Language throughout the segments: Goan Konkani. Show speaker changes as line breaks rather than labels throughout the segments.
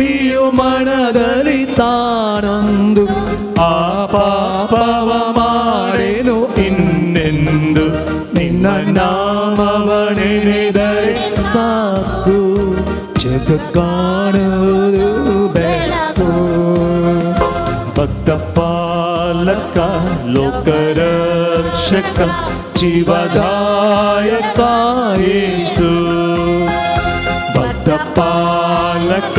ಪಾಪಿಯು ಮನದಲ್ಲಿ ತಾನೊಂದು ಆ ಪಾಪವ ಮಾಡೆನು ಇನ್ನೆಂದು, ನಿನ್ನ ನಾಮವ ನೆನೆದರೆ ಸಾಕು ಜಗ ಕಾಣುವುದು ಬೆಳಕು.
ಭಕ್ತ ಪಾಲಕ ಲೋಕರಕ್ಷಕ ಜೀವದಾಯಕ ಯೇಸು, ಭಕ್ತ ಪಾಲಕ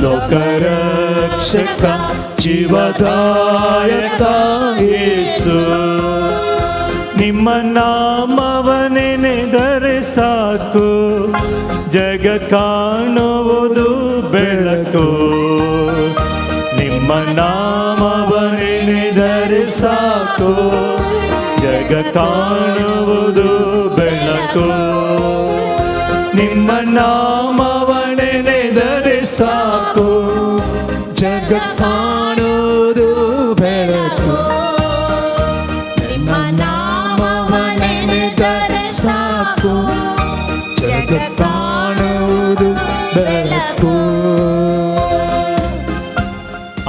ಲೋಕರಕ್ಷಕ ಜೀವದಾಯಕ ಯೇಸು, ನಿಮ್ಮ ನಾಮವ ನೆನೆದರೆ ಸಾಕು ಜಗ ಕಾಣುವುದು ಬೆಳಕು, ನಿಮ್ಮ ನಾಮವ ನೆನೆದರೆ ಸಾಕು ಜಗ ಕಾಣುವುದು ಬೆಳಕು,
ನಿಮ್ಮ ನಾಮವ ನೆನೆದರೆ ಸಾಕು ಜಗ ಕಾಣುವುದು ಬೆಳಕು, ನಿಮ್ಮ ನಾಮವ ನೆನೆದರೆ ಸಾಕು ಜಗ ಕಾಣುವುದು ಬೆಳಕು.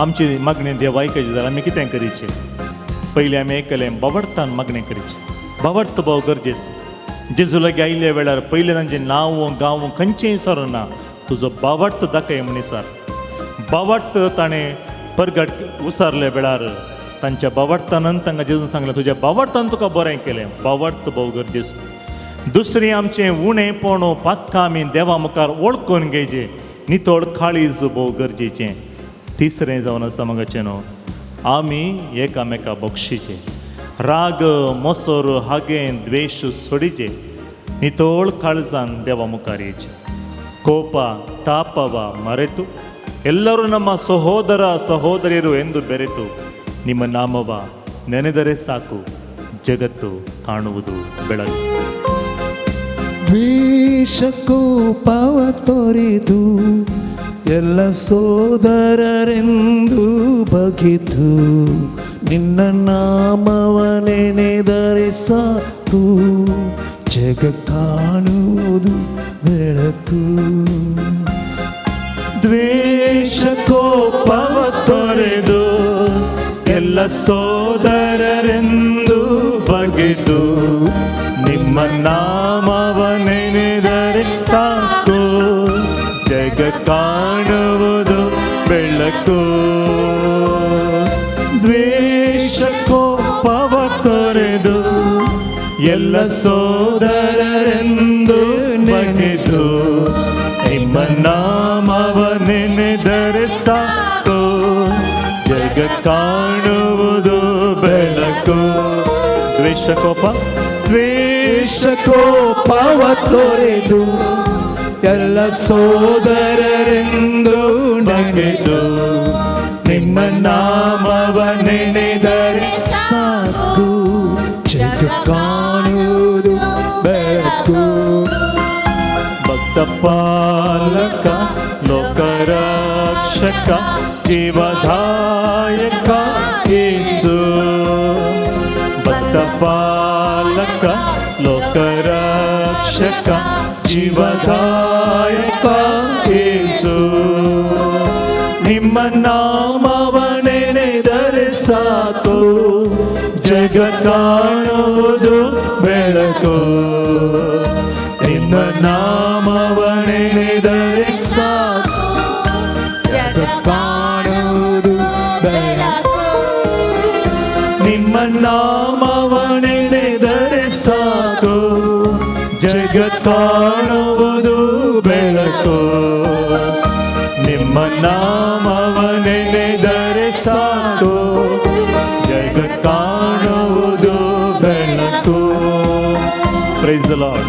आमची मागणी देव आयकची जाल्यार आमी कितें करीचें? पयलीं आमी आयकलें बावडतान मागणें करीचें. बावडत भोव गरजेचो. जेजू लागीं आयिल्ल्या वेळार पयलें तांचें नांव गांव खंयचेंय सरना, तुजो बावडत दाखय म्हण सर. बावडत ताणें परगट उसारल्या वेळार तांच्या बावडतानन तांकां जेजून सांगलें तुज्या बावडतान तुका बरें केलें. बावडत भोव गरजेचो. दुसरें आमचें उणेपण पातकां आमी देवा मुखार वळखून घेवचें, नितळ काळीज भोव गरजेचें. तिसरें जावन आसा मगाचें न्हू आमी एकामेका बक्षीचे, राग मोसोर हागें द्वेश सोडीचे, नितळ काळजान देवा मुखार येचे. ಕೋಪ ತಾಪವ ಮರೆತು ಎಲ್ಲರೂ ನಮ್ಮ ಸಹೋದರ ಸಹೋದರಿಯರು ಎಂದು ಬೆರೆತು ನಿಮ್ಮ ನಾಮವ ನೆನೆದರೆ ಸಾಕು ಜಗತ್ತು ಕಾಣುವುದು ಬೆಳಕು.
ದ್ವೇಷ ಕೋಪವ ತೊರೆದು ಎಲ್ಲ ಸೋದರರೆಂದು ಬಗೆದು, ನಿನ್ನ ನಾಮವ ನೆನೆದರೆ ಸಾಕು ಜಗ ಕಾಣುವುದು ಬೆಳಕು.
ದ್ವೇಷ ಕೋಪವ ತೊರೆದು ಎಲ್ಲ ಸೋದರರೆಂದು ಬಗೆದು, ನಿಮ್ಮ ನಾಮವ ನೆನೆದರೆ ಸಾಕು ಜಗ ಕಾಣುವುದು ಬೆಳಕು. ದ್ವೇಷ ಕೋಪವ ತೊರೆದು ಎಲ್ಲ ಸೋದರರೆಂದು ಬಗೆದು, ನಿಮ್ಮ ನಾಮವ ನೆನೆದರೆ ಸಾಕು ಜಗ ಕಾಣುವುದು ಬೆಳಕು. ದ್ವೇಷ ಕೋಪ
ದ್ವೇಷ ಕೋಪವ ತೊರೆದು ಎಲ್ಲ ಸೋದರರೆಂದು
ಬಗೆದು, ನಿಮ್ಮ ನಾಮವ ನೆನೆದರೆ
ಸಾಕು ಜಗ ಕಾಣುವುದು ಬೆಳಕು.
ಭಕ್ತ ಪಾಲಕ ಲೋಕರಕ್ಷಕ ಜೀವದಾಯಕ ಯೇಸು, ಭಕ್ತ ಪಾಲಕ ಲೋಕರಕ್ಷಕ ಜೀವದಾಯಕ ಯೇಸು, ನಿಮ್ಮ ನಾಮವ ನೆನೆದರೆ ಸಾಕು ಜಗ ಕಾಣುವುದು ಬೆಳಕು, ನಿಮ್ಮ ನಾಮವ ನೆನೆದರೆ ಸಾಕು
ಜಗ ಕಾಣುವುದು ಬೆಳಕು,
ನಿಮ್ಮ ನಾಮವ ನೆನೆದರೆ ಸಾಕು ಜಗ ಕಾಣುವುದು ಬೆಳಕು, ನಿಮ್ಮ ನಾಮವ ನೆನೆದರೆ ಸಾಕು ಜಗ ಕಾಣುವುದು ಬೆಳಕು. Praise the Lord.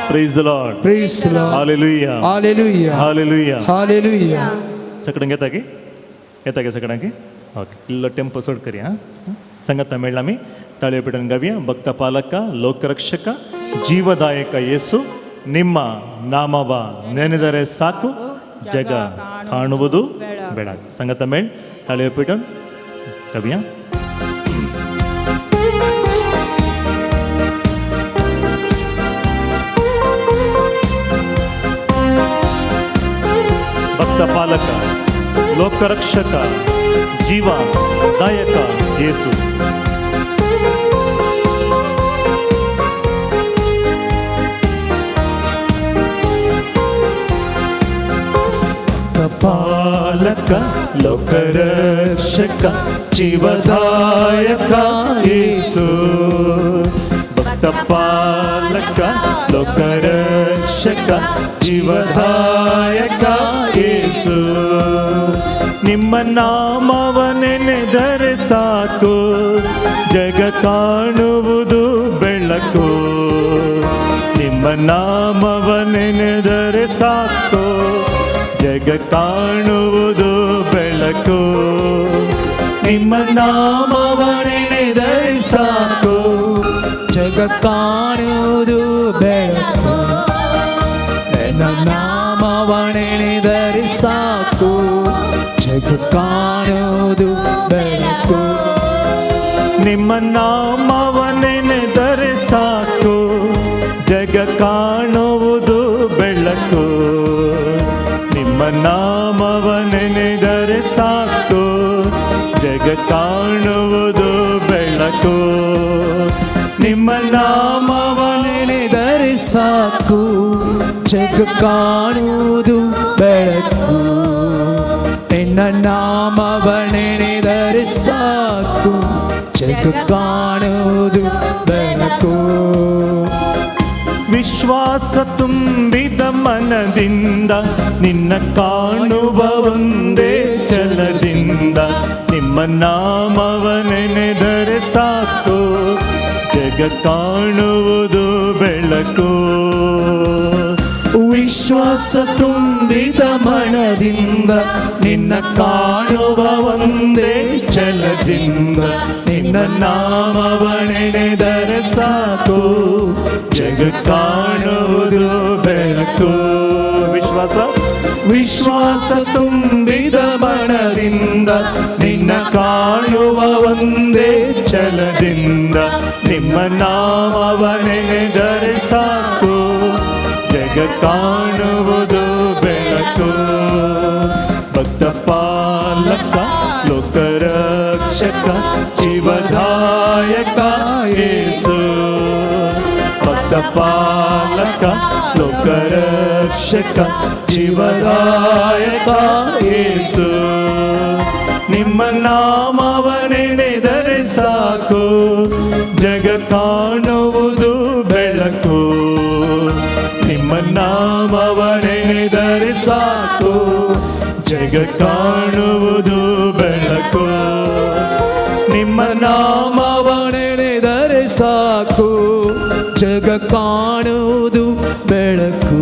Praise the Lord.
Praise the Lord.
Hallelujah.
Hallelujah.
Hallelujah.
Hallelujah.
सगळ्यांक येता की येता की सगळ्यांक? ओके, इल्लो टेम्पो चड करया. संगत मेळ्ळा आमी ताळयो पेटून गावया. ಭಕ್ತ ಪಾಲಕ ಲೋಕರಕ್ಷಕ ಜೀವದಾಯಕ ಯೇಸು, ನಿಮ್ಮ ನಾಮವ ನೆನೆದರೆ ಸಾಕು ಜಗ ಕಾಣುವುದು ಬೆಳಕು. ಸಂಗತ ಮೇಳ್ ತಾಳಿಯೋ ಪೀಟನ್ ಕವಿಯ. ಭಕ್ತ ಪಾಲಕ, ಲೋಕರಕ್ಷಕ, ಜೀವ ದಾಯಕ ಯೇಸು. ಪಾಲಕ, ಲೋಕರಕ್ಷಕ, ಜೀವದಾಯಕ ಯೇಸು. ಭಕ್ತ ಪಾಲಕ, ಲೋಕರಕ್ಷಕ, ಜೀವದಾಯಕ ಯೇಸು. ನಿಮ್ಮ ನಾಮವ ನೆನೆದರೆ ಸಾಕು, ಜಗ ಕಾಣುವುದು ಬೆಳಕು. ನಿಮ್ಮ ನಾಮವ ನೆನೆದರೆ ಸಾಕು, ಜಗ ಕಾಣುವುದು ಬೆಳಕು. ನಿಮ್ಮ ನಾಮವ ನೆನೆದರೆ ಸಾಕು,
ಜಗ ಕಾಣುವುದು ಬೆಳಕು. ನಿನ್ನ ನಾಮವ ನೆನೆದರೆ ಸಾಕು, ಜಗ ಕಾಣುವುದು ಬೆಳಕು.
ನಿಮ್ಮ ನಾಮವ ನೆನೆದರೆ ಸಾಕು, ಜಗ ಕಾಣುವುದು ಬೆಳಕು. ನಿಮ್ಮ ನಾಮವ ನೆನೆದರೆ ಸಾಕು, ಜಗ ಕಾಣುವುದು ಬೆಳಕು. ನಿಮ್ಮ ನಾಮವ
ನೆನೆದರೆ ಸಾಕು, ಜಗ ಕಾಣುವುದು ಬೆಳಕು. ನಿನ್ನ ನಾಮವ ನೆನೆದರೆ ಸಾಕು, ಜಗ ಕಾಣುವುದು ಬೆಳಕು.
ವಿಶ್ವಾಸ ತುಂಬಿದ ಮನದಿಂದ ನಿನ್ನ ಕಾಣುವ ಒಂದೇ ಛಲದಿಂದ, ನಿಮ್ಮ ನಾಮವ ನೆನೆದರೆ ಸಾಕು, ಜಗ ಕಾಣುವುದು ಬೆಳಕು.
ವಿಶ್ವಾಸ ತುಂಬಿದ ಮನದಿಂದ ನಿನ್ನ ಕಾಣುವ ಒಂದೇ ಛಲದಿಂದ, ನಿನ್ನ ನಾಮವ ನೆನೆದರೆ ಸಾಕು,
ಜಗ ಕಾಣುವುದು ಬೆಳಕು. ವಿಶ್ವಾಸ
ವಿಶ್ವಾಸ ತುಂಬಿದ ಮನದಿಂದ ನಿನ್ನ ಕಾಣುವ ಒಂದೇ
ಛಲದಿಂದ, ನಿಮ್ಮ ನಾಮವ ನೆನೆದರೆ ಸಾಕು, ಜಗ ಕಾಣುವುದು ಬೆಳಕು. ಭಕ್ತ ಪಾಲಕ, ಲೋಕರಕ್ಷಕ, ಜೀವದಾಯಕ ಯೇಸು. ಭಕ್ತ ಪಾಲಕ, ಲೋಕರಕ್ಷಕ, ಜೀವದಾಯಕ ಯೇಸು. ನಿಮ್ಮ ನಾಮವ ನೆನೆದರೆ ಸಾಕು, ಜಗ ಕಾಣುವುದು ಬೆಳಕು. ನಿಮ್ಮ ನಾಮವ ನೆನೆದರೆ ಸಾಕು, ಜಗ ಕಾಣುವುದು ಬೆಳಕು. ನಿಮ್ಮ ನಾಮವ
ನೆನೆದರೆ ಸಾಕು, ಜಗ ಕಾಣುವುದು ಬೆಳಕು.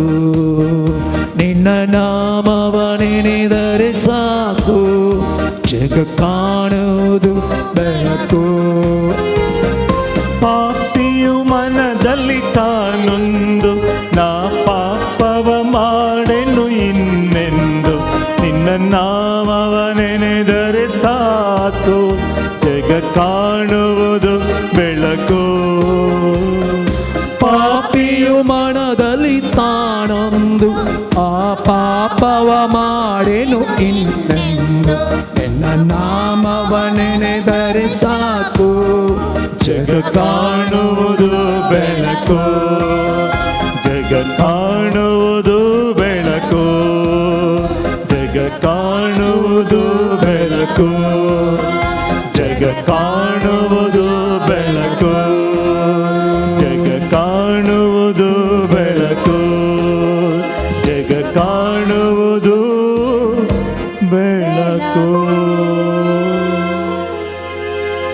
ನಿನ್ನ ನಾಮವ ನೆನೆದರೆ ಸಾಕು, ಜಗ ಕಾಣುವುದು ಬೆಳಕು.
ಪಾಪಿಯು ಮನದಲ್ಲಿ ತಾನೊಂದು, ನಾ ಪಾಪವ ಮಾಡೆನು ಇನ್ನೆಂದು, ನಿನ್ನ ನಾಮವ ನೆನೆದರೆ ಸಾಕು, ಜಗ ಕಾಣುವುದು ಬೆಳಕು.
ಪಾಪಿಯು ಮನದಲ್ಲಿ ತಾನೊಂದು, ಆ ಪಾಪವ ಮಾಡೆನು ಇನ್ನೆಂದು, ನಿನ್ನ ನಾಮವ ನೆನೆದರೆ ಸಾಕು,
ಜಗ ಕಾಣುವುದು ಬೆಳಕು. ಜಗ ಕಾಣುವುದು ಬೆಳಕು. ಜಗ ಕಾಣುವುದು ಬೆಳಕು. ಜಗ ಕಾಣುವುದು ಬೆಳಕು. ಜಗ ಕಾಣುವುದು ಬೆಳಕು. ಜಗ ಕಾಣುವುದು ಬೆಳಕು.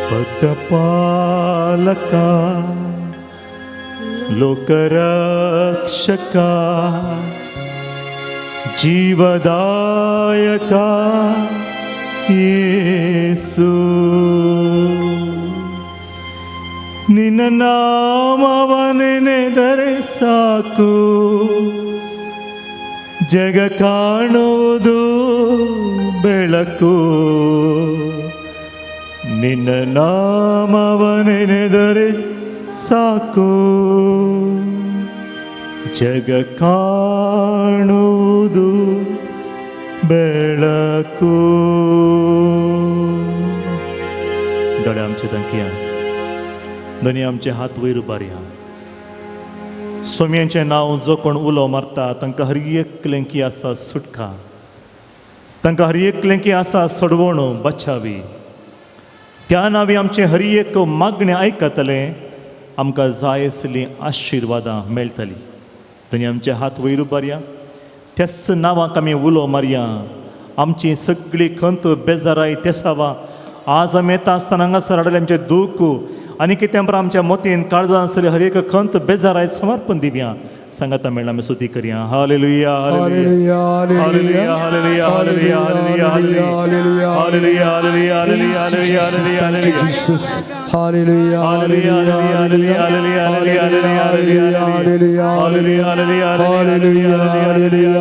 ಭಕ್ತ ಪಾಲಕ, ಲೋಕರಕ್ಷಕ, ಜೀವದಾಯಕ ಯೇಸು. ನಿನ್ನ ನಾಮವ ನೆನೆದರೆ ಸಾಕು, ಜಗ ಕಾಣುವುದು ಬೆಳಕು. ನಿನ್ನ ನಾಮವ ನೆನೆದರೆ ಸಾಕು, ಜಗ ಕಾಣುವುದು ಬೆಳಕು. दोळे आमचे दांकया, दोनी आमचे हात वयर उबारया. सोम्यांचें नांव जो कोण उलो मारता तांकां हर एकलेंकी आसा सुटका, तांकां हर एकलेंकी आसा सोडवण बचावी. त्या नांवी आमचें हर एक मागणें आयकतलें, आमकां जाय आसलीं आशिर्वादां मेळटलीं. दोनी आमचे हात वयर उबारया, त्याच नांवाक आमी उलो मारया. आमची सगळी खंत बेजाराय तेसावा आज आमी येता आसतना हांगासर हाडलें आमचें दूख आनी कितें आमच्या मतीन काळजान आसलें हर एक खंत बेजाराय समर्पण दिवया. सांगाता मेळ्ळा आमी स्तुती करया. Hallelujah, hallelujah, hallelujah, hallelujah, hallelujah, hallelujah, hallelujah, hallelujah, hallelujah, hallelujah, hallelujah, hallelujah.
Jesus. Hallelujah, hallelujah, hallelujah, hallelujah, hallelujah, hallelujah, hallelujah, hallelujah, hallelujah, hallelujah, hallelujah, hallelujah,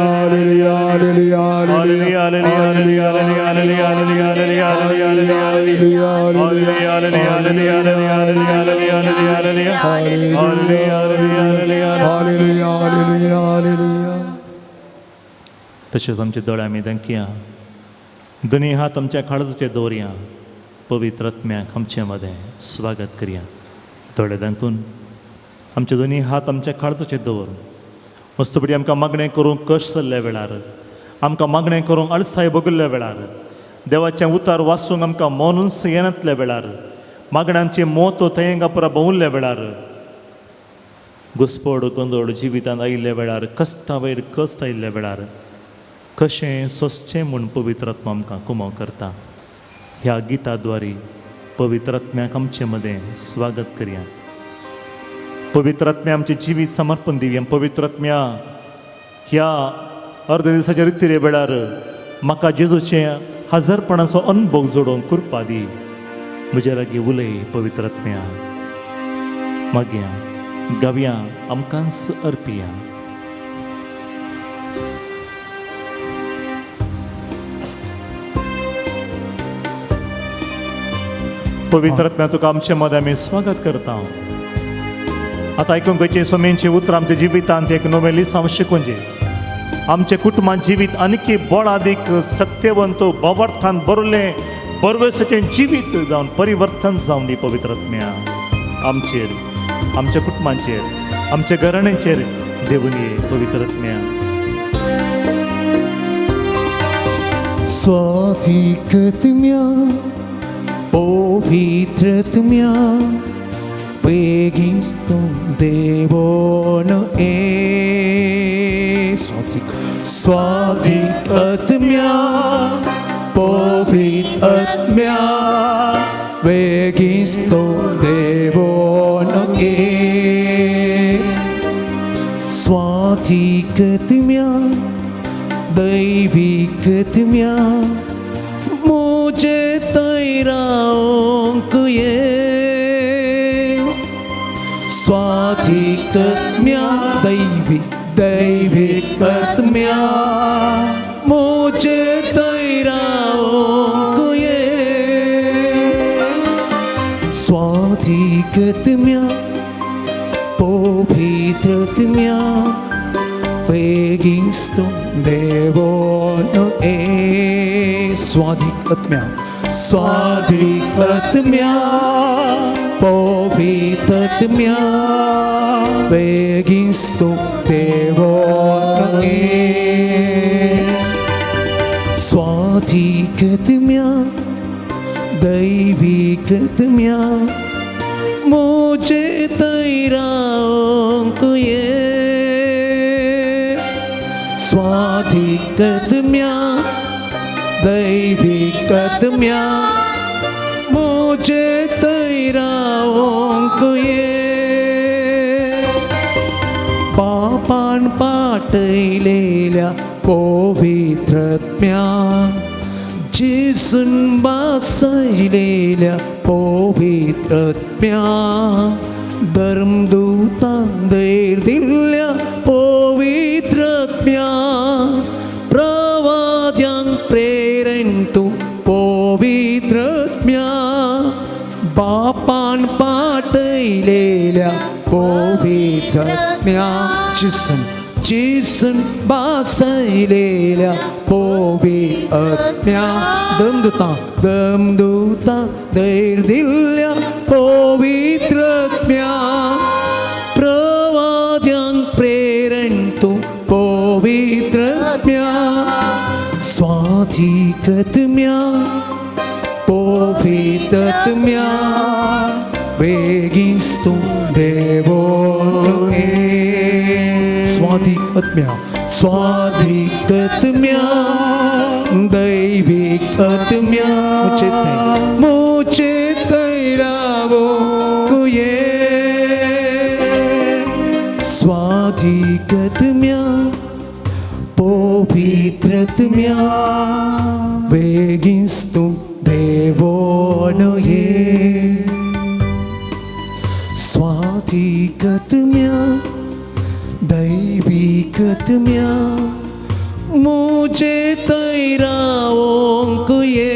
hallelujah, hallelujah, hallelujah.
तशेंच आमचे दोळे आमी दांकया, दोनी हात आमच्या काळजाचे दवरया, पवित्र आत्म्याक आमचे मदें स्वागत करया. दोळे दांकून आमचे दोनी हात आमच्या काळजाचे दवरून मस्तपटी आमकां मागणें करूंक कश्ट जाल्ल्या वेळार, आमकां मागणें करूंक अळसाय भोगिल्ल्या वेळार, देवाचें उतार वाचूंक आमकां मनूच येनातल्या वेळार, मागण्यांचे मोत थंय पुरा भोंवल्ल्या वेळार, घुसपड गोंदळ जिवितांत आयिल्ल्या वेळार, कश्टा वयर कश्ट आयिल्ल्या वेळार कशें सोंसचें म्हूण पवित्र आत्मा आमकां कुमो करता. ह्या गिता द्वारी पवित्र आत्म्याक आमचे मदें स्वागत करया. पवित्र आत्म्या आमचें जिवीत समर्पण दिवया. पवित्र आत्म्या ह्या अर्द दिसाच्या रितीरे वेळार म्हाका जेजूचें हजारपणाचो अनुभव जोडोवंक कृपा दी. म्हज्या लागीं उलय पवित्र आत्म्या. मागया गावया आमकांच अर्पिया. पवित्र आत्म्या तुका आमचे मदें आमी स्वागत करता. आतां आयकूंक गोंयचे सोमेंची उतरां आमच्या जिवितांत एक नवें लिसांव शिकोवचें. आमचें कुटुंबान जिवीत आनीक बळादीक सत्यवंत भावार्थान बरलें बरवेसाचें जिवीत जावन परिवर्तन जावन दी पवित्र आत्म्या. आमचेर, आमच्या कुटुंबांचेर, आमच्या घराण्यांचेर देवून ये पवित्र आत्म्या.
स्वाधिकत्म्या पवित्रत्म्या वेगिस्तो देवोन ए स्वाधिकत्म्या पवित्रत्म्या वेगिस्तो देवोन ए स्वाधिकत्म्या दैविकत्म्या मुझे तैरांक ये स्वाधिकत्म्या दैविक दैविकत्म्या मुझे तैरांक ये स्वाधिकत्म्या पवित्रत्म्या वेगिस्तो देवोन ए स्वाधिकत्म्या स्वाधिकत्म्या पवित्रत्म्या वेगिस्तो देवोन ए स्वाधिकत्म्या दैविकत्म्या मुझे तैरांक ये स्वाधिकत्म्या दैविकत्म्या मुझे तैरांक ये पापान पाटयलेल्या पवित्रत्म्या जेजून बासयलेल्या पवित्रत्म्या धर्मदूतान धैर दिल्ल्या पवित्रत्म्या प्रवाद्यांक प्रेरण तूं पवित्रत्म्या बापान पाटयलेल्या पवित्रत्म्या जेजून जेसून बासयलेल्या पवित्रत्म्या दमदुता दमदुता धैर्य दिल्ल्या पवित्रत्म्या प्रवाद्यांक प्रेरण तूं पवित्रत्म्या स्वाधिकत्म्या पवित्रत्म्या बेगीच तूं देवो स्वाधिक आत्म्या स्वाधिक आत्म्या दैवीक आत्म्या मुझे मुझे तैरावो कुये स्वाधिक आत्म्या पवित्रत्म्या वेगीच तूं देवो ये स्वाधिकत्म्या दैविकत्म्या मुझे तैरावोंक ये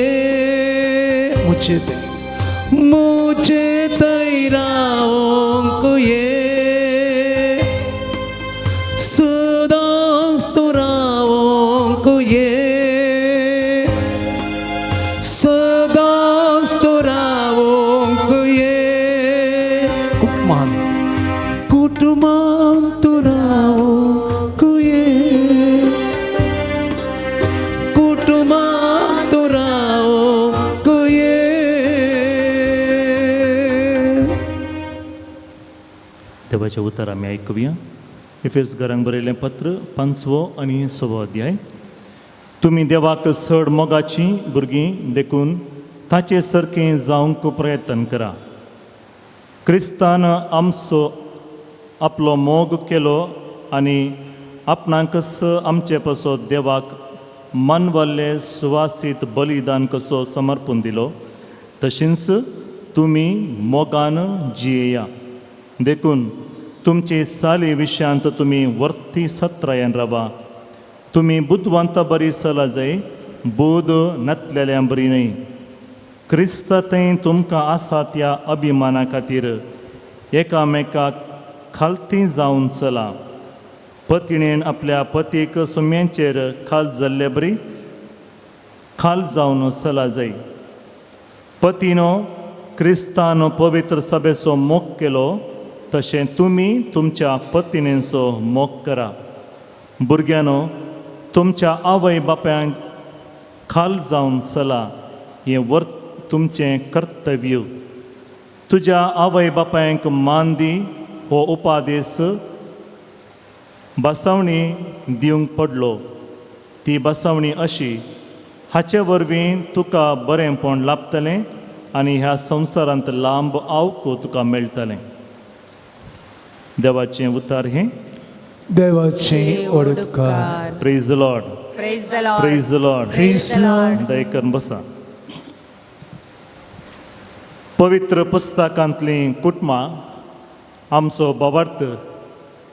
मुझे मुझे तैरावोंक ये सदांच तूं रावोंक ये सदांच तूं रावोंक ये कुटमान कुटुंबान तूं रावोंक ये कुटुंबान तूं रावोंक ये.
देवाचें उतर आमी आयकुया. इफेसकारांक बरयलें पत्र, पांचवो आनी सवो अध्याय. तुमी देवाक चड मोगाचीं भुरगीं देखून ताचे सारकें जावंक प्रयत्न करा. क्रिस्तान आमचो आपलो मोग केलो आनी आपणाकच आमचे पासत देवाक मानवल्ले सुवासीत बलिदान कसो समर्पून दिलो, तशेंच तुमी मोगान जियेया. देखून तुमचे चाली विशयांत तुमी वर्ती सत्रायन रावा. तुमी बुदवंता बरी चला जाय, बोध नातलेल्या बरी न्हय. क्रिस्ता थंय तुमकां आसा त्या अभिमाना खातीर एकामेकाक खालती जावन चला. पतिणेन आपल्या पतीक सुम्यांचेर खाल जाल्ले बरी खाल जावन चला जाय. पतीनो क्रिस्तान पवित्र सभेचो मोग केलो, तशें तुमी तुमच्या पतिणेचो मोग करा. भुरग्यांनो, तुमच्या आवय बापायांक खाल जावन चला, हें वर तुमचें कर्तव्य. तुज्या आवय बापायांक मान दी हो उपादेस बसावणी दिवंक पडलो. ती बसावणी अशी, हाचे वरवीं तुका बरेंपण लाभतलें आनी ह्या संवसारांत लांब आवको तुका मेळटलें. देवाचें उतार हें.
देवाचे ओडकार.
Praise the Lord.
Praise the Lord.
Praise the Lord.
Praise the Lord.
दयेकरून बसा. पवित्र पुस्तकांतलीं कुटुंबां आमचो बाबार्थ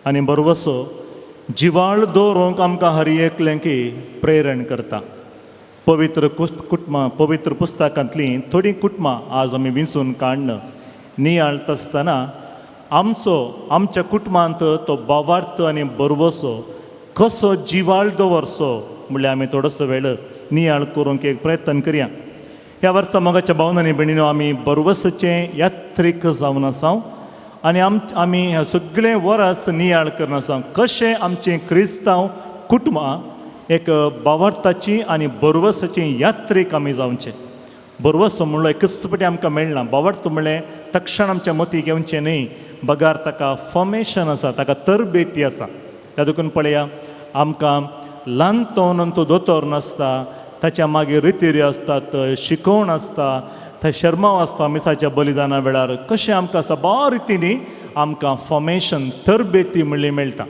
आनी बरवसो जिवाळ दवरूंक आमकां हर एकलें की प्रेरण करता. पवित्र कुटुंबां, पवित्र पुस्तकांतलीं थोडीं कुटुंबां आज आमी विंचून काडन नियाळटा आसतना आमचो आमच्या कुटुंबांत तो बावार्थ आनी बरवसो कसो जिवाळ दवरचो म्हणल्यार आमी थोडोसो वेळ नियाळ करूंक एक प्रयत्न करया. ह्या वर्सा मोगाच्या भावनांनी भयणीनो, आमी बरवसाचें यात्रीक जावन आसा आनी आमी ह्या सगळें वर्स नियाळ करून आसा कशें आमचें क्रिस्तांव कुटुंबां एक बावार्थाची आनी बरवसाची यात्रीक आमी जावचें. बरवसो म्हणलो एकच फावटी आमकां मेळना. बावार्थ म्हणलें तक्षण आमच्या मतीक येवचें न्हय, बगार ताका फॉर्मेशन आसा, ताका तरबेती आसा. त्या देखून पळया, आमकां ल्हान तोन तो दोतोर नासता, ताच्या मागीर रितिरी आसतात, शिकोवण आसता, थंय शर्माव आसता. मिसाच्या बलिदाना वेळार कशें आमकां साबार रितींनी आमकां फॉर्मेशन तरबेती म्हणली मेळटा.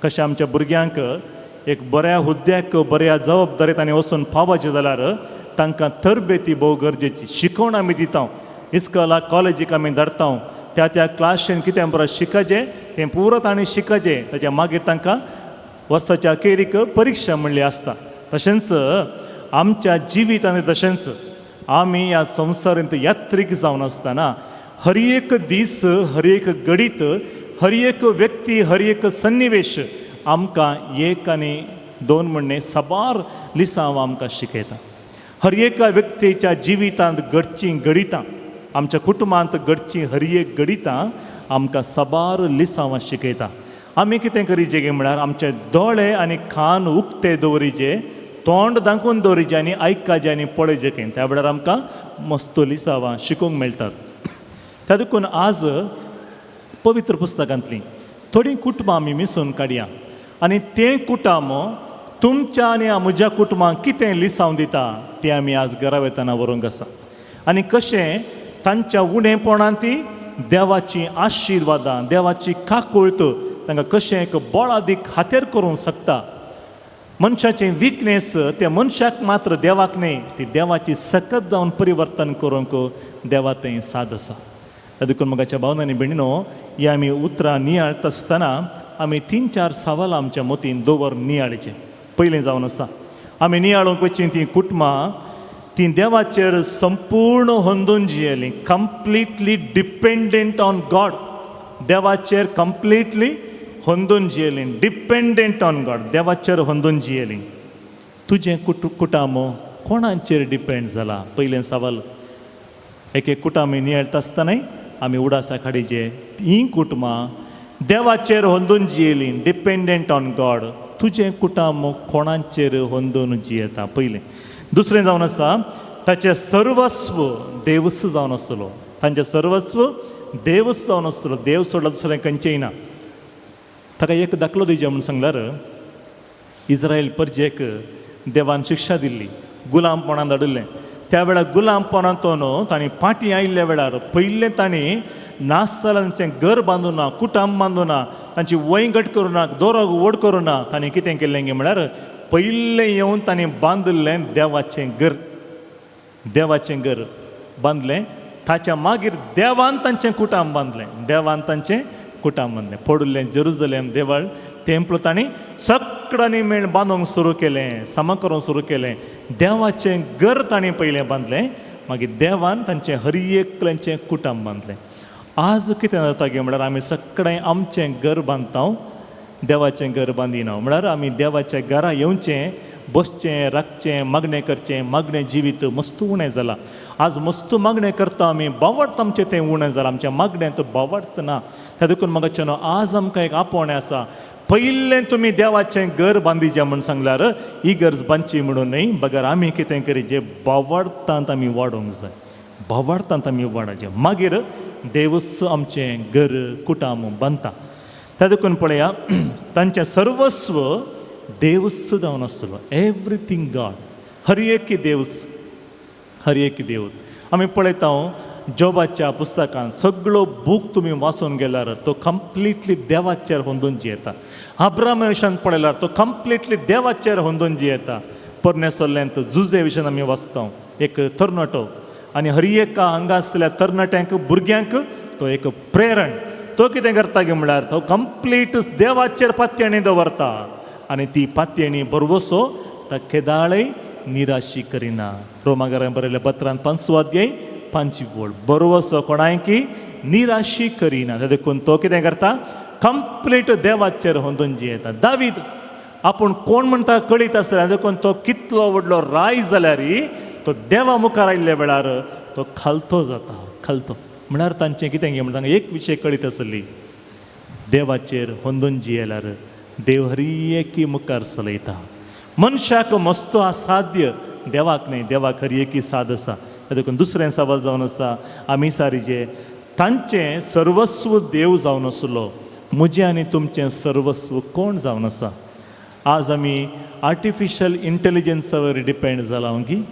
कशें आमच्या भुरग्यांक एक बऱ्या हुद्द्याक बऱ्या जबाबदारीत आनी वचून पावपाचें जाल्यार तांकां तरबेती भोव गरजेची. शिकवण आमी दिता, इस्कॉलाक कॉलेजीक आमी धाडटा, त्या त्या क्लासीन कितें बरें शिकचें तें पुरो तांणी शिकचें, ताच्या मागीर तांकां वर्साच्या अखेरीक परिक्षा म्हणली आसता. तशेंच आमच्या जिवितांत तशेंच आमी ह्या संवसारांत यात्रीक जावन आसतना हर एक दीस, हर एक घडीत, हर एक व्यक्ती, हर एक सन्निवेश आमकां एक आनी दोन म्हणणे साबार लिसांव आमकां शिकयता. हर एका व्यक्तीच्या जिवितांत घडचीं घडितां, आमच्या कुटुंबांत घडचीं हर एक घडितां आमकां साबार लिसांवां शिकयता. आमी कितें करीचे गे म्हळ्यार आमचे दोळे आनी कान उक्ते दवरीचे, तोंड दाखोवन दवरीचें आनी आयकाचें आनी पळयचें खंय, त्या वेळार आमकां मस्त लिसांवां शिकूंक मेळटात. त्या देखून आज पवित्र पुस्तकांतलीं थोडीं कुटुंबां आमी मिसून काडया आनी तें कुटुंब तुमच्या आनी म्हज्या कुटुंबांक कितें लिसांव दिता तें आमी आज घरा वतना व्हरूंक आसा. आनी कशें तांच्या उणेपणान ती देवाची आशिर्वादां, देवाची काकुळट तांकां कशें एक बळादीक खातेर करूंक शकता. मनशाचें विकनेस ते मनशाक मात्र देवाक न्हय, ती देवाची सकत जावन परिवर्तन करूंक देवा थंय साद आसा. देखून मोगाच्या भावनांनी भयणीनो, ही आमी उतरां नियाळटा आसतना आमी तीन चार सवालां आमच्या मतीन दवर नियाळचें. पयलें जावन आसा आमी नियाळूंक वचीं तीं कुटुंबां तीं देवाचेर संपूर्ण होंदून जियेलीं, कंप्लिटली डिपेंडंट ऑन गॉड. देवाचेर कंप्लिटली होंदून जियेलीं, डिपेंडंट ऑन गॉड, देवाचेर होंदून जियेलीं. तुजें कुटुंब कोणाचेर डिपेंड जाला? पयलें सवाल. एक एक कुटुंब आमी नियाळटा आसतनाय आमी उडासा काडीचे हीं कुटुंबां देवाचेर होंदून जियेलीं, डिपेंडंट ऑन गॉड. तुजें कुटुंब कोणाचेर होंदून जियेता? पयलें. दुसरें जावन आसा ताचें सर्वस्व देवूच जावन आसलो, तांचें सर्वस्व देवूच जावन आसलो, देव सोडला दुसरें खंयचेंय ना. ताका एक दाखलो दिवचें म्हूण सांगल्यार इस्रायल परजेक देवान शिक्षा दिल्ली, गुलामपणान धाडिल्लें. त्या वेळार गुलामपणांतून तांणी फाटीं आयिल्ल्या वेळार पयलें तांणी नासतांचें घर बांदूं ना, कुटुंब बांदूं ना, तांची वंय घट करूं ना, दोरो व्हड करूं ना. तांणी कितें केल्लें गे म्हळ्यार पयलें येवन तांणी बांदिल्लें देवाचें घर, देवाचें घर बांदलें. ताच्या मागीर देवान तांचें कुटुंब बांदलें, देवान तांचें कुटुंब बांदलें. पडिल्लें जेरुजलेम देवळ तेंपलो तांणी सगळ्यांनी मेळ बांदूंक सुरू केलें, सामा करूंक सुरू केलें. देवाचें घर तांणी पयलें बांदलें, मागीर देवान तांचें हर एकल्याचें कुटुंब बांदलें. आज कितें जाता गे म्हळ्यार आमी सगळें आमचें घर बांदता, देवाचें घर बांदिना. म्हळ्यार आमी देवाच्या घरा येवचें, बसचें, राखचें, मागणें करचें, मागणें जिवीत मस्त उणें जालां. आज मस्त मागणें करता आमी, बावडत आमचें तें उणें जालां, आमच्या मागण्यांत बावडत ना. त्या देखून म्हाका न्हू आज आमकां एक आपोवणें आसा, पयलें तुमी देवाचें घर बांदिचें म्हूण सांगल्यार ही गरज बांदची म्हणून न्हय, बगर आमी कितें करीचे बावडतांत आमी वाडोवंक जाय, बावडतांत आमी वाडोवचें, मागीर देवूच आमचें घर कुटुंब बांदता. त्या देखून पळया तांचें सर्वस्व देवूच जावन आसलो, एवरीथींग गॉड, हर एक देवूच, हर एक देव. आमी पळयता जोबाच्या पुस्तकान सगळो बूक तुमी वाचून गेल्यार तो कंप्लिटली देवाचेर होंदून जियेता. अब्रामा विशयान पळयल्यार तो कंप्लिटली देवाचेर होंदून जियेता. पोरणे सोल्ल्यांत जुजे विशयान आमी वाचता, एक तरणाटो आनी हर एका हांगा आसलेल्या तरणाट्यांक भुरग्यांक तो एक प्रेरण. तो कितें करता गे म्हळ्यार तो कंप्लीट देवाचेर पातयेणी दवरता आनी ती पातयेणी बरवसो ता केदाळय निराशी करिना. रोमागारान बरयल्या पत्रान 5वो अध्याय 5वी ओळ, बरवसो कोणायकी निराशी करिना. देखून तो कितें करता कंप्लीट देवाचेर होंदून जियेता. दावीद आपूण कोण म्हणटा कळीत आसता, देखून तो कितलो व्हडलो राय जाल्यार तो देवा मुखार आयिल्ल्या वेळार तो खालतो जाता, खालतो. म्हळ्यार तांचें कितें म्हणटा एक विशय कळीत आसली, देवाचेर होंदून जियेल्यार देव हर एकी मुखार चलयता. मनशाक मस्तो असाध्य देवाक न्हय, देवाक हर एकी साद आसा. देखून दुसरें सवाल जावन आसा आमी सारीचे तांचें सर्वस्व देव जावन आसलो, म्हजें आनी तुमचें सर्वस्व कोण जावन आसा? आज आमी आर्टिफिशियल इंटेलिजन्सावर डिपेंड जाला गी,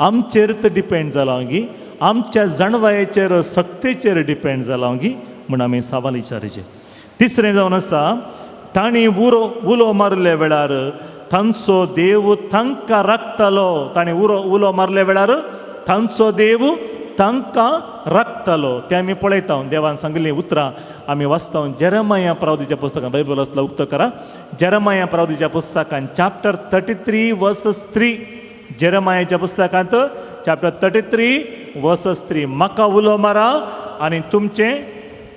आमचेर तर डिपेंड जाला गी, आमच्या जाणवायेचेर सक्तेचेर डिपेंड जाला गी म्हूण आमी सवाल विचारचें. तिसरें जावन आसा तांणी उलो मारल्या वेळार तांचो देव तांकां राखतालो. तांणी उलो मारल्या वेळार तांचो देव तांकां राखतालो. तें आमी पळयता, देवान सांगिल्लीं उतरां आमी वाचता जेरमाया प्रवादीच्या पुस्तकान. बायबल आसलो उक्तो करा, जेरमाया प्रवादीच्या पुस्तकान चॅप्टर 33 वर्सस 3. जेरमायाच्या पुस्तकांत चॅप्टर 33 वर्सस 3, म्हाका उलो मारा आनी तुमचें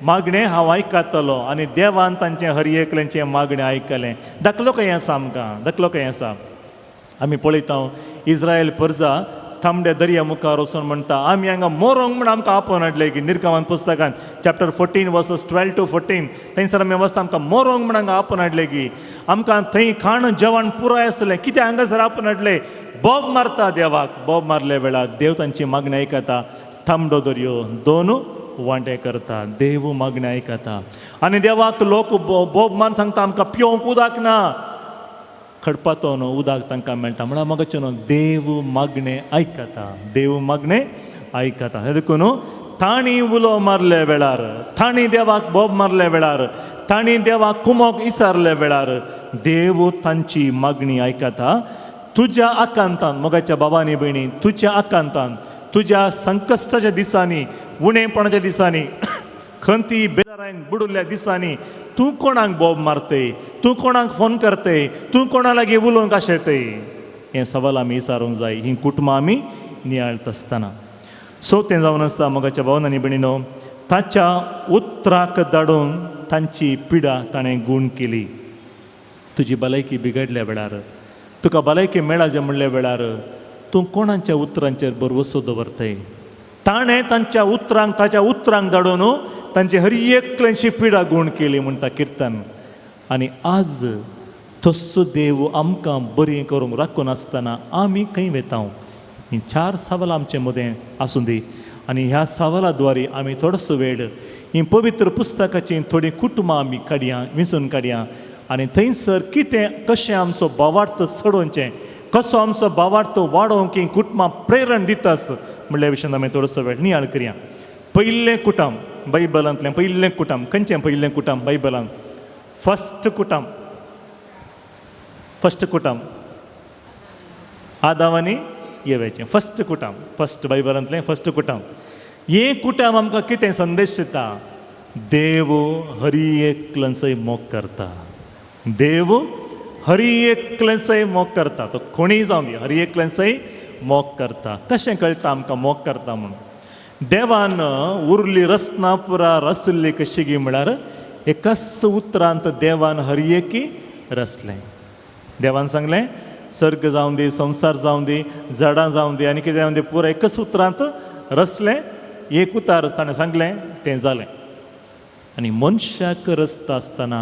मागणें हांव आयकतलो. आनी देवान तांचें हर एकल्याचें मागणें आयकलें. दाखलो खंय आसा आमकां? दाखलो खंय आसा? आमी पळयता इस्रायल परजा तांबड्या दर्या मुखार वचून म्हणटा आमी हांगा मोरोंक म्हण आमकां आपोवन हाडलें की निर्गमन पुस्तकान चॅप्टर 14 वर्सस 12 to 14 थंयसर आमी वचता आमकां मोरोंक म्हण हांगा आपोवन हाडलें की आमकां थंय खाण जेवण पुराय आसलें, कितें हांगासर आपोवन हाडलें. बोब मारता देवाक, बोब मारले वेळार देव तांची मागणी आयकता. तांबडो दर्यो दोन वांटे करता, देव मागणी आयकता. आनी देवाक लोक बोब मान सांगता आमकां पिवंक उदक ना, खडपातो न्हू उदक तांकां मेळटा. म्हणल्यार म्हाका न्हू देव मागणें आयकता, देव मागणें आयकता. देखून तांणी उलो मारले वेळार, तांणी देवाक बोब मारले वेळार, तांणी देवाक कुमोक इसारले वेळार देव तांची मागणी आयकता. तुज्या आकांतान मोगाच्या बाबांनी भयणी, तुज्या आकांतान, तुज्या संकश्टाच्या दिसांनी, उणेपणाच्या दिसांनी, खंती बेजारान बुडुल्ल्या दिसांनी तूं कोणाक बोब मारतय, तूं कोणाक फोन करतय, तूं कोणा लागीं उलोवंक आशेतय, हें सवाल आमी विचारूंक जाय हीं कुटुंबां आमी नियाळत आसतना. सो तें जावन आसा मोगाच्या भावन आनी भयणीनो, ताच्या उतराक धाडून तांची पिडा ताणें गूण केली. तुजी भलायकी बिगडल्या वेळार, तुका भलायकी मेळाचें म्हणल्या वेळार तूं कोणाच्या उतरांचेर भरवसो दवरतय? ताणें तांच्या उतरांक, ताच्या उतरांक धाडून तांची हर एकल्यांची पिडा गूण केली म्हणटा किर्तन. आनी आज तस्सो देव आमकां बरी करूंक राखून आसतना आमी खंय वेता? हीं चार सवालां आमचे मदें आसूं दी. आनी ह्या सवाला द्वारे आमी थोडोसो वेळ हीं पवित्र पुस्तकाचीं थोडीं कुटुंबां आमी काडया, विंचून काडया आनी थंयसर कितें कशें आमचो भावार्थ चडोवचें, कसो आमचो भावार्थ वाडोवंक हीं कुटुंबां प्रेरण दितास म्हणल्या विशयान आमी थोडोसो वेळ नियाळ करया. पयलें कुटुंब बायबलांतलें, पयलें कुटुंब खंयचें? पयलें कुटुंब बायबलांत, फर्स्ट कुटुंब, फर्स्ट कुटुंब आदाव आनी येवेचें फर्स्ट कुटुंब, फर्स्ट बायबलांतलें फर्स्ट कुटुंब. हें कुटुंब आमकां कितें संदेश दिता? देव हरी एकल्याचोय मोग करता, देव हरी एकल्याचोय मोग करता. तो कोणीय जावं दी, हरी एकल्याचोय मोग करता. कशें कळटा आमकां मोग करता म्हूण? देवान उरली रसना पुरा रसली कशी गी म्हळ्यार एकाच उतरांत देवान हर एकी रसलें. देवान सांगलें सर्ग जावं दी, संवसार जावं दी, झाडां जावं दी आनी कितें जावं दी, पुरा एकच उतरांत रसलें. एक उतार ताणें सांगलें तें जालें. आनी मनशाक रचता आसतना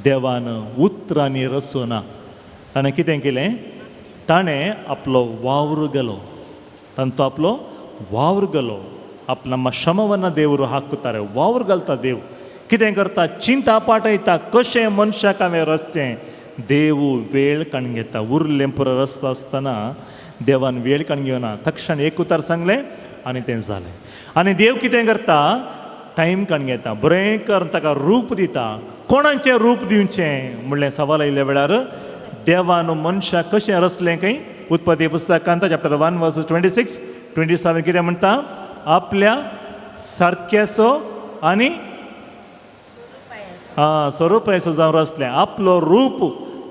देवान उतरांनी रचोना, ताणें कितें केलें? ताणें आपलो वावर गेलो, तांचो आपलो वावर गेलो. आपला श्रमवन्न देवर हाकतारे वावर घालता. देव कितें करता? चिंता पाटयता कशें मनशाक हांवें रचचें. देव वेळ काडून घेता. उरलें पुरो रचता आसतना देवान वेळ काडून घेवना, तक्षण एक उतार सांगलें आनी तें जालें. आनी देव कितें करता? टायम काडून घेता, बरें करून ताका रूप दिता. कोणाचें रूप दिवचें म्हणलें सवाल आयिल्ल्या वेळार देवान मनशाक कशें रचलें खंय? उत्पत्ती पुस्तकांत चॅप्टर 1 वर्स 26 27 कितें म्हणटा? आपल्या सारक्याचो आनी स्वरूपायसो जावन रचलें. आपलो रूप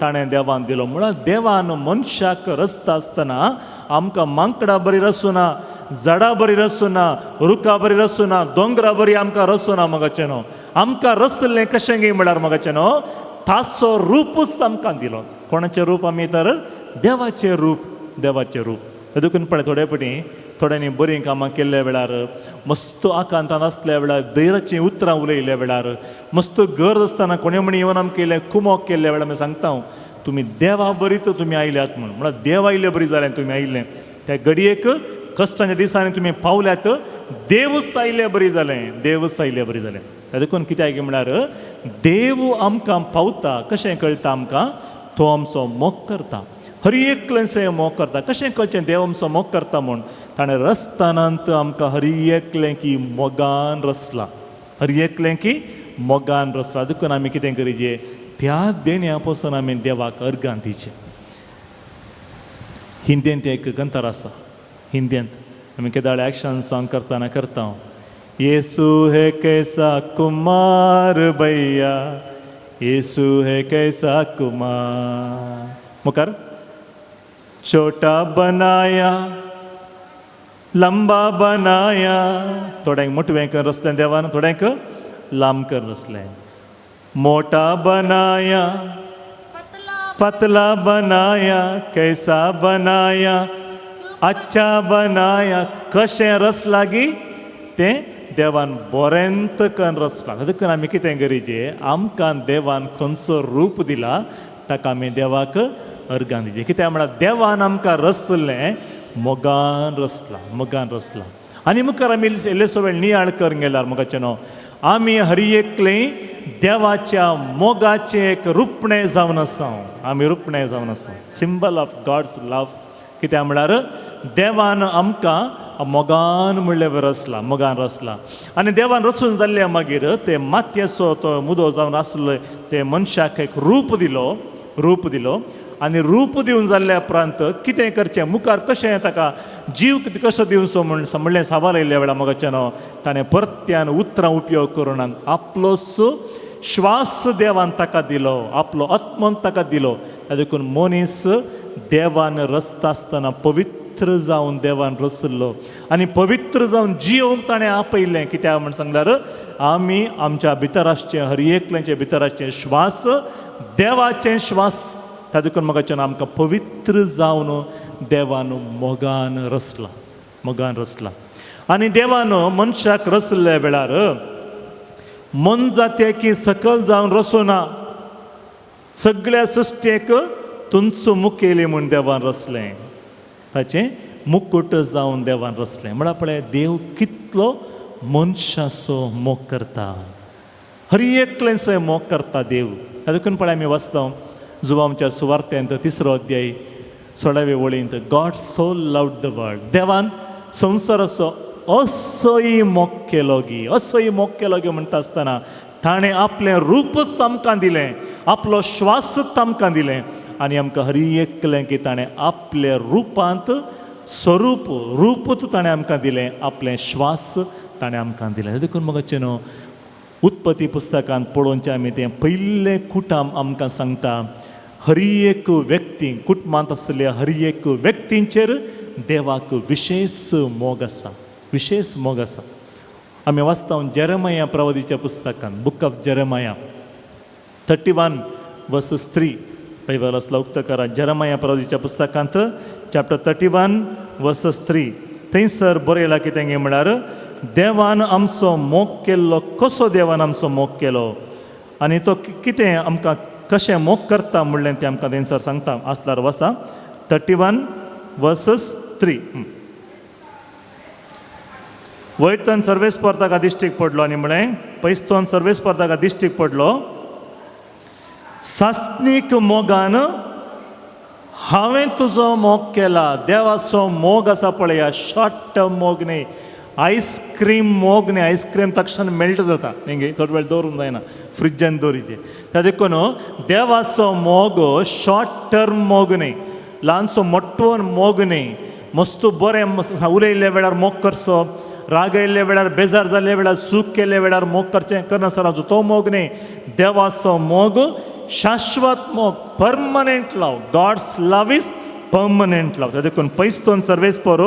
ताणें देवान दिलो. म्हळ्यार देवान मनशाक रचता आसतना आमकां मांकडा बरी रचूना, झाडां बरी रचूना, रुखा बरी रचूना, दोंगरा बरी आमकां रचूना मगाचें न्हू. आमकां रचलें कशें गी म्हळ्यार मगाचें न्हू ताचो रूपूच आमकां दिलो. कोणाचें रूप आमी तर? देवाचें रूप, देवाचें रूप. देखून पळय थोडे फावटी थोड्यांनी बरीं कामां केल्ल्या वेळार, मस्त आकांतान आसल्या वेळार, धैर्याचीं उतरां उलयल्ल्या वेळार, मस्त गरज आसतना कोणे म्हणी येवन आमकां केलें कुमोक केल्ल्या वेळार आमी सांगता हांव, तुमी देवा बरी तर तुमी आयल्यात म्हूण. म्हळ्यार देव आयिल्ले बरी जालें तुमी आयिल्लें त्या घडयेक, कश्टांच्या दिसांनी तुमी पावल्यात, देवूच आयिल्ले बरी जालें, देवूच आयिल्ले बरी जालें. देखून कित्याक म्हळ्यार देव आमकां पावता. कशें कळटा आमकां? तो आमचो मोग करता, हर एकल्याचो मोग करता. कशें कळचें देव आमचो मोग करता म्हूण? ताणें रस्तानांत आमकां हर एकलें की मोगान रचला, हर एकलें की मोगान रचला. देखून आमी कितें करिजे? त्या देण्या पसून आमी देवाक अर्गां दिचें. हिंदींत एक कंतर आसा, हिंदींत आमी केदाळे एक्शन सॉंग करतना करता, येसू है कैसा कुमार भैया, येसू है कैसा कुमार. मुखार छोटा बनाया लंबा बनाया. थोड्यांक मोटवें रसलें देवान, थोड्यांक लांब करून रचलें. मोटा बनाया पतला बनाया कैसा बनाया अच्छा बनाया. कशें रसलां गी तें देवान बरेंत करून रचलां. देखून आमी कितें करीचे, आमकां देवान खंयचो रूप दिला ताका आमी देवाक अर्गां दिचें. कित्याक म्हळ्यार देवान आमकां रचलें मोगान रचलां, मोगान रचलां. आनी मुखार आमी इल्लेसो वेळ नियाळ करून गेल्यार मोगाचें न्हू, आमी हर एकले देवाच्या मोगाचें एक रुपणें जावन आसा. आमी रुपणें जावन आसा, सिंबल ऑफ गॉड्स लव. कित्याक म्हळ्यार देवान आमकां मोगान म्हणल्यार रचला, मोगान रचला. आनी देवान रचून जाल्ल्या मागीर ते मातयेचो तो मुदो जावन आसलो ते मनशाक एक रूप दिलो, रूप दिलो. आनी रूप दिवन जाल्ल्या उपरांत कितें करचें, मुखार कशें ताका जीव कसो दिवचो म्हण म्हणलें सवाल आयिल्ल्या वेळार मोगाचें न्हू, ताणें परत्यान उतरां उपयोग करून आपलोच श्वास देवान ताका दिलो, आपलो आत्मन ताका दिलो. देखून मनीस देवान रचता आसतना पवित्र जावन देवान रचलो आनी पवित्र जावन जियोवंक ताणें आपयलें. कित्याक म्हण सांगल्यार आमी आमच्या भितर आसचें, हर एकल्याचे भितर आसचें श्वास देवाचें श्वास. त्या देखून मोगाचें आमकां पवित्र जावन देवान मोगान रचला, मोगान रचला. आनी देवान मनशाक रचल्ल्या वेळार मोनजातेकी सकल जावन रचोना, सगळ्या सृश्टेक तुमचो मुखेली म्हूण देवान रचलें, ताचें मुकुट जावन देवान रचलें. म्हळ्यार पळय देव कितलो मनशाचो मोग करता, हर एकल्याचो मोग करता देव. देखून पळय आमी वाचता जुवांच्या सुवार्त्यांत 3 अध्याय 16वे वळींत, God so loved the world. देवान संवसाराचो असोय मोग केलो गी, असोय मोग केलो गी म्हणटा आसतना ताणें आपलें रूपच आमकां दिलें, आपलो श्वासच आमकां दिलें आनी आमकां हर एकलें की ताणें आपल्या रुपांत स्वरूप रूपच ताणें आमकां दिलें, आपलें श्वास ताणें आमकां दिलें. देखून मोगाचें न्हू, उत्पत्ती पुस्तकांत पळोवचें आमी तें पयलें कुटाम आमकां सांगता, हर एक व्यक्ती कुटुंबांत आसलेल्या हर एक व्यक्तींचेर देवाक विशेश मोग आसा, विशेश मोग आसा. आमी वाचता जेरमया प्रवादीच्या पुस्तकान, book of Jeremiah 31:3. Bible आसला उक्त करा. जेरमया प्रवादीच्या पुस्तकांत चॅप्टर 31:3 थंयसर बरयला कितें गे म्हळ्यार देवान आमचो मोग केल्लो, कसो देवान आमचो मोग केलो आनी तो कितें आमकां कशें मोग करता म्हणलें तें आमकां थंयसर सांगता. आसल्यार वसा 31:3. वयतन सर्वेस्पर ताका दिश्टीक पडलो आनी म्हळें, पैस्तोन सर्वेस्पर ताका दिश्टीक पडलो, सासणीक मोगान हांवें तुजो मोग केला. देवाचो मोग आसा पळया, शॉर्ट टर्म मोग न्ही, आयस्क्रीम मोग न्ही. आयस्क्रीम तक्षण मेल्ट जाता न्ही गे, चड वेळ दवरूंक जायना, फ्रिजान दवरीचे. त्या देखून देवाचो मोग शॉर्ट टर्म मोग न्ही, ल्हानसो मोटवो मोग न्ही, मस्त बरें उलयल्ल्या वेळार मोग करचो, रागयल्ल्या वेळार, बेजार जाल्ल्या वेळार, चूक केल्ल्या वेळार मोग करचें करनासतना तो मोग न्ही. देवाचो मोग शाश्वत मोग, permanent love. God's love is permanent love. देखून पैस्तोन सर्वेस्पर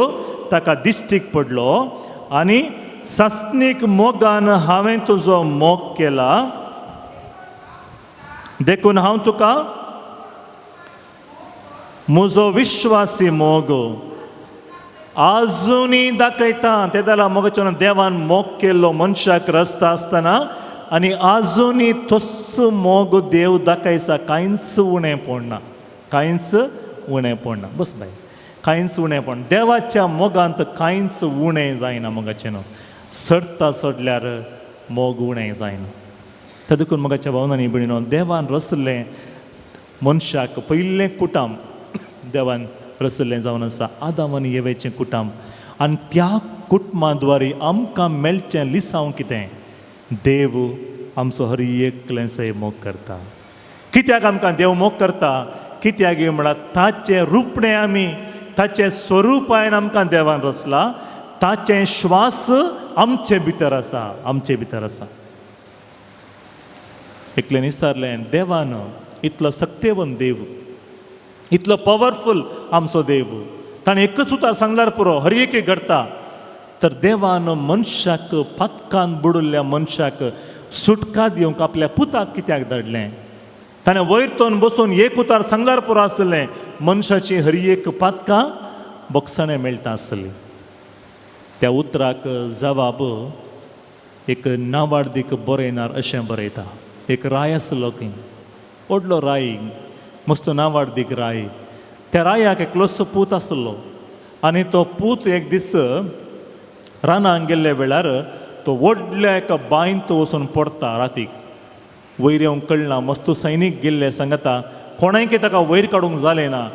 ताका दिश्टीक पडलो आनी सासणीक मोगान हांवें तुजो मोग केला, देखून हांव तुका म्हजो विश्वासी मोग आजुनूय दाखयता. ते जाल्यार मोगाच्या देवान मोग केल्लो मनशाक रस्ता आसतना आनी आजुनूय तस्सो मोग देव दाखयता, कांयच उणें पडना, कांयच उणें पडना. बस बाय, कांयच उणें पडना. देवाच्या मोगांत कांयच उणें जायना. मोगाचें न्हू, सडता सोडल्यार मोग उणें जायना. ते देखून मोगाच्या भावनांनी भयणीनो, देवान रचलें मनशाक पयलें कुटाम देवान रचल्लें जावन आसा आदाम आनी येवेचें कुटाम. आनी त्या कुटुंबा द्वारे आमकां मेळचें लिसांव कितें, देव आमचो हर एकल्याचो मोग करता. कित्याक आमकां देव मोग करता, कित्याक म्हळ्यार ताचें रुपणें आमी, ताचें स्वरूपायन आमकां देवान रचला, ताचें श्वास आमचे भितर आसा, आमचे भितर आसा. एकल्यान विचारलें, देवान इतलो सक्तेवन देव, इतलो पॉवरफूल आमचो देव, ताणें एकच उतर सांगल्यार पुरो, हर एक घडता. तर देवान मनशाक पातकान बुडिल्ल्या मनशाक सुटका दिवंक आपल्या पुताक कित्याक धाडलें? ताणें वयर तोन बसून एक उतार सांगल्यार पुरो आसलें, मनशाची हर एक पातकां बोगसणें मेळटा आसली. त्या उतराक जवाब एक नावार्दीक बरयणार अशें बरयता. एक राय आसलो खंय, व्हडलो राय, मस्त नावार्दीक राय. त्या रायाक एकलोसो पूत आसलो आनी तो पूत एक दीस रानांत गेल्ल्या वेळार तो व्हडल्या एका बांयंत वचून पडटा रातीक. वयर येवंक कळना, मस्त सैनीक गेल्ले सांगता, कोणायकी ताका वयर काडूंक जालें ना.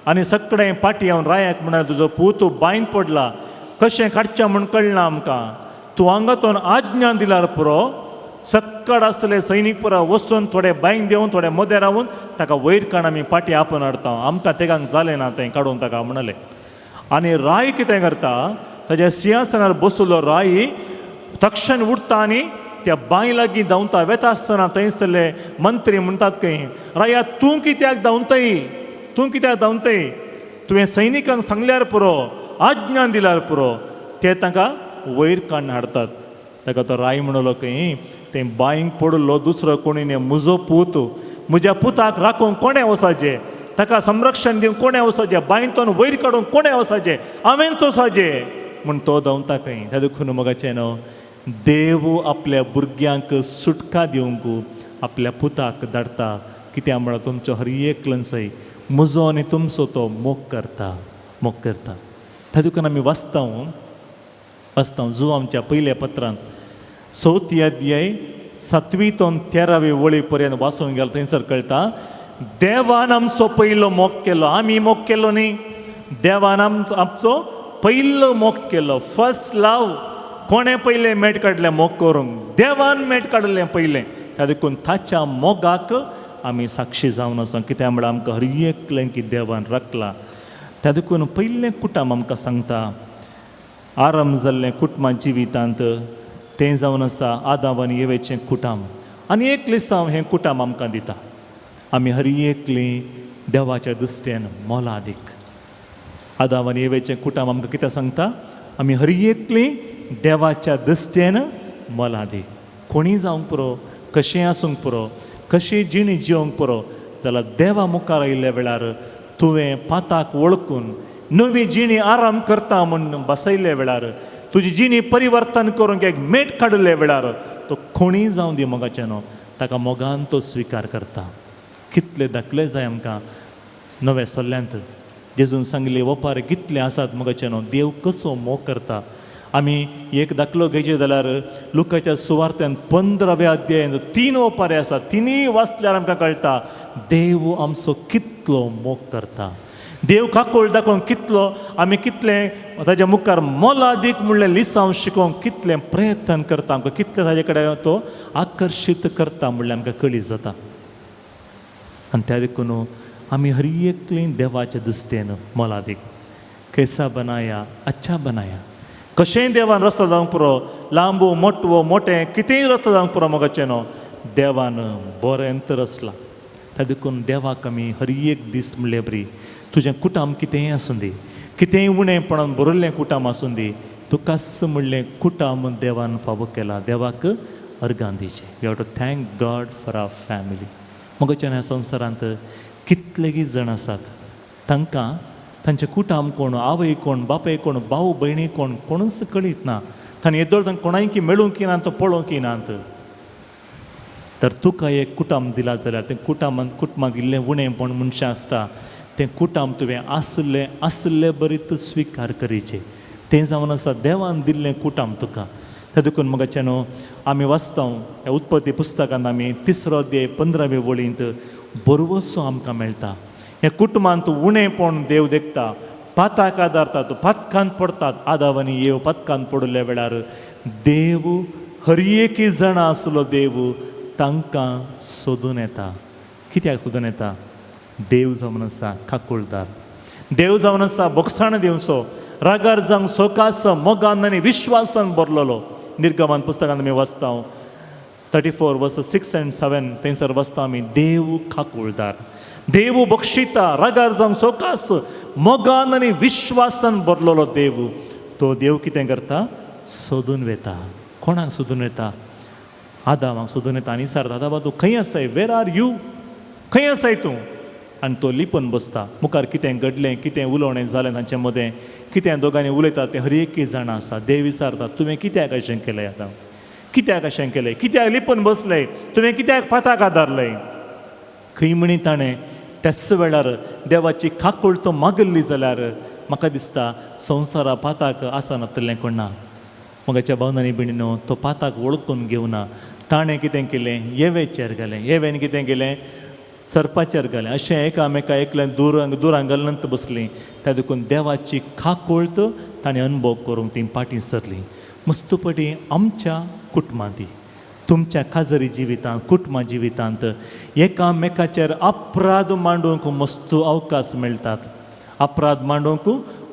आनी सगळें पाटी येवन रायाक म्हणाले, तुजो पूत बांयंत पडला, कशें काडचें म्हूण कळना आमकां, तूं हांगातून आज्ञा दिल्यार पुरो, सक्कड आसले सैनीक पुरो वचून थोडे बांयन देंवन थोडे मदें रावून ताका वयर काड, आमी पाटी आपोवन हाडटा, आमकां तेगांक जालें ना तें काडून ताका म्हणलें. आनी राय कितें करता, ताज्या सिंहासनार बसलो राय तक्षण उठता आनी त्या बांय लागीं धांवता. वेता आसतना थंयसरले मंत्री म्हणटात खंय, राया तूं कित्याक धांवतय, तूं कित्याक धांवतय, तुवें सैनिकांक सांगल्यार पुरो, आज्ञा दिल्यार पुरो, ते तांकां वयर काडून हाडटात. ताका तो राय म्हणलो खंय, तें बांयक पडिल्लो दुसरो कोणी न्ही, म्हजो पूत, म्हज्या पुताक राखूंक कोणें वचाचें, ताका संरक्षण दिवंक कोणें वचाचें, बांयतून वयर काडूंक कोणें वचाचें, हांवेंच वचाचें म्हूण तो धांवता खंय. त्या देखून मोगाचें न्हू, देव आपल्या भुरग्यांक सुटका दिवंक आपल्या पुताक धाडटा. कित्याक म्हळ्यार तुमचो हर एकल्यान सय म्हजो आनी तुमचो तो मोग करता, मोग करता. त्या देखून आमी वाचता वाचता जो आमच्या पयल्या पत्रांत चवथी अध्याय 7वी तो 13वी वळी पर्यंत वाचून गेलो, थंयसर कळटा देवान आमचो पयलो मोग केलो. आमी मोग केलो न्ही, देवान आमचो पयलो मोग केलो. फर्स्ट लव कोणें पयलें मेट काडलें मोग करूंक? देवान मेट काडलें पयलें. त्या देखून ताच्या मोगाक आमी साक्षी जावन आसा. कित्याक म्हळ्यार आमकां हर एकलें की देवान राखला. त्या देखून पयलें कुटुंब आमकां सांगता आरंभ जाल्लें कुटुंबा जिवितांत तें जावन आसा आदाव आनी येवेचें कुटुंब. आनी एक लिसांव हें कुटुंब आमकां दिता. आमी हर एकलीं देवाच्या दृश्टेन मोलादीक. आदाव आनी येवेचें कुटुंब आमकां कितें सांगता? आमी हर एकलीं देवाच्या दृश्टेन मोलादीक. कोणीय जावंक पुरो, कशेंय आसूंक पुरो, कशी जिणी जिवंक पुरो, जाल्यार देवा मुखार आयिल्ल्या वेळार तुवें पाताक वळखून नवी जिणी आराम करता म्हूण बसयल्ल्या वेळार, तुजी जिणी परिवर्तन करूंक एक मेट काडिल्ल्या वेळार तो कोणीय जावं दी मोगाचें न्हू, ताका मोगान तो स्विकार करता. कितले दाखले जाय आमकां नव्या सल्ल्यांत. जेजून सांगले ओपार कितले आसात मोगाचें न्हू, देव कसो मोग करता. आमी एक दाखलो घेयचे जाल्यार लुकाच्या सुवार्थ्यान 15व्या अध्यायान 3 ओपारे आसात. तिनूय वाचल्यार आमकां कळटा देव आमचो कितलो मोग करता. देव काकोळ दाखोवंक कितलो आमी कितलें ताज्या मुखार मोलादीक म्हणलें लिसांव शिकोवंक कितलें प्रयत्न करता, आमकां कितलें ताजे कडेन तो आकर्शीत करता म्हणल्यार आमकां कळीत जाता. आनी त्या देखून आमी हर एकलीं देवाच्या दृश्टेन मोलादीक. कैसा बनाया अच्छा बनाया. कशेंय देवान रस्तो जावंक पुरो, लांबो मोटवो मोटें कितेंय रस्तो जावंक पुरो मोगाचें न्हू, देवान बरें रचलां. त्या देखून देवाक आमी हर एक दीस म्हणलें बरी तुजें कुटुंब कितेंय आसूं दी, कितेंय उणेपणान बरयल्लें कुटुंब आसूं दी, तुकाच म्हणलें कुटुंब देवान फावो केलां. देवाक अर्गां दिवचें. We have to thank God for our family. मोगाच्या ह्या संवसारांत कितलेगी जाण आसात, तांकां तांचें कुटुंब कोण, आवय कोण, बापाय कोण, भाव भयणी कोण, कोणूच कळीत ना. तांणी येदोळ तांकां कोणायकी मेळूंक ना, तो पळोवंक नात. तर तुका एक कुटुंब दिलां जाल्यार तें कुटुंबांत कुटुंबांत इल्लें उणेंपण मनशां आसता, तें कुटुंब तुवें आसलें आसले बरीत स्विकार करीचें. तें जावन आसा देवान दिल्लें कुटुंब तुका. त्या देखून मोगाचें न्हू आमी वाचता ह्या उत्पत्ती पुस्तकांत आमी 3रो अध्याय 15वे वळींत बरवसो आमकां मेळटा. ह्या कुटुंबांत उणेंपण देव देखता, पाताक आदारतात, पातकान पडटात. आदाव आनी येव पातकान पडिल्ल्या वेळार देव हर एकी जाणा आसलो देव तांकां सोदून येता. कित्याक सोदून येता? देव जावन आसा काकुळदार, देव जावन आसा बोगसाण दिवचो, रागार जावंक सोकास मोगान आनी विश्वासान भरलेलो. निर्गमान पुस्तकांत आमी वाचता 34 वर्स 6 and 7 थंयसर वाचता आमी देव काकुळदार, देव बक्षिता, रागार जावंक सोकास मोगान आनी विश्वासान भरलेलो देव. तो देव कितें करता? सोदून वेता. कोणाक सोदून वेता? आदामाक सोदून येता आनी विचारता, आदामा तूं खंय आसाय? वेर are you? खंय आसाय तूं? आनी तो लिपून बसता. मुखार कितें घडलें, कितें उलोवणें जालें तांचे मदें, कितें दोगांनी उलयता तें हर एक जाणा आसा. देव विचारता, तुवें कित्याक अशें केलें आदाम? कित्याक अशें केलें? कित्याक लिपून बसलें? तुवें कित्याक पाताक आदारलें? खंय म्हणी ताणें त्याच वेळार देवाची काकूळ तो मागिल्ली जाल्यार म्हाका दिसता संवसारा पाताक आसनातलें कोण ना. मगाच्या भावनांनी भयणीनो, तो पाताक वळखून घेवना. ताणें कितें केलें? येवेचेर घालें. येवेन कितें केलें? सरपाचेर घालें. अशें एकामेका एकल्यान दुरांग दुरांग घालून बसलीं. त्या देखून देवाची काकूळत ताणें अनुभव करूंक ती फाटीं सरलीं. मस्तपटी आमच्या कुटुंबांत, तुमच्या खाजरी जिवितांत, कुटुंबा जिवितांत एकामेकाचेर अपराध मांडूंक मस्त अवकाश मेळटात. अपराध मांडूंक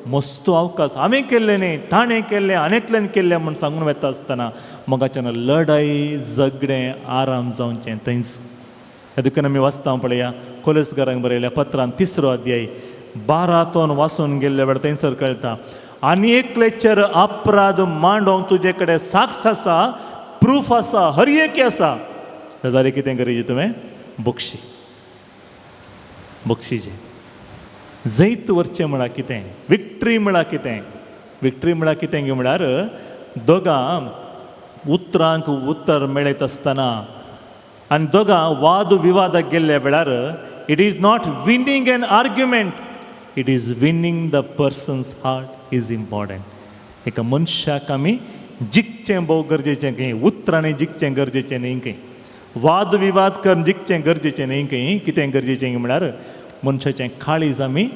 मस्त अवकाश. हांवें केल्लें न्ही, ताणें केल्लें, आनी एकल्यान केल्लें म्हूण सांगून वता आसतना मोगाच्यान लढाई झगडें आराम जावचें थंयच. ह्या देखून आमी वाचता पळया, कोलेसकारांक बरयल्या पत्रान तिसरो अध्याय 12 तोन वाचून गेल्ले वेळ थंयसर कळटा, आनी एकलेचेर अपराध मांडोवंक तुजे कडेन साक्ष आसा, प्रूफ आसा, हर एक आसा जाल्यार कितें करीजे तुवें? बक्षी बक्षीचे. जैत वरचें म्हळ्यार कितें? विक्ट्री म्हळ्यार कितें? विक्ट्री म्हळ्यार कितें म्हळ्यार दोगां उतरांक उतर मेळयत आसतना आनी दोगां वाद विवादाक गेल्ल्या वेळार, it is not winning an argument, it is winning the person's heart is important. एका मनशाक आमी जिखचें भोव गरजेचें खंय. उतरांनी जिखचें गरजेचें न्ही खंय, वाद विवाद करून जिखचें गरजेचें न्ही खंय. कितें गरजेचें म्हळ्यार मनशाचें काळीज आमी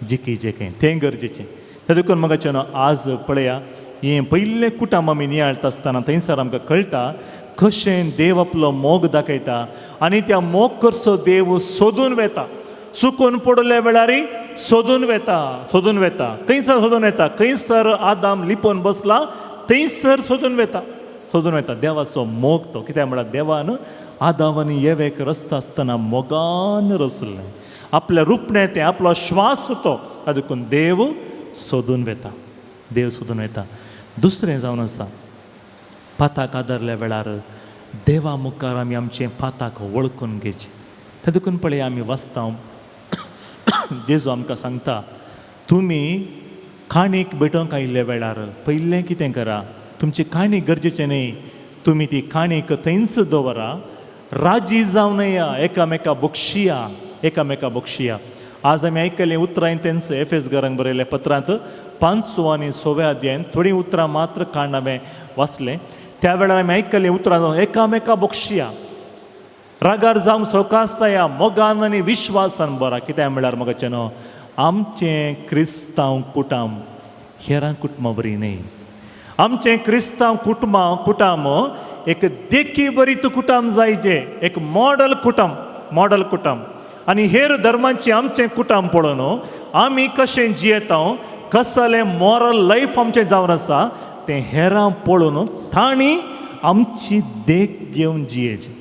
जिखीचें खंय, तें गरजेचें. ते देखून म्हाका आज पळया, हें पयलें कुटुंब आमी नियाळटा आसतना थंयसर आमकां कळटा कशें देव आपलो मोग दाखयता आनी त्या मोग करचो देव सोदून वेता. चुकून पडल्या वेळारय सोदून वेता, सोदून वेता. खंयसर सोदून वेता? खंयसर आदाम लिपोवन बसला थंयसर सोदून वेता, सोदून वेता. देवाचो मोग तो. कित्याक म्हळ्यार देवान आदाम आनी येवेक रचता आसतना मोगान रचलें, आपल्या रुपणें तें, आपलो श्वास तो. देखून देव सोदून वेता, देव सोदून वेता. दुसरें जावन आसा, पाताक आदारल्या वेळार देवा मुखार आमी आमचें पाताक वळखून घेवचें. ते देखून पळय आमी वाचता, जेजू आमकां सांगता, तुमी काणीक भेटोवंक आयिल्ल्या वेळार पयलें कितें करा? तुमची काणी गरजेचें न्ही, तुमी ती काणीक थंयच दवरा, राजी जावन या, एकामेका बक्षिया, एकामेका बक्षिया. आज आमी आयकलें उतरां तेंच एफ एस घरांक बरयल्या पत्रांत पांचवो आनी सव्या अध्यायान थोडीं उतरां मात्र काडून हांवें वाचलें. त्या वेळार आमी आयकलें उतरां, एकामेका बक्षिया, रागार जावंक सवकास जाया, मोगान आनी विश्वासान बरा. कित्याक म्हळ्यार मोगाचें न्हू, आमचें क्रिस्तांव कुटुंब हेरां कुटुंबां बरी न्ही. आमचें क्रिस्तांव कुटुंबां कुटुंब एक देखी बरी कुटुंब जायचे, एक मॉडल कुटुंब, मॉडल कुटुंब. आनी हेर धर्मांचें आमचें कुटुंब पळोवन आमी कशें जियेता, कसलें मॉरल लायफ आमचें जावन आसा तें हेरां पळोवन तांणी आमची देख घेवन जियेची,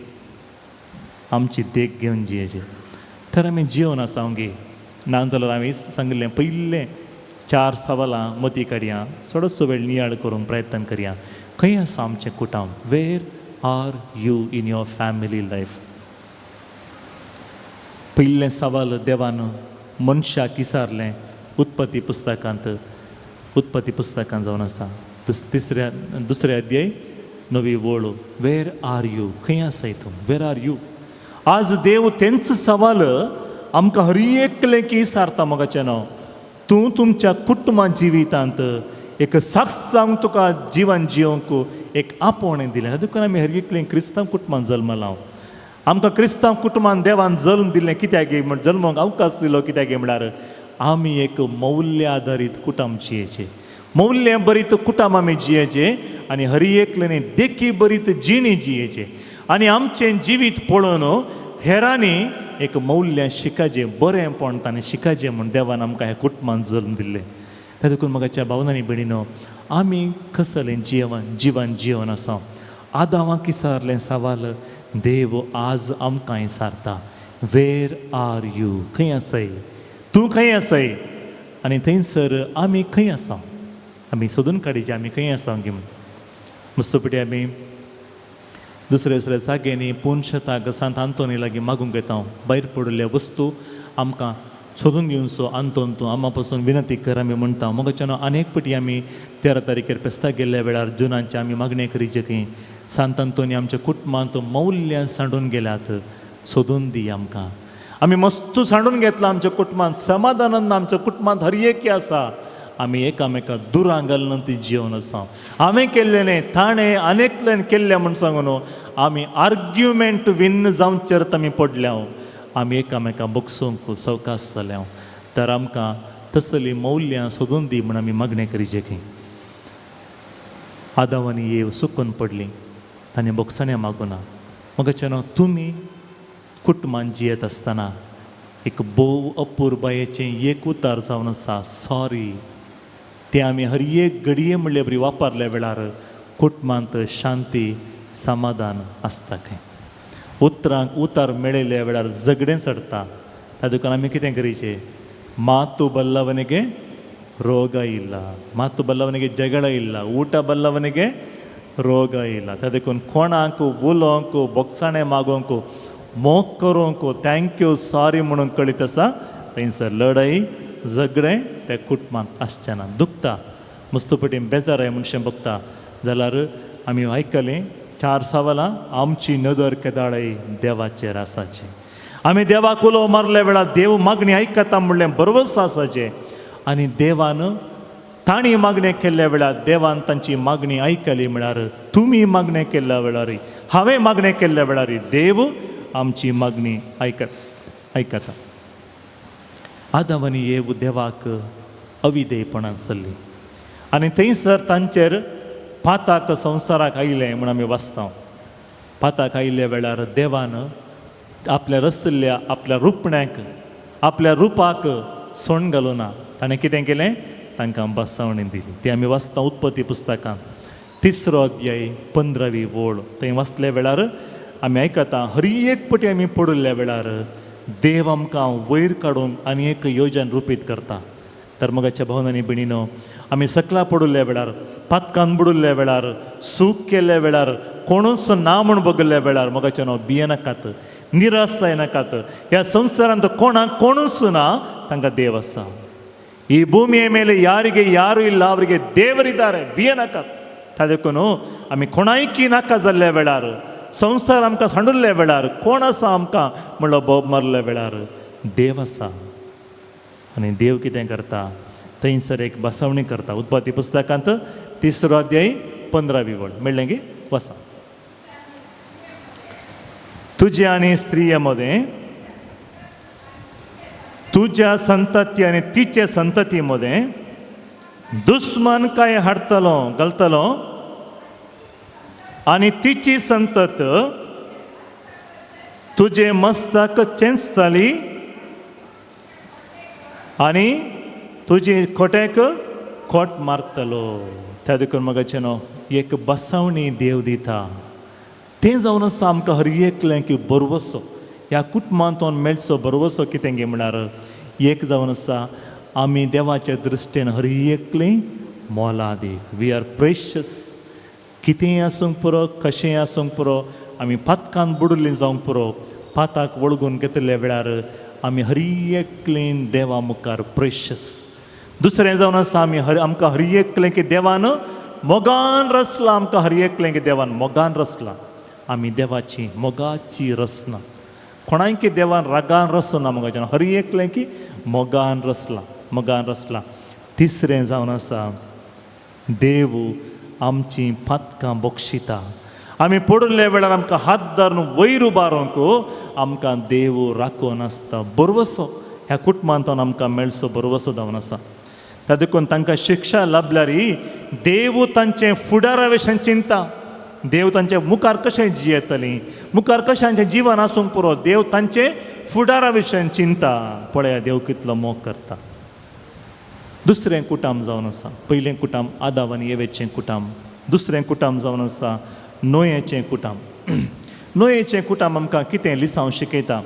आमची देख घेवन जियेची. तर आमी जिवन आसा गे ना जाल्यार हांवें सांगिल्लें पयलें चार सवालां मती काडया, थोडोसो वेळ नियाळ करूंक प्रयत्न करया. खंय आसा आमचें कुटुंब? Where are you in your family life? पयलें सवाल देवान मनशाक विचारलें उत्पत्ती पुस्तकांत, उत्पत्ती पुस्तकांत जावन आसा तिसऱ्या दुसऱ्या अध्याय नवी वळ. Where are you? खंय आसाय तूं? Where are you? आज देव तेंच सवाल आमकां हर एकलें की विचारता. मोगाचें नांव, तूं तुमच्या कुटुंबा जिवितांत एक साक्ष जावंक तुका जिवन जिवंक एक आपोवणें दिलें. देखून आमी हर एकलें क्रिस्तांव कुटुंबान जल्मला. आमकां क्रिस्तांव कुटुंबान देवान जल्म दिलें कित्याक म्हण, जल्मोंक अवकाश दिलो कित्याक म्हळ्यार आमी एक मौल्य आदारीत कुटुंब जियेचें, मौल्य बरीत कुटुंब आमी जियेचें आनी हर एकल्यानी देखी बरीत जिणी जियेचें आनी आमचें जिवीत पळोवन हेरांनी एक मौल्यां शिकाचें, बरेंपण ताणें शिकाचें म्हूण देवान आमकां ह्या कुटुंबान जल्म दिल्लें. त्या देखून म्हाका भावनांनी भयणीनो, आमी कसलें जिवन जिवन जिवन आसा? आदावाक विचारलें सवाल देव आज आमकां विचारता, where are you? खंय आसाय तूं? खंय आसाय? आनी थंयसर आमी खंय आसा? आमी सोदून काडीचे आमी खंय आसा की म्हूण. मस्तपटी आमी दुसरे दुसऱ्या जाग्यांनी पुनशताक सांत आंतोनी लागीं मागूंक येता. भायर पडिल्ल्या वस्तू आमकां सोदून दिवचो आंतोन तूं आमा पासून विनंती कर आमी म्हणटा. मोगाच्यानो, अनेक पटी आमी 13 तारखेर पेस्ता गेल्ल्या वेळार जुनांचे आमी मागणें करीचे की सांत आंतोनी आमच्या कुटुंबांत मौल्यां सांडून गेल्यात, सोदून दी आमकां. आमी मस्त सांडून घेतला आमच्या कुटुंबांत समाधानान, आमच्या कुटुंबांत हर एक आसा. आमी एकामेका दुरां घालून ती जिवन आसा. हांवें केल्लें न्ही, ताणें अनेकल्यान केल्लें म्हूण सांगू न्हू. आमी आर्ग्युमेंट विन्न जावचेर आमी पडल्या. आमी एकामेका बगसूंक सवकास जाल्या. तर आमकां तसलीं मौल्यां सोदून दी म्हूण आमी मागणें करीचे की आदाव आनी येव सुकून पडलीं, तांणी बोगसाण्या मागूना. मोगाच्यानो, तुमी कुटुंबान जियेत आसतना एक भोव अपुरबायेचें एक उतार जावन आसा सॉरी. तें आमी हर एक घडये म्हणले बरी वापरल्या वेळार कुटुंबांत शांती समाधान आसता खंय. उतरांक उतार मेळयल्या वेळार झगडें चडटा. त्या देखून आमी कितें करीचें? ಮಾತು ಬಲ್ಲವನಿಗೆ ರೋಗ ಇಲ್ಲ, ಮಾತು ಬಲ್ಲವನಿಗೆ ಜಗಳ ಇಲ್ಲ, ಊಟ ಬಲ್ಲವನಿಗೆ ರೋಗ ಇಲ್ಲ. त्या देखून कोणाक उलोवंक, बोगसाणें मागोवंक, मोग करूंक, thank you sorry म्हणून कळीत आसा, थंयसर लढाई झगडें त्या कुटुंबांत आसचें ना. दुखता मस्तपटी, बेजाराय मनशां बगता जाल्यार आमी आयकलें चार सवालां. आमची नदर केदाळय देवाचेर आसाची. आमी देवाक उलो मारल्या वेळार देव मागणी आयकता म्हणलें बरोवस आसाचें. आनी देवान तांणी मागणें केल्ल्या वेळार देवान तांची मागणी आयकली. म्हळ्यार तुमी मागणें केल्ल्या वेळार, हांवें मागणें केल्ल्या वेळार देव आमची मागणी आयकता. आदाव आनी येव देवाक अविधेयपणान चल्ली आनी थंयसर तांचेर पाताक संवसाराक आयलें म्हूण आमी वाचता. पाताक आयिल्ल्या वेळार देवान आपल्या रसल्ल्या आपल्या रुपण्याक, आपल्या रुपाक सोण घालूं ना. ताणें कितें केलें? तांकां बसावणी दिली. ती आमी वाचता उत्पत्ती पुस्तकांत तिसरो अध्याय 15वी ओळ. थंय वाचल्या वेळार आमी आयकता, हर एक पटी आमी पडिल्ल्या वेळार देव आमकां वयर काडून आनी एक योजन रुपीत करता. तर मोगाच्या भावन आनी भयणीनो, आमी सकला पडिल्ल्या वेळार, पातकान बुडिल्ल्या वेळार, सूख केल्ल्या वेळार, कोणूच ना म्हूण बगल्ल्या वेळार, मोगाच्या न्हू, भियेनाकात, निराश जायनाकात. ह्या संवसारांत कोणाक कोणूच ना, तांकां देव आसा. ಈ ಭೂಮಿಯ ಮೇಲೆ ಯಾರಿಗೆ ಯಾರು ಇಲ್ಲ, ಅವರಿಗೆ ದೇವರಿದ್ದಾರೆ. भियेनाकात. त्या देखून आमी कोणायकी नाका जाल्ल्या वेळार, संवसार आमकां सांडुल्ल्या वेळार, कोण आसा आमकां म्हणलो बोब मारल्या वेळार देव आसा. आनी देव कितें करता? थंयसर एक बसवणी करता. उत्पत्ती पुस्तकांत तिसरो अध्याय 15वी वळ मेळ्ळें की वसा. तुज्या आनी स्त्रिये मदें, तुज्या संतती आनी तिचे संतती मदें दुस्मान काय हाडटलो घालतलो आनी तिची संतत तुजे मस्तक चेंचतली आनी तुजी खोट्याक खोट मारतलो. त्या देखून मोगाचे न्हू, एक बसवणी देव दिता. तें जावन आसा आमकां हर एकलें की बरवसो ह्या कुटुंबांतून मेळचो बरवसो कितें गे म्हळ्यार एक जावन आसा, आमी देवाच्या दृश्टीन हर एकलें मोलादीक. We are precious. कितेंय आसूंक पुरो, कशेंय आसूंक पुरो, आमी पातकान बुडुल्लीं जावंक पुरो, पाताक वळगून घेतिल्ल्या वेळार आमी हर एकलें देवा मुखार प्रेशस. दुसरें जावन आसा, आमी हर आमकां हर एकलें की देवान मोगान रचला. आमकां हर एकलें की देवान मोगान रचला. आमी देवाची मोगाची रचना. कोणायकी देवान रागान रचूना. मोगाच्यान हर एकलें की मोगान रचला, मोगान रचला. तिसरें जावन आसा, देव आमची पातकां बक्षिता. आमी पडिल्ल्या वेळार आमकां हात धरून वयर उबारूंक आमकां देव राखून आसता. बरवसो ह्या कुटुंबांतून आमकां मेळचो बरवसो जावन आसा. त्या देखून तांकां शिक्षा लाभल्यार देव तांचे फुडारा विशीं चिंता. देव तांचे मुखार कशें जियेतलीं, मुखार कशें तांचें जिवन आसूंक पुरो, देव तांचे फुडारा विशीं चिंता. पळया देव कितलो मोग करता. दुसरें कुटाम जावन आसा, पयलें कुटाम आदाव आनी येवेचें कुटाम, दुसरें कुटाम जावन आसा नोयेचें कुटाम. नोयेचें कुटाम आमकां कितें लिसांव शिकयता?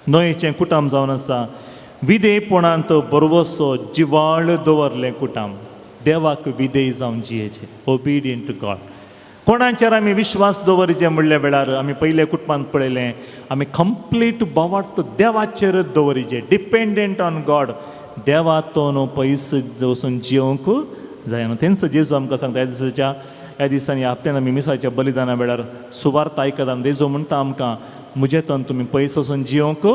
नोयेचें कुटाम जावन आसा विधेयपणांत बरवसो जिवाळ दवरलें कुटाम. देवाक विधेय जावन जियेचें, ओबिडियंट टू गॉड. कोणाचेर आमी विश्वास दवरचे म्हणल्या वेळार आमी पयल्या कुटुंबांत पळयलें, आमी कंप्लीट भावार्थ देवाचेर दवरिचे, डिपेंडंट ऑन गॉड. देवा तो न्हू पयस वचून जियोंक जायना. तेंच जेजू आमकां सांगता. ह्या दिसाच्या ह्या दिसांनी ह्या हप्त्यान आमी मिसाच्या बलिदाना वेळार सुवार्थ आयकता आनी जेजू म्हणटा आमकां, म्हजे तन तुमी पयस वचून जियोंक,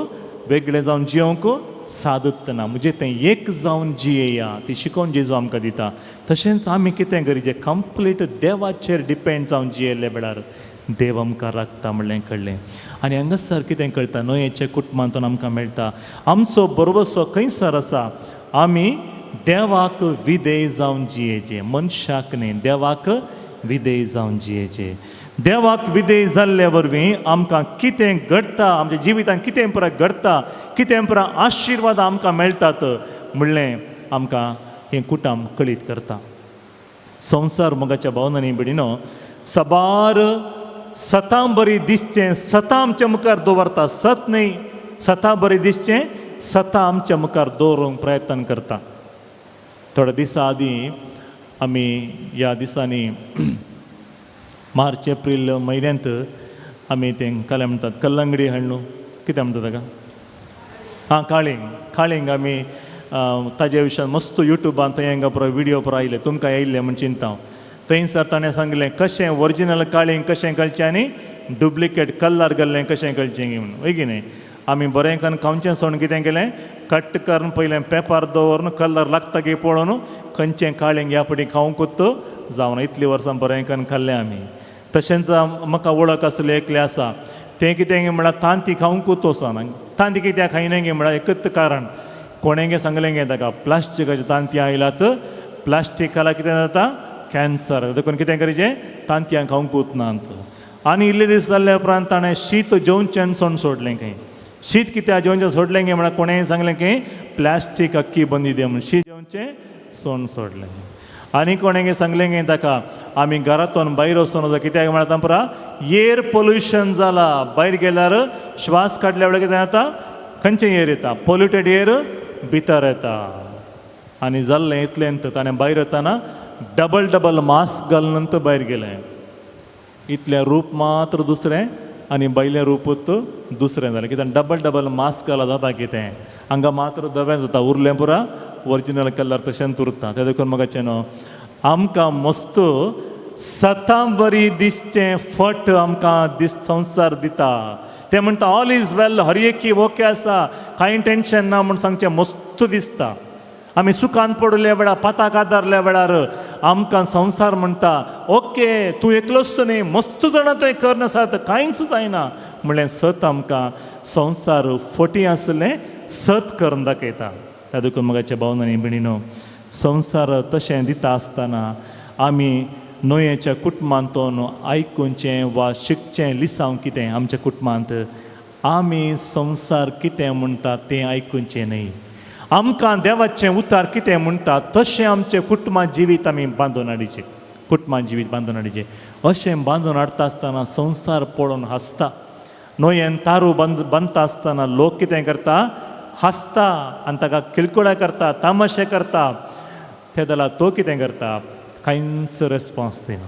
वेगळें जावन जियोंक सादत ना, म्हजें तें एक जावन जियेया. ती शिकोवन जेजू आमकां दिता. तशेंच आमी कितें करीचें, कंप्लीट देवाचेर डिपेंड जावन जियेल्ल्या वेळार देव आमकां राखता म्हणलें कळ्ळें. आनी हांगासर कितें कळटा, न्हंयेच्या कुटुंबांतून आमकां मेळटा आमचो बरोबरसो खंयसर आसा. आमी देवाक विधेय जावन जियेचें, मनशाक न्ही, देवाक विधेय जावन जियेचें. देवाक विधेय जाल्ले वरवीं आमकां कितें घडटा, आमच्या जिवितांत कितें पुरा घडटा, कितें पुरा आशिर्वाद आमकां मेळटात म्हणलें आमकां हें कुटुंब कळीत करता. संवसार मोगाच्या भावनांनी भयणीनो सबार सतां बरी दिसचें सतां आमच्या मुखार दवरता. सत न्ही, सतां बरी दिसचें सतां आमच्या मुखार दवरूंक प्रयत्न करता. थोड्या दिसां आदीं आमी ह्या दिसांनी मार्च एप्रील म्हयन्यांत आमी तें काल्यां म्हणटात कल्लंगडी हाडलो, कितें म्हणटा ताका, आं काळींग. काळींग आमी ताज्या विशयान मस्त युट्यूबान थंय हांगा पुरो विडियो पुरो आयले, तुमकां येयल्ले म्हूण चिंता हांव. थंयसर ताणें सांगलें कशें ओरिजिनल काळींग कशें कळचें आनी डुप्लिकेट कल्लार घाल्लें कशें कळचें म्हूण, हय की न्ही. आमी बरें करून खावचें सोडून कितें केलें, कट करून पयलें पेपर दवरून कलर लागता की पळोवन खंयचें काळींग ह्या फावटी खावंकूच जावना. इतलीं वर्सां बरें करून खाल्लें आमी. तशेंच म्हाका वळख आसलें एकलें आसा, तें कितें म्हळ्यार तांती खावंकूच वचना. तांती कित्याक खायना गे म्हळ्यार एकच कारण, कोणें सांगलें गे ताका प्लास्टिकाचें तांतयां आयलात, प्लास्टीक खाल्यार कितें जाता, कॅन्सर, देखून कितें करचें, तांतयां खावंकूच नात. आनी इल्ले दीस जाल्ले उपरांत ताणें शीत जेवचें सोण सोडलें खंय. शीत कित्याक जेवचें सोडलें गे म्हळ्यार कोणेंय सांगलें की प्लास्टीक अक्की बंदी दी म्हूण, शीत जेवचें सोण सोडलें. आनी कोणें सांगलें गे ताका आमी घरांतून भायर वचून वता कित्याक म्हळ्यार तांपरा एर पोल्युशन जाला, भायर गेल्यार श्वास काडल्या वेळार कितें जाता, खंयचें एर येता, पोल्युटेड एर भितर येता. आनी जाल्लें इतलें ताणें भायर वतना डबल डबल मास्क घालून भायर गेलें. इतलें रूप मात्र दुसरें आनी भायलें रूपूच दुसरें जालें. कित्याक डबल डबल मास्क घाला जाता कितें, हांगा मात्र धवें जाता, उरलें पुरा ओरिजिनल कलर तशेंच उरता. तें देखून म्हाका न्हू आमकां मस्त सतां बरी दिसचें फट आमकां दीस संवसार दिता. ते म्हणटा ऑल is वेल, हर एकी ओके आसा, कांय टेंशन ना म्हूण सांगचें मस्त दिसता. आमी सुखान पडल्या वेळार, पाताक आदारल्या वेळार आमकां संवसार म्हणटा ओके तूं एकलोच न्ही, मस्त जाणां थंय कर आसात, कांयच जायना म्हणलें सत आमकां संवसार फटी आसलें सत करून दाखयता. त्या देखून म्हज्या भावनांनी भयणीनो संवसार तशें दिता आसतना आमी न्हंयेच्या कुटुंबांतून आयकुचें वा शिकचें लिसांव कितें आमच्या कुटुंबांत आमी संवसार कितें म्हणटा तें आयकुचें न्हय. आमकां देवाचें उतार कितें म्हणटा तशें आमचें कुटुंबा जिवीत आमी बांदून हाडचें, कुटुंबा जिवीत बांदून हाडचें. अशें बांदून हाडटा आसतना संवसार पळोवन हांसता. न्हंयेन तारू बांदता आसतना लोक कितें करता, हांसता आनी ताका किळकुळा करता, तामाशे करता. ते जाल्यार तो कितें करता, कांयच रेस्पोन्स दिना.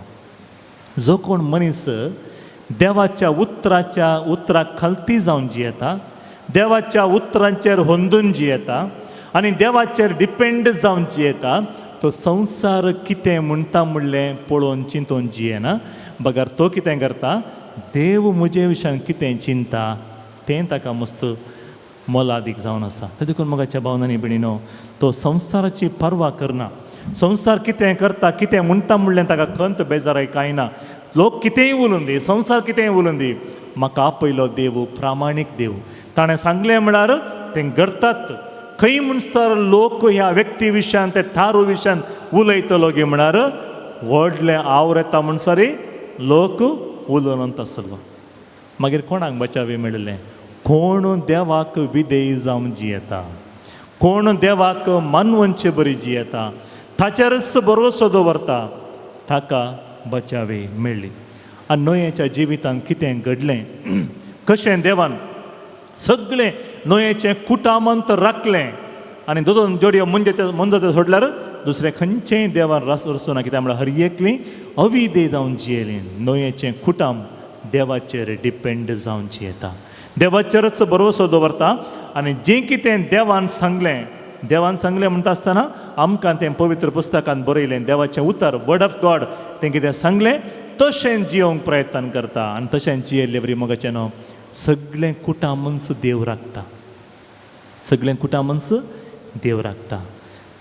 जो कोण मनीस देवाच्या उतराच्या उतराक खालती जावन जियेता, देवाच्या उतरांचेर होंदून जियेता आनी देवाचेर डिपेंड जावन जियेता, तो संवसार कितें म्हणटा म्हणलें पळोवन चिंतून जियेना, बगर तो कितें करता, देव म्हजे विशयान कितें चिंता तें ताका मस्त मोलादीक जावन आसा. ते देखून मोगाच्या भावनांनी भयणीनो तो संवसाराची पर्वा करना. संवसार कितें करता कितें म्हणटा म्हणलें ताका खंत बेजाराय कांय ना. लोक कितेंय उलोवन दी, संवसार कितेंय उलोवन दी, म्हाका आपयलो देव प्रामाणीक देव, ताणें सांगलें म्हळ्यार तें घडतात. खंय म्हणसर लोक ह्या व्यक्ती विशयान ते थारू विशयान उलयतलो गे म्हळ्यार व्हडलें आवर येता म्हणसरी लोक उलोवन आसलो. मागीर कोणाक बचावे मेळिल्लें, कोण देवाक विधेय जावन जियेता, कोण देवाक मानवनचे बरी जियेता, ताचेरच भरवसो दवरता, ताका बचावे मेळ्ळी. आनी न्हंयेच्या जिवितांत कितें घडलें, कशें देवान सगळें न्हंयेचें कुटामंत राखलें आनी दोन जोडयो मुंजे मुंजते सोडल्यार दुसरें खंयचेंय देवान रस रसूं ना. कित्याक म्हळ्यार हर एकली अविधेय जावन जियेली. न्हंयेचें कुटाम देवाचेर डिपेंड जावन जियेता, देवाचेरच भरवसो दवरता आनी जें कितें देवान सांगलें, देवान सांगलें म्हणटा आसतना आमकां तें पवित्र पुस्तकान बरयलें, देवाचें उतर, वर्ड ऑफ गॉड, तें कितें सांगलें तशें जियोवंक प्रयत्न करता. आनी तशें जियेल्ले वरी मोगाचें न्हू सगळें कुटामूच देव राखता, सगळें कुटामूच देव राखता.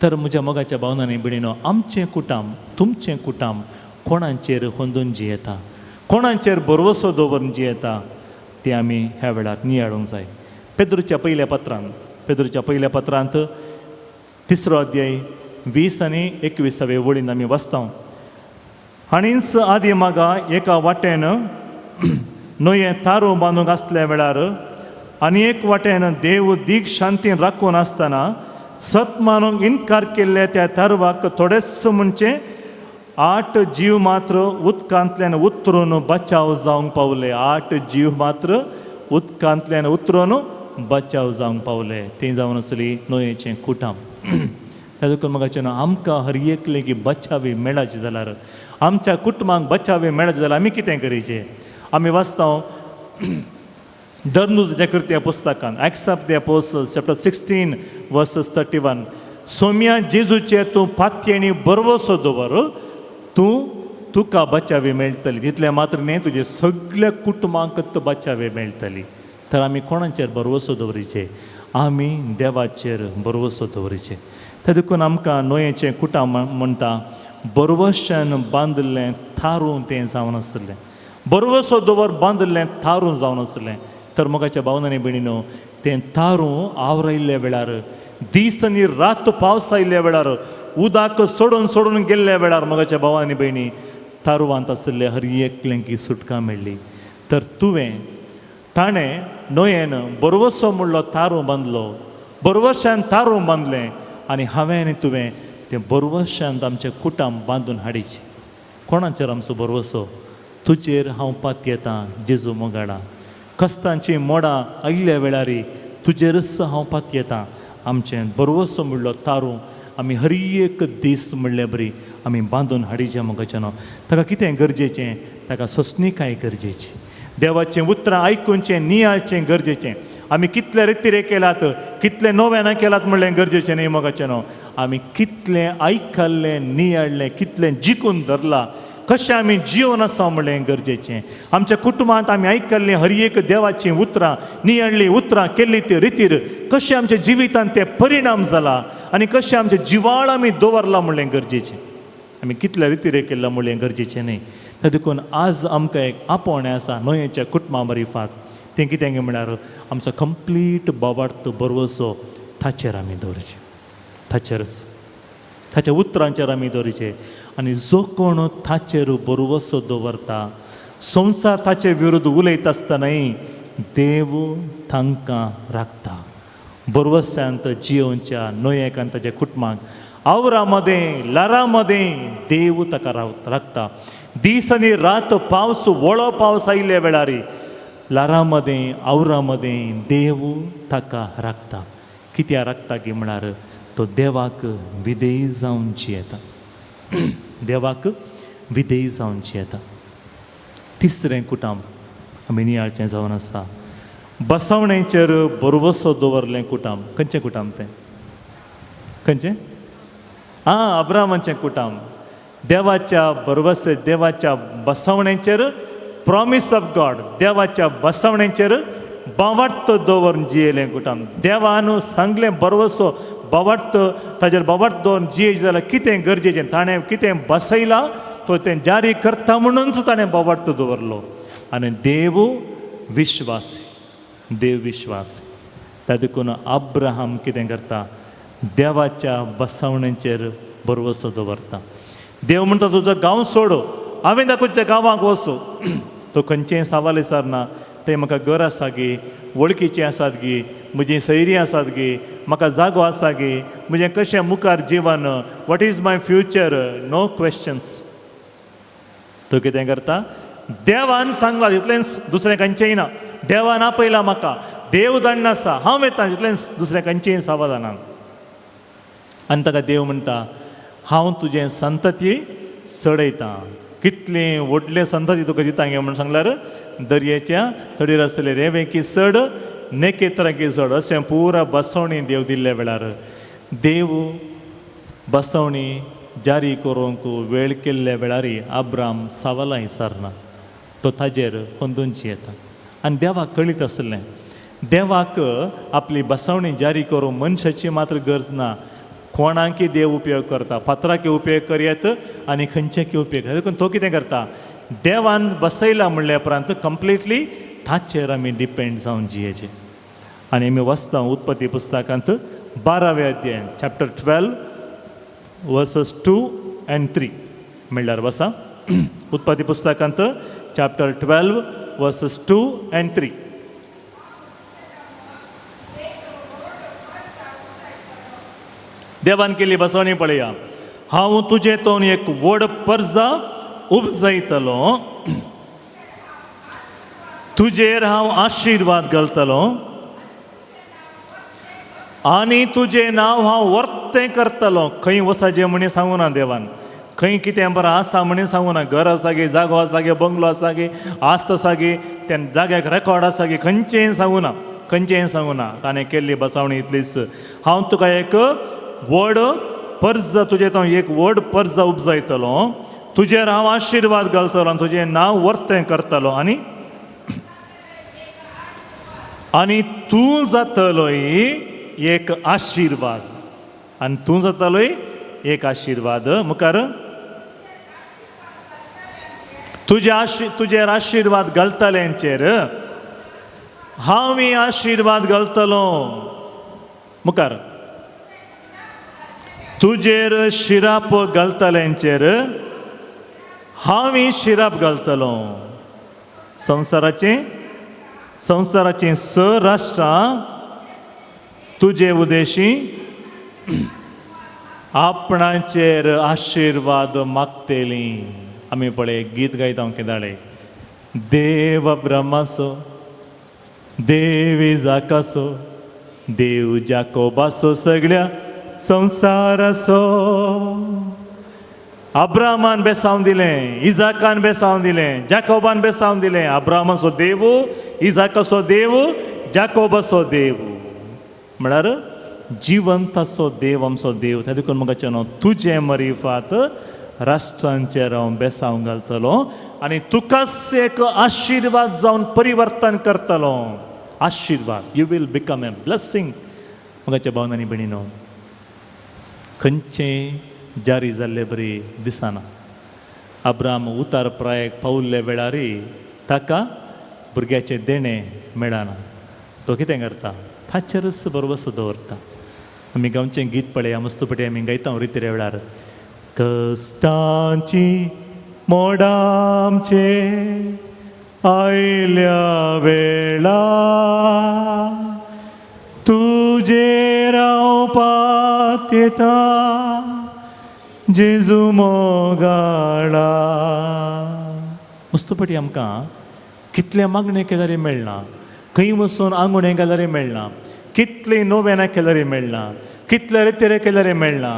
तर म्हज्या मोगाच्या भावनांनी भयणीनो, आमचें कुटाम, तुमचें कुटाम कोणाचेर होंदून जियेता, कोणाचेर भरवसो दवरून जियेता तें आमी ह्या वेळार नियाळूंक जाय. पेद्रूच्या पयल्या पत्रांत, पेद्रूच्या पयल्या पत्रांत 3रो अध्याय 20 आनी 21वे वळीन आमी वाचता. हाणीच आदी मागा एका वाटेन न्हंये तारू बांदूंक आसल्या वेळार आनी एक वाटेन देव दीग शांतीन राखून आसतना सत मानूंक इनकार केल्ल्या त्या तारवाक थोडेच म्हणचे 8 जीव मात्र उदकांतल्यान उतरून बचाव जावंक पावले. 8 जीव मात्र उदकांतल्यान उतरून बचाव जावंक पावले. तें जावन आसली न्हंयेचें कुटाम. त्या देखून म्हाका आमकां हर एकले की बचावी मेळाची जाल्यार, आमच्या कुटुंबांक बचावी मेळाचे जाल्यार आमी कितें करीचें? आमी वाचता धर्मदूताच्या कृत्या पुस्तकान, Acts of the Apostles chapter 16 verses 31, Saumya जेजूचेर तूं पातयेणी बरवसो दवर, तूं तुका बचावी मेळटली, तितलें मात्र न्ही तुजे सगल्या कुटुंबांक बचावी मेळटली. तर आमी कोणाचेर भरवसो दवरीचे? आमी देवाचेर भरवसो दवरीचे. ते देखून आमकां न्हंयेचें कुटां म्हणटा बरवशान बांदिल्लें थारूं तें जावन आसलें, बरवसो दवर बांदिल्लें थारूं जावन आसलें. तर मोगाच्या भावनांनी भयणीनो, तें तारूं आवरायल्ल्या वेळार, दीस आनी रात पावस आयिल्ल्या वेळार, उदक सोडून सोडून गेल्ल्या वेळार मोगाच्या भावांनी भयणी तारुवांत आशिल्ले हर एकल्यांकी सुटका मेळ्ळी. तर तुवें ताणें न्हंयेन बरवसो म्हणलो तारूं बांदलो, बरवशान तारूं बांदलें आनी हांवें आनी तुवें तें बरवशान आमचें कुटाम बांदून हाडीचें. कोणाचेर आमचो बरवसो? तुजेर हांव पातयेतां जेजू मोगाडा, कश्टांची मोडां आयिल्ल्या वेळार तुजेरच हांव पातयेतां. आमचें बरवसो म्हणलो तारूं आमी हर एक दीस म्हणले बरी आमी बांदून हाडीचें मोगाचें न्हू. ताका कितें गरजेचें? ताका सोंसणीकाय गरजेची, देवाचें उतरां आयकुचें नियाळचें गरजेचें. आमी कितले रितिरे केलात, कितले नव्यान केलात म्हणलें गरजेचें न्ही मोगाचें न्हू. आमी कितलें आयकल्लें, नियाळ्ळें, कितलें जिखून धरलां, कशें आमी जिवन आसा म्हणलें गरजेचें. आमच्या कुटुंबांत आमी आयकल्लीं हर एक देवाचीं उतरां, नियाळ्ळीं उतरां, केल्ली ती रितीर कशें आमच्या जिवितांत ते परिणाम जाला आनी कशें आमचें जिवाळ आमी दवरलां म्हणलें गरजेचें. आमी कितले रितीरे केल्ला म्हणलें गरजेचें न्ही. त्या देखून आज आमकां एक आपोवणें आसा न्हंयेच्या कुटुंबा मरिफात. तें कितें म्हणल्यार आमचो कंप्लीट बाबार्थ बरवसो ताचेर आमी दवरचें, ताचेरच, ताच्या उतरांचेर आमी दवरचें. आनी जो कोण ताचेर बरवसो दवरता, संवसार ताचे विरुद्ध उलयता आसतनाय देव तांकां राखता. बरवस्यांत जियोवच्या न्हंयेक आनी ताच्या कुटुंबाक आवरा मदें लारा मदें देव ताका राखता. दीस आनी रात पावस, वळो पावस आयिल्ल्या वेळार लारा मदें आवरा मदें देव ताका राखता. कित्याक राखता की म्हळ्यार तो देवाक विधेय जावन जियेता, देवाक विधेय जावन जियेता. तिसरें कुटाम आमी नियाळचें जावन आसा, बसवणेचेर बरवसो दवरलें कुटाम. खंयचें कुटाम तें? खंयचें? आं, अब्रामाचें कुटाम. देवाच्या बरवसे, देवाच्या बसवणेचेर, प्रॉमीस ऑफ गॉड, देवाच्या बसवणेचेर बावार्थ दवरून जियेलें कुटाम. देवान सांगलें बरवसो बावार्थ, ताजेर बावार्थ दवरून जियेचें जाल्यार कितें गरजेचें, ताणें कितें बसयलां तो तें जारी करता म्हणूनच ताणें बावार्थ दवरलो. आनी देव विश्वासी, देव विश्वास. त्या देखून अब्राहम कितें करता? देवाच्या बसवणेचेर बरवसो दवरता. देव म्हणटा तुजो गांव सोड, हांवें दाखोवच्या गांवांक वचो. तो खंयचें सवाल विचारना, तें म्हाका घर आसा गी, वळखीचें आसात गी, म्हजी सैरी आसात गी, म्हाका जागो आसा गी, म्हजें कशें मुखार जिवन, what is my future, no questions. तो कितें करता? देवान सांगला तितलेंच, दुसरें खंयचेंय ना. देवान आपयला म्हाका, देव दंड आसा, हांव येता, तितलेंच, दुसरें खंयचेंय सावधानान. आनी ताका देव म्हणटा हांव तुजें संतती चडयतां. कितलें व्हडलें संतती तुका दिता गे म्हूण सांगल्यार दर्याच्या तडीर आसतले रेंवे की चड, नेकेत्रां की चड, अशें पुरा बसवणी देव दिल्ल्या वेळार देव बसवणी जारी करूंक वेळ केल्ल्या वेळार अब्राम सवालां विचारना, तो ताजेर अंदूंची येता. आनी देवाक कळीत आसलें, देवाक आपली बसवणी जारी करूंक मनशाची मात्र गरज ना. कोणाकी देव उपयोग करता, फातराकी उपयोग करयत आनी खंयच्याकी उपयोग करता. देखून तो कितें करता, देवान बसयला म्हणल्या उपरांत कंप्लिटली ताचेर आमी डिपेंड जावन जियेचें. आनी आमी वाचता उत्पत्ती पुस्तकांत 12वे अध्याय, chapter 12 verses 2 and 3 म्हणल्यार वसा उत्पत्ती पुस्तकांत chapter 12 verses 2 and 3. देवान केली बसवणी पळया, हांव तुजे तोन एक व्हड परजा उपजयतलो, तुजेर हांव आशिर्वाद घालतलो आनी तुजें नांव हांव वर्तें करतलो. खंय वचपाचें म्हणी सांगू ना देवान, खंय कितें बरें आसा म्हणी सांगू ना. घर आसा गे, जागो आसा गे, बंगलो आसा गे, आस्त आसा गे, त्या जाग्याक रेकॉर्ड आसा गे, खंयचेंय सांगू ना, खंयचेंय सांगू ना. ताणें केल्ली बसावणी इतलीच, हांव तुका एक व्हड पर्ज, तुजें हांव एक व्हड पर्ज उपजायतलो, तुजेर हांव आशिर्वाद घालतलो आनी तुजें नांव वर्तें करतलो आनी आनी तूं जातलोय एक आशिर्वाद, आनी तूं जातलोय एक आशिर्वाद. मुखार तुजेर आशिर्वाद घालतल्यांचेर हांव आशिर्वाद घालतलो. मुखार तुजेर शिराप घालतल्यांचेर हांव शिराप घालतलो. संवसाराचें स राष्ट्रां तुजे उदेशी आपणाचेर आशिर्वाद मागतली. आमी पळय गीत गायता केदाळे, देव ब्रह्माचो, देव इजाकाचो, देव जाकोबाचो, सगळ्या संवसाराचो. अब्राहमान बेसावन दिलें, इजाकान बेसावन दिलें, जाकोबान बेसावन दिलें. अब्राहमाचो देव, इजाकाचो देव, जाकोबाचो देव, म्हळ्यार जिवंताचो देव आमचो देव. त्या देखून म्हाका न्हू तुजें मरिफात राष्ट्रांचेर हांव बेसांव घालतलो आनी तुकाच एक आशिर्वाद जावन परिवर्तन करतलो. आशिर्वाद, you will become a blessing. मोगाच्या भावनांनी आनी भयणीनो, खंयचें जारी जाल्ले बरी दिसना. अब्राम उतार प्रायेक पावल्ल्या वेळार ताका भुरग्याचें देणें मेळना. तो कितें करता, ताचेरच बरोबस दवरता. आमी गांवचें गीत पळया, मस्तपटी आमी गायता रितीरे वेळार, कश्टांची मोडामचे आयल्या वेळा तुजेर हांव पातयेता जेजू मोगाळा. मस्तपटी आमकां कितले मागणें केल्यार मेळना, खंय वचून आंगुणें केल्यार मेळना, कितले नोवेनां केल्यार मेळना, कितले रितेरे केल्यार मेळना,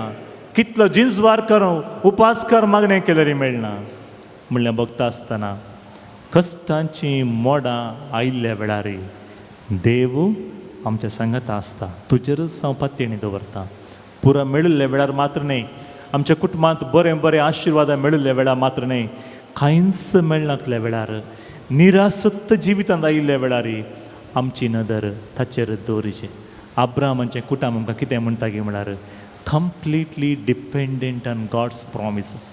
कितलो जिन्सवार करूं उपास कर मागणें केल्यार मेळना. म्हणल्यार बघता आसतना कश्टांची मोडां आयिल्ल्या वेळार देव आमच्या सांगाता आसता. तुजेरच हांव पातयेणी दवरता. पुरा मेळिल्ल्या वेळार मात्र न्हय, आमच्या कुटुंबांत बरें बरें आशिर्वादां मेळिल्ल्या वेळार मात्र न्हय, कांयच मेळनातल्या वेळार, निरासक्त जिवितांत आयिल्ल्या वेळार आमची नदर ताचेर दवरिची. अब्राहमाचें कुटुंब आमकां कितें म्हणटा की म्हळ्यार completely dependent on God's promises.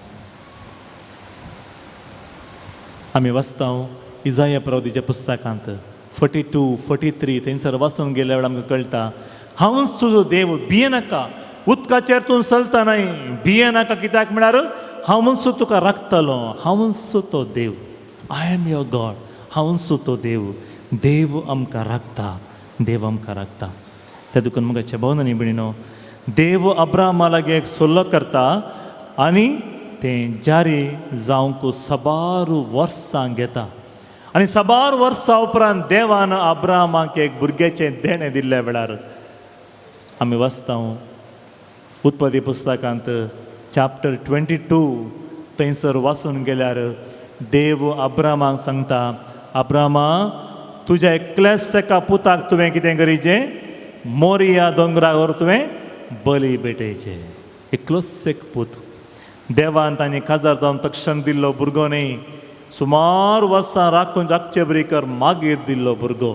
आमी वाचता इजाया प्रवतीच्या पुस्तकांत 42 43 थंयसर वाचून गेल्या वेळार आमकां कळटा, हांवच तुजो देव, भिये नाका, उदकाचेर तूं चलता न्हय, भिये नाका, कित्याक म्हळ्यार हांवच तुका राखतलो, हांवच तो देव, I am your God, हांवच तो देव. देव आमकां राखता, देव आमकां राखता. त्या दुकान मुखाच्या भावनांनी भयणीनो, देव अब्राहमा लागीं एक सल्लो करता आनी तें जारी जावंक साबार वर्सां घेता. आनी साबार वर्सां उपरांत देवान अब्राहमाक एक भुरग्याचें देणें दिल्ल्या वेळार आमी वाचता उत्पत्ती पुस्तकांत चॅप्टर 22 थंयसर वाचून गेल्यार देव अब्रामाक सांगता, अब्रामा तुज्या एकल्याच एका पुताक तुवें कितें करीचें, मोरिया दोंगरावर तुवें बली भेटयचें. एकलोच एक पूत देवान तांणी काजार जावन तक्षण दिल्लो भुरगो न्ही, सुमार वर्सां राखून राखचे बरीकर मागीर दिल्लो भुरगो.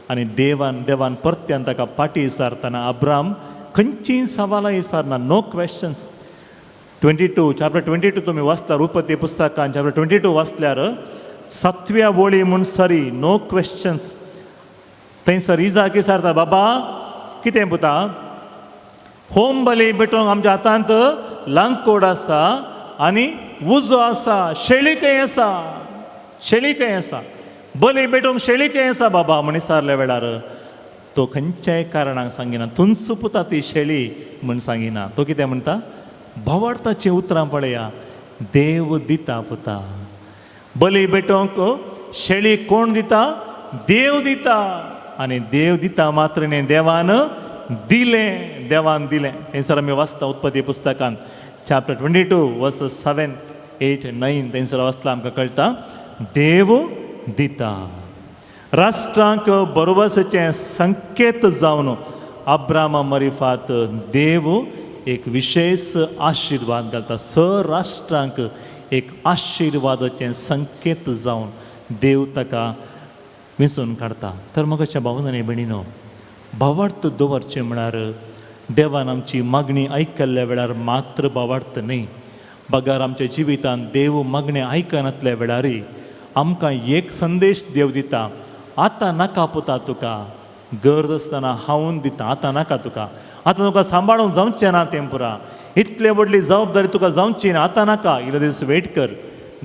आनी देवान देवान परत्यान ताका पाटी विचारतना अब्राम खंयचीय सवालां विचारना, no questions. 22, chapter 22 तुमी वाचल्यार, उत्पत्ती पुस्तकान चॅप्टर 22 वाचल्यार सातव्या वळी म्हूण सरी नो क्वेश्चन्स. थंयसर इजाक विचारता, बाबा कितें पुता, होम बली भेटोवंक आमच्या हातांत लांकोड आसा आनी उजो आसा, शेळी खंय आसा, शेळी खंय आसा, बली भेटोवंक शेळी खंय आसा बाबा म्हण विचारल्या वेळार तो खंयच्याय कारणाक सांगिना, तुंच पुता ती शेळी म्हण सांगिना. तो कितें म्हणटा, भावार्थाचीं उतरां पळया, देव दिता पुता, बली भेटोवंक शेळी कोण दिता, देव दिता. आनी देव दिता मात्र न्ही, देवान दिलें, देवान दिलें. थंयसर आमी वाचता उत्पत्ती पुस्तकान चॅप्टर 22 वर्स 7, 8, 9, थंयसर वाचता आमकां कळटा देव दिता. राष्ट्रांक बरोबरचें संकेत जावन अब्रामा मरिफात देव एक विशेश आशिर्वाद घालता. स राष्ट्रांक एक आशिर्वादाचें संकेत जावन देव ताका वेंचून काडटा. तर मग अशा भावनांनी भयणीनो, भावार्थ दवरचें म्हळ्यार देवान आमची मागणी आयकल्ल्या वेळार मात्र भावार्थ न्ही, बगर आमच्या जिवितांत देव मागणें आयकनातल्या वेळारय आमकां एक संदेश देव दिता, आतां नाका पुता तुका, गरज आसतना हांवून दिता, आतां नाका तुका, आतां तुका सांबाळूंक जावचें ना तें पुरा, इतले व्हडली जबाबदारी तुका जावची ना, आतां नाका, इल्लो दीस वेट कर.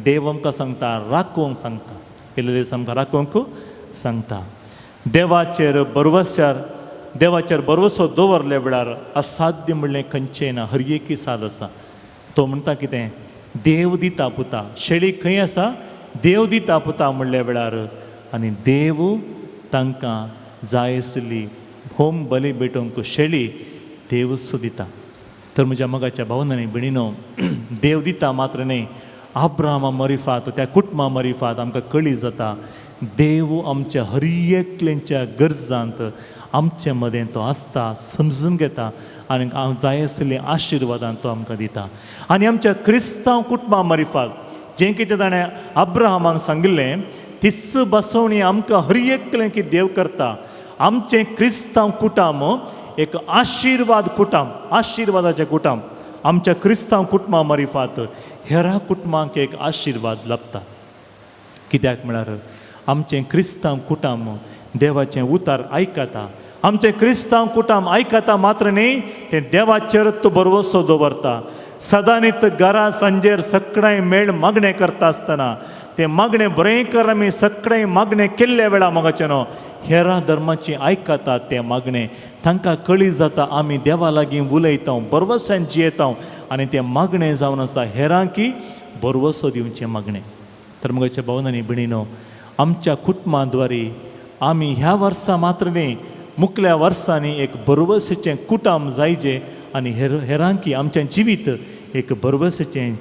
देव आमकां सांगता, राखूंक सांगता, इल्लो दीस आमकां राखूंक सांगता. देवाचेर बरवस्यार, देवाचेर भरवसो दवरल्या वेळार असाध्य म्हणलें खंयचें ना, हर एकी साद आसा. तो म्हणटा कितें, देव दिता पुता, शेळी खंय आसा, देव दिता पुता म्हणल्या वेळार आनी देव तांकां जाय आसली होम बली भेटोवंक शेळी देव दिता. तर म्हज्या मोगाच्या भावनांनी भयणीनो, देव दिता मात्र न्ही, आब्रामा मरिफात त्या कुटुंबा मरिफात आमकां कळी जाता देव आमच्या हर एकल्यांच्या गरजांत आमचे मदें तो आसता, समजून घेता आनी जाय आसलें आशिर्वादान तो आमकां दिता. आनी आमच्या क्रिस्तांव कुटुंबा मरिफात जें कितें ताणें अब्राहमाक सांगिल्लें तीच बसवणी आमकां हर एकलें की देव करता. आमचें क्रिस्तांव कुटुंब एक आशिर्वाद कुटुंब, आशिर्वादाचें कुटुंब. आमच्या क्रिस्तांव कुटुंबा मरिफात हेरा कुटुंबांक एक आशिर्वाद लाबता. कित्याक म्हळ्यार आमचें क्रिस्तांव कुटुंब देवाचें उतार आयकता. आमचें क्रिस्तांव कुटुंब आयकता मात्र न्ही, तें देवाचेर तो भरवसो दवरता. सदांनीत घरा सांजेर सगळें मेळ मागणें करता आसतना तें मागणें बरें कर, आमी सगळें मागणें केल्ल्या वेळा मोगाचें न्हू हेरा धर्माची आयकतात तें मागणें, तांकां कळी जाता आमी देवा लागीं उलयता, भरवश्यान जियेता आनी तें मागणें जावन आसा हेरांकी भरवसो दिवचें मागणें. तर मोगाच्या भावनांनी भयणीनो, आमच्या कुटुंबाद्वारे आमी ह्या वर्सा मात्र न्ही, मुखल्या वर्सांनी एक भरवशेचें कुटुंब जायचें आनी हेरांकी आमचें जिवीत एक भरवशेचें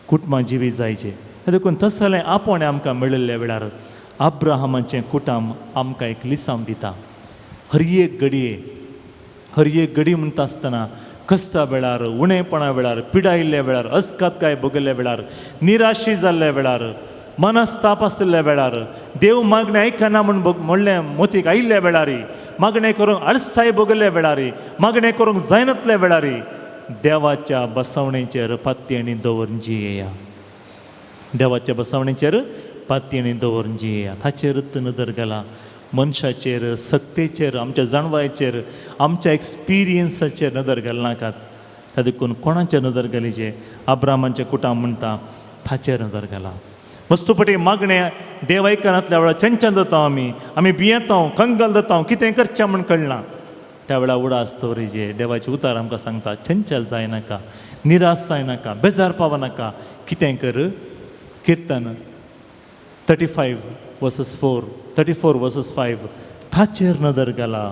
कुटुंबां जिवीत जायचें. देखून तसलें आपोवणें आमकां मेळिल्ल्या वेळार अब्राहमाचें कुटुंब आमकां एक लिसांव दिता. हर एक घडये, हर एक घडी म्हणटा आसतना कश्टा वेळार, उणेपणा वेळार, पिडायिल्ल्या वेळार, अस्कातकाय भोगिल्ल्या वेळार, निराशी जाल्ल्या वेळार, मनस्ताप आशिल्ल्या वेळार, देव मागणें आयकना म्हूण म्हणलें मोतीक आयिल्ल्या वेळार, मागणें करूंक आळसाय भोगिल्ल्या वेळार, मागणें करूंक जायनातल्या वेळार देवाच्या बसवणेचेर पातयेणी दवरून जियेया. देवाच्या बसवणेचेर पातयेणी दवरून जियेया. ताचेरच नदर घाला, मनशाचेर, सक्तेचेर, आमच्या जाणवायचेर, आमच्या एक्सपिरियन्साचेर नदर घालनाकात. त्या देखून कोणाचेर नदर घालीचे, अब्रामाचें कुटाम म्हणटा ताचेर नदर घाला. वस्तुपटी मागणें देव आयकनातल्या वेळार चंचल जाता आमी, आमी भियेता, कंगल जाता, कितें करचें म्हूण कळना. त्या वेळार उडास दवरिजे, देवाचे उतार आमकां सांगता चंचल जायनाका, निराश जायनाका, बेजार पावनाका. कितें कर, किर्तन 35 verses 4, 34 verses 5, ताचेर नदर घाला,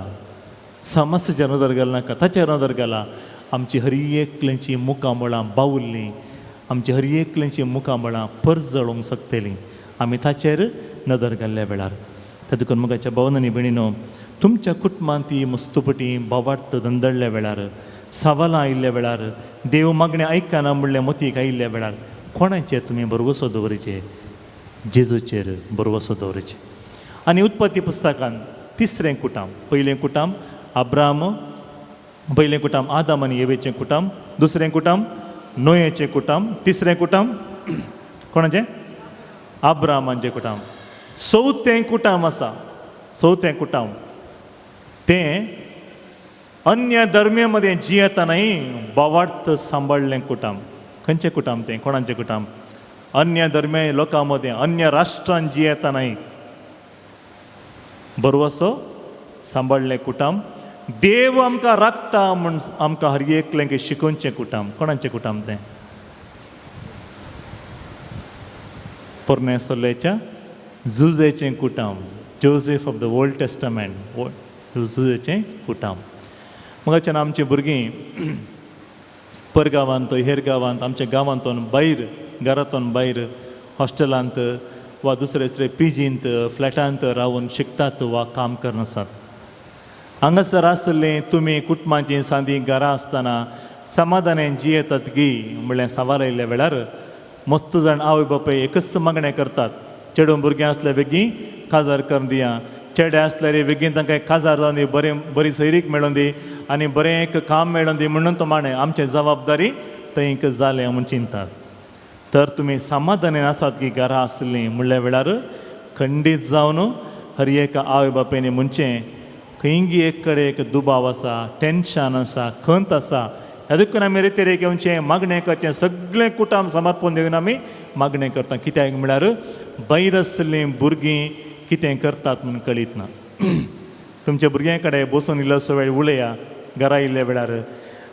समस्येचेर नदर घालनाका, ताचेर नदर घाला. आमची हर एकल्याची मुखामळां बावुल्लीं, आमची हर एकल्याची मुखामळां परजळोवंक शकतलीं आमी ताचेर नदर घाल्ल्या वेळार. त्या देखून मोगाच्या भावन आनी भयणीनो, तुमच्या कुटुंबांत ती मस्तुपटी बावार्थ धंदळ्ळ्या वेळार, सवालां आयिल्ल्या वेळार, देव मागणें आयकना म्हणलें मतीक आयिल्ल्या वेळार कोणाचेर तुमी भरवसो दवरिचे? जेजूचेर भरवसो दवरिचे. आनी उत्पत्ती पुस्तकान तिसरें कुटाम, पयलें कुटाम अब्राम, पयलें कुटाम आदाम आनी एवेचें कुटाम, दुसरें कुटाम नोयेचें कुटाम, तिसरें कुटाम कोणाचें? अब्रामाचें कुटाम. चवथें कुटाम आसा, चवथें कुटाम तें अन्य धर्मे मदें जियेतनाय बावार्थ सांबाळ्ळें कुटाम. खंयचें कुटाम तें? कोणाचें कुटाम? अन्य धर्मे लोकां मदें, अन्य राष्ट्रान जियेतनाय बरवसो सांबाळ्ळें कुटाम. देव आमकां राखता म्हूण आमकां हर एकल्यांक शिकोवचें कुटाम. कोणाचें कुटाम तें? पोरण्या सोल्ल्याच्या जुजेचें कुटाम, Joseph of the Old Testament, जुजेचें कुटाम. मगाच्यान आमचीं भुरगीं परगांवांत, हेर गांवांत, आमच्या गांवांतून भायर, घरांतून भायर हॉस्टेलांत वा दुसरे दुसरे पिजींत, फ्लॅटांत रावन शिकतात वा काम करून आसात. हांगासर आसलें तुमी कुटुंबाचीं सांदी घरां आसतना समाधानान जियेतात गी म्हणल्यार सवाल आयिल्ल्या वेळार मस्त जाण आवय बापूय एकच मागणें करतात, चेडूं भुरगीं आसल्यार बेगीन काजार करून दिया, चेडे आसल्यार बेगीन तांकां काजार जावन दी, बरें बरी सैरीक मेळोन दी आनी बरें एक काम मेळोन दी म्हणून तो माणें आमचें जबाबदारी थंय जालें म्हूण चिंतात. तर तुमी समाधानान आसात की घरां आसलीं म्हणल्या वेळार खंडीत जावन हर एक आवय बापायनी म्हणचें खंयगी एक कडेन एक दुबाव आसा, टेंशन आसा, खंत आसा. ह्या देखून आमी रेतेरेक येवचें, मागणें करचें, सगळें कुटाम समर्पण दिवन आमी मागणें करता. कित्याक म्हळ्यार भायर आसलीं भुरगीं कितें करतात म्हूण कळीत ना. तुमच्या भुरग्यां कडेन बसून इल्लोसो वेळ उलया घरा आयिल्ल्या वेळार.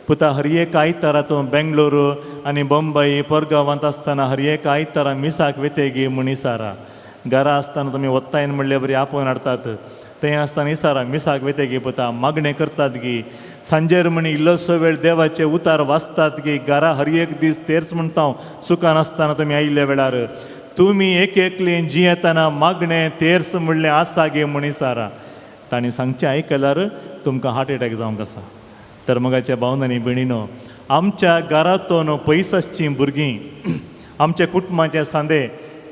पुता हर एक आयतारा तूं बेंगलोर आनी बंबई परगांवांत आसतना हर एक आयतारा मिसाक वेतेगी म्हूण इसारा. घरा आसतना तुमी वत्तायन म्हणले बरी आपोवन हाडटात, थंय आसतना इसारा मिसाक वेतेगी पुता, मागणें करतात गी, सांजेर म्हणी इल्लोसो वेळ देवाचे उतार वाचतात गी, घरा हर एक दीस तेर्च म्हणटा हांव सुखान आसतना तुमी आयिल्ल्या वेळार तुमी एक एकली जियेतना मागणें तेर्स म्हणलें आसा गे म्हूण इसारा. तांणी सांगचें आयकल्यार तुमकां हार्ट एटॅक जावंक आसा. तर मोगाच्या भावन आनी भयणीनो, आमच्या घरांतून पयस आसचीं भुरगीं, आमच्या कुटुंबाचे सांदे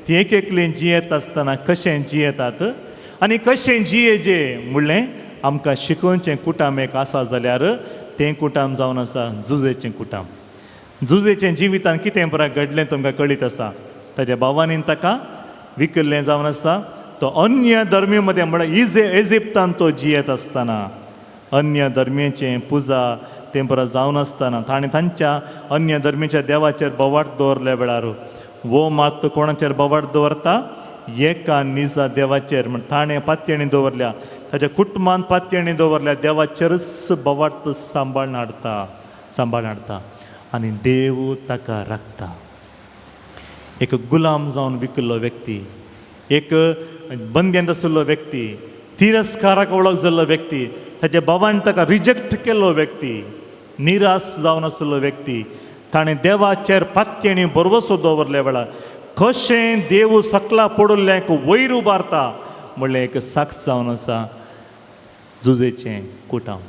ती एक एकली जियेत आसतना कशें जियेतात आनी कशें जियेजे म्हणलें आमकां शिकोवचें कुटाम एक आसा जाल्यार तें कुटाम जावन आसा जुजेचें कुटाम. जुजेचें जिवितांत कितें बरें घडलें तुमकां कळीत आसा. ताच्या भावांनी ताका विकल्लें जावन आसा. तो अन्य धर्मी मदें म्हळ्यार इजिप्तान तो जियेत आसतना अन्य धर्मेचें पुजा तें परत जावन आसतना ताणें तांच्या अन्य धर्मेच्या देवाचेर बोवाट दवरल्या वेळार वो मात कोणाचेर बोवाट दवरता? एका निजा देवाचेर. म्हण ताणें पातयणी दवरल्या, ताच्या कुटुंबान पातयणी दवरल्या, देवाचेरच बोवाट सांबाळून हाडटा, सांबाळून हाडटा आनी देव ताका राखता. एक गुलाम जावन विकल्लो व्यक्ती, एक बंद्यांत आशिल्लो व्यक्ती, तिरस्काराक वळख जाल्लो व्यक्ती, ताच्या बाबान ताका रिजेक्ट केल्लो व्यक्ती, निराश जावन आशिल्लो व्यक्ती, ताणें देवाचेर पातयणी भरवसो दवरल्या वेळार कशें देव सकला पडिल्ल्यांक वयर उबारता म्हणलें एक साक्ष जावन आसा जुजेचें कुटाम.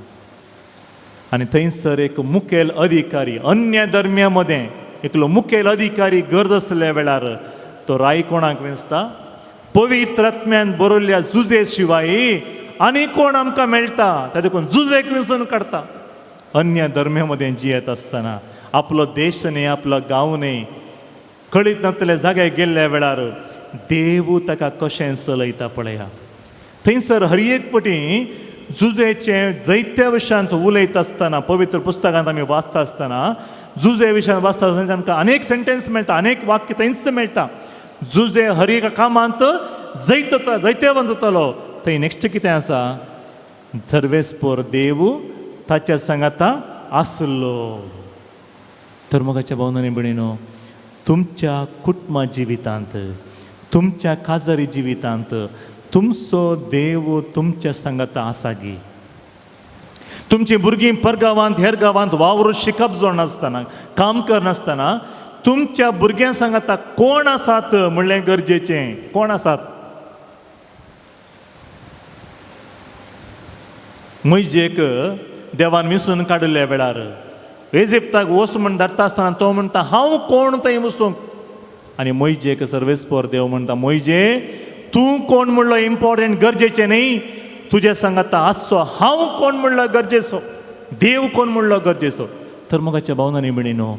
आनी थंयसर एक मुखेल अधिकारी अन्य धर्म्या मदें एकलो मुखेल अधिकारी गरज आसल्या वेळार तो राय कोणाक वेंचता? पवित्र आत्म्यान बरयल्ल्या जुजे शिवाय आनी कोण आमकां मेळटा? त्या देखून जुजेक वेंचून काडटा. अन्य धर्म्या मदें जियेत आसतना आपलो देश न्हय, आपलो गांव न्हय, कळीत नासलेल्या जाग्यार गेल्ल्या वेळार देव ताका कशें चलयता पळया. थंयसर हर एक पटी जुजेचें जैत्या विशयांत उलयता आसतना पवित्र पुस्तकांत आमी वाचता आसतना जुजे विशयांत वाचता आसतना आमकां अनेक सेंटेन्स मेळटा, अनेक वाक्य थंयच मेळटा. जुजे हर एका कामांत जैत जैत्यवंत जातालो. थंय नेक्स्ट कितें आसा? सर्वेस्पोर देव ताच्या सांगाता आसलो. तर मोगाच्या भावनांनी आनी भयणीनो, तुमच्या कुटुंबा जिवितांत, तुमच्या काजारी जिवितांत तुमचो देव तुमच्या सांगाता आसा गी? तुमचीं भुरगीं परगांवांत हेर गांवांत वावर शिकप जोडनासतना, काम करनासतना तुमच्या भुरग्यां सांगाता कोण आसात म्हणलें गरजेचें. कोण आसात? म्हजेक देवान मिसून काडिल्ल्या वेळार इजिप्ताक वच म्हण धाडटा आसतना तो म्हणटा हांव कोण थंय वचूंक. आनी मोयजेक सर्वेस्पोर देव म्हणटा, मोयजे तूं कोण म्हणलो इम्पॉर्टंट गरजेचें न्ही, तुजे सांगाता आसचो हांव कोण म्हणलो गरजेचो, देव कोण म्हणलो गरजेचो. तर मोगाच्या भावनांनी भयणीनो,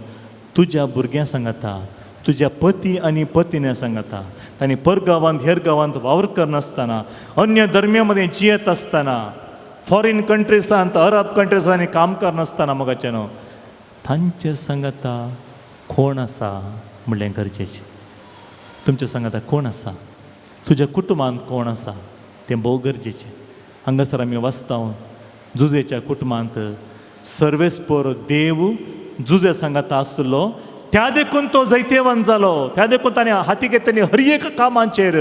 तुज्या भुरग्यां सांगाता, तुज्या पती आनी पतिन्या सांगाता, तांणी परगांवांत हेर गांवांत वावर करनासतना, अन्य धर्म्या मदें जियेत आसतना, फॉरेन कंट्रीसांत अरब कंट्रीसांनी काम करनासतना मोगाचें न्हू, तांचे सांगाता कोण आसा म्हणलें गरजेचें. तुमच्या सांगाता कोण आसा, तुज्या कुटुंबांत कोण आसा तें भोव गरजेचें. हांगासर आमी वाचता जुजेच्या कुटुंबांत सर्वेस्पोर देव जुजे सांगाता आसलो, त्या देखून तो जैतेवन जालो, त्या देखून ताणें हाती घेतली हर एक कामाचेर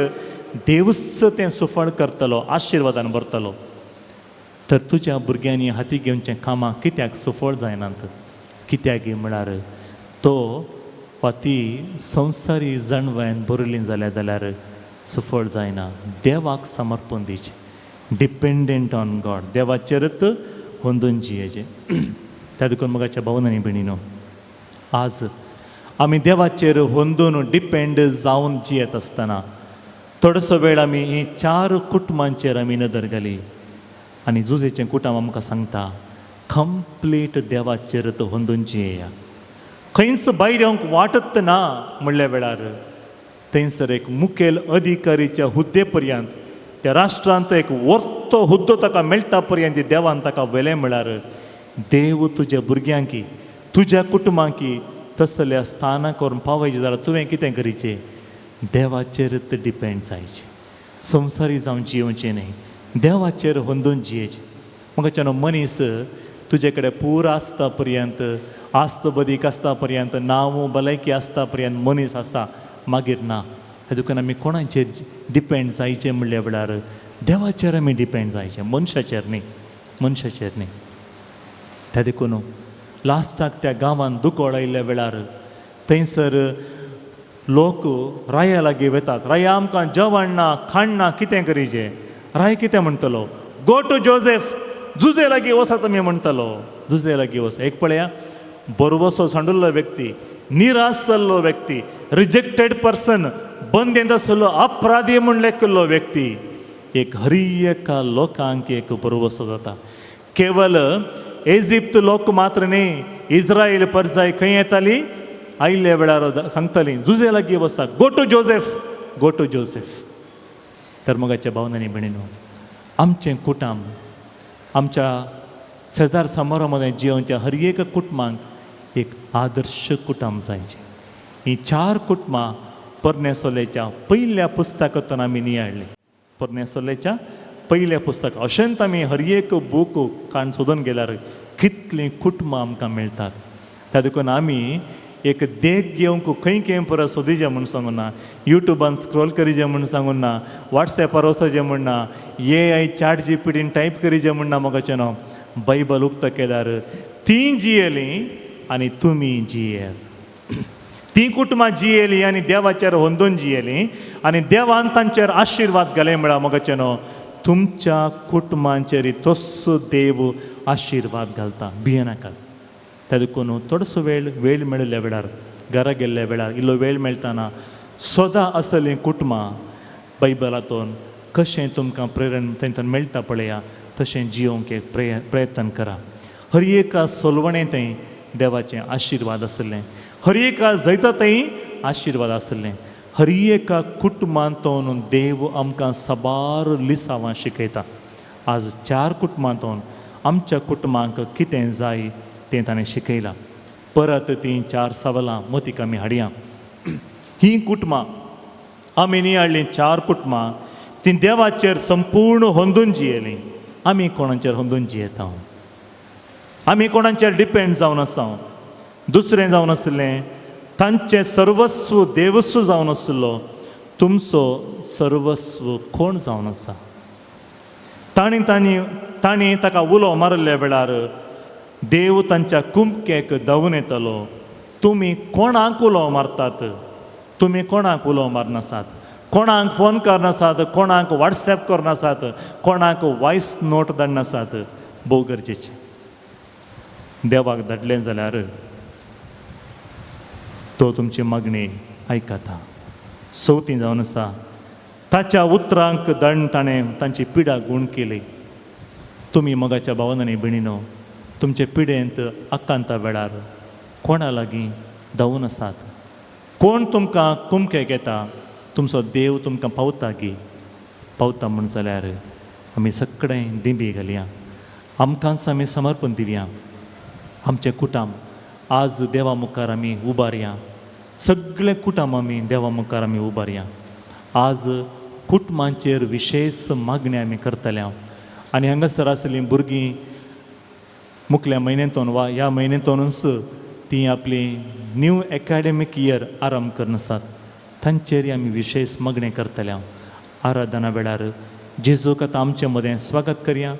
देवूच तें सुफळ करतलो, आशिर्वादान भरतलो. तर तुज्या भुरग्यांनी हाती घेवचें कामां कित्याक सुफळ जायनात? कित्याक म्हळ्यार तो वा ती संवसारी जाणवायन भरिल्ली जाल्या जाल्यार सुफळ जायना. देवाक समर्पण दिवचें, डिपेंडंट ऑन गॉड, देवाचेरच होंदून जियेचें. त्या देखून मोगाच्या भावनांनी भयणीनो, आज आमी देवाचेर होंदून डिपेंड जावन जियेत आसतना थोडोसो वेळ आमी ही चार कुटुंबांचेर आमी नदर घाली आनी जुजेचें कुटुंब आमकां सांगता कंप्लीट देवाचेर तो होंदून जियेया. खंयच भायर येवंक वाटत ना म्हणल्या वेळार थंयसर एक मुखेल अधिकारीच्या हुद्दे पर्यंत, त्या राष्ट्रांत एक वर्तो हुद्दो ताका मेळटा पर्यंत देवान ताका व्हेलें म्हळ्यार देव तुज्या भुरग्यांकी तुज्या कुटुंबांकी तसल्या स्थानाक करून पावयचें जाल्यार तुवें कितें करीचें? देवाचेरच डिपेंड जायचें, संवसारी जावन जियोवचें न्ही, देवाचेर होंदून जियेचें. म्हाका मनीस तुजे कडेन पूर आसता पर्यंत, आस्त बदीक आसता पर्यंत, नांव भलायकी आसता पर्यंत मनीस आसा, मागीर ना. हे देखून आमी कोणाचेर डिपेंड जायचें म्हणल्या वेळार देवाचेर आमी डिपेंड जायचें, मनशाचेर न्ही, मनशाचेर न्ही. त्या देखून लास्टाक त्या गांवांत दुकळ आयिल्ल्या वेळार थंयसर लोक राया लागीं वेतात, राया आमकां जेवण ना, खाण ना, कितें करीचें? राय कितें म्हणटलो? गो टू जोसेफ, जुजे लागीं वचात तुमी म्हणटलो, जुजे लागीं वचा. एक पळया, बरवसो सांडुल्लो व्यक्ती, निराश जाल्लो व्यक्ती, रिजेक्टेड पर्सन, बंदेंत आसलो अपराधी म्हूण लेखिल्लो व्यक्ती एक हरी एका लोकांक एक बरवसो जाता. केवल इजिप्त लोक मात्र न्ही, इस्रायल परजाय खंय येताली आयिल्ल्या वेळार सांगताली जुजे लागीं वचा, go to Joseph, go to Joseph. तर मोगाच्या भावनांनी भयणीनो, आमचें कुटुंब आमच्या शेजार समारो मदें जियोवच्या हर एक कुटुंबांक एक आदर्श कुटुंब जायचें. हीं चार कुटुंबां पोरण्या सोलेच्या पयल्या पुस्तकांतून आमी नियाळ्ळीं. पोरण्या सोलेच्या पयल्या पुस्तक अशेंच आमी हर एक बूक काण सोदून गेल्यार कितलीं कुटुंबां आमकां मेळटात. त्या देखून आमी एक देख घेवंक खंय खंय परत सोदीचें म्हूण सांगूं ना, युट्यूबान स्क्रोल करीचें म्हूण सांगूं ना, वॉट्सॅपार वचचें म्हूण ना, एआय चॅट जीपीटीन टायप करीचें म्हूण ना. मोगाचें न्हू, बायबल उक्तो केल्यार तीं जियेलीं आनी तुमी जियेत. तीं कुटुंबां जियेलीं आनी देवाचेर होंदून जियेलीं आनी देवान तांचेर आशिर्वाद घाले म्हळ्यार मोगाचें न्हू, तुमच्या कुटुंबांचेर तोच देव आशिर्वाद घालता. भियेनाकात. त्या देखून थोडोसो वेळ वेळ मेळिल्ल्या वेळार, घरा गेल्ल्या वेळार इल्लो वेळ मेळटना सदां असलीं कुटुंबां बायबलांतून कशें तुमकां प्रेरण थंयच्यान मेळटा पळया, तशें जियोवंक एक प्रयत्न करा. हर एका सोलवणे थंय देवाचें आशिर्वाद आसलें, हर एका जैता थंय आशिर्वाद आसलें. हर एका कुटुंबांतून देव आमकां साबार लिसांवां शिकयता. आज चार कुटुंबांतून आमच्या कुटुंबांक कितें जाय तें ताणें शिकयलां. परत तीं चार सवालां मतीक आमी हाडया. हीं कुटुंबां आमी नियाळ्ळीं चार कुटुंबां, तीं देवाचेर संपूर्ण होंदून जियेलीं. आमी कोणाचेर होंदून जियेता? आमी कोणाचेर डिपेंड जावन आसा? दुसरें जावन आसलें तांचें सर्वस्व देवस्व जावन आसलो. तुमचो सर्वस्व कोण जावन आसा? तांणी तांणी तांणी ताका उलो मारिल्ल्या वेळार देव तांच्या कुमकेक धांवून येतालो. तुमी कोणाक उलो मारतात? तुमी कोणाक उलो मारनासात? कोणाक फोन करनासात? कोणाक वॉट्सएप करनासात? कोणाक वॉयस नोट धाडनासात? भोव गरजेचें. देवाक धाडलें जाल्यार तो तुमची मागणी आयकता. चवथी जावन आसा, ताच्या उतरांक दंड ताणें तांची पिडा गूण केली. तुमी मोगाच्या भावान आनी भयणीनो, तुमचे पिडेंत आकांता वेळार कोणा लागीं धांवून आसात? कोण तुमकां कुमकेक येता? तुमचो देव तुमकां पावता गी? पावता म्हूण जाल्यार आमी सगळें दिंबी घालया, आमकांच आमी समर्पण दिवया. आमचें कुटाम आज देवा मुखार आमी उबारया, सगळें कुटाम आमी देवा मुखार आमी उबारया. आज कुटुंबांचेर विशेश मागणी आमी करतले. आनी हांगासर आसलीं भुरगीं मुखल्या म्हयन्यांतून वा ह्या म्हयन्यांतूनच ती आपली न्यू एकाडेमीक इयर आरंभ करून आसात, तांचेर आमी विशेश मागणें करतले. आराधना वेळार जेजूक आतां आमचे मदें स्वागत करया,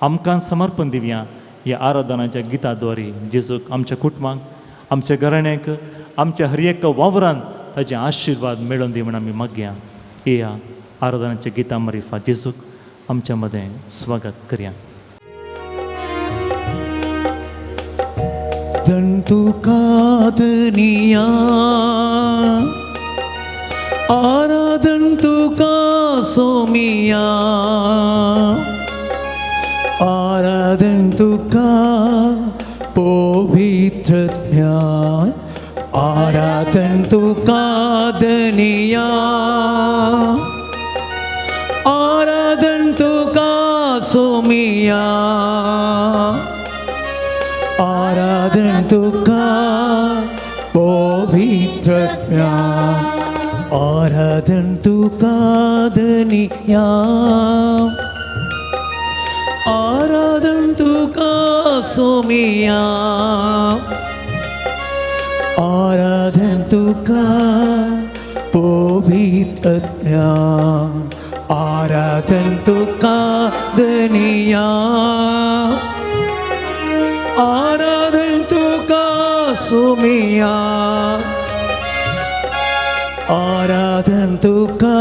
आमकां समर्पण दिवया. ह्या आराधनाच्या गिता द्वारे जेजूक आमच्या कुटुंबाक, आमच्या घराण्याक, आमच्या हर एक वावरान ताजे आशिर्वाद मेळोवन दी म्हण आमी मागया. येया आराधनाच्या गितां मारिफा जेजूक आमच्या मदें स्वागत करया.
तुका धनिया आराधन तुका सोमिया, आराधन तुका पवित्र ज्ञान, आराधन तुका धनिया, आराधन तुका सोमिया, आराधन तुका पवित्र ज्ञान, आराधन तुका धनिया, आराधन तुका सोमिया, आराधन तुका पवित्र ज्ञान, आराधन तुका धनिया, आराधन तुका सोमिया, आराधन तुका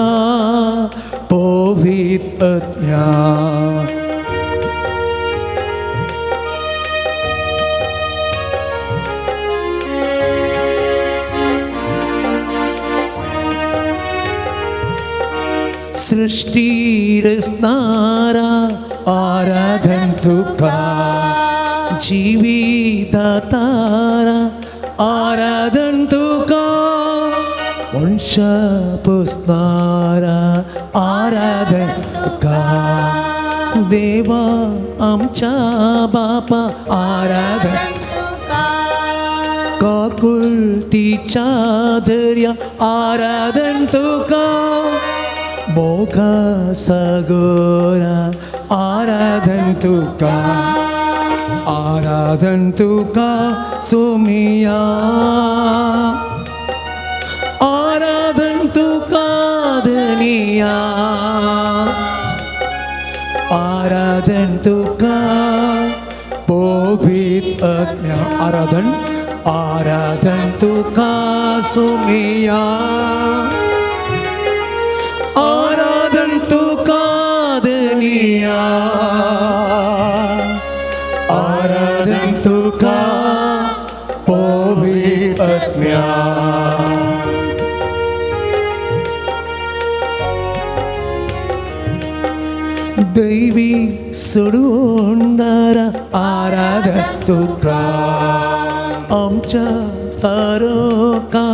पवित्र ज्ञान. सृष्टी रचणारा आराधन तुका, जीवितारा आराधन तुका, वंशा पुसणारा आराधन तुका, देवा आमच्या बापा आराधन
तुका,
काकुळतीच्या धर्या आराधन तुका, मोगा सागोरा आराधन तुका, आराधन तुका सोमिया, आराधन तुका धनिया, आराधन तुका पवित्र आराधन, आराधन तुका सोमिया, आराधन तुका धनिया, आराधन तुका पवित्र ज्ञान. दैवी सोडून आराधन तुका, आमच्या तारका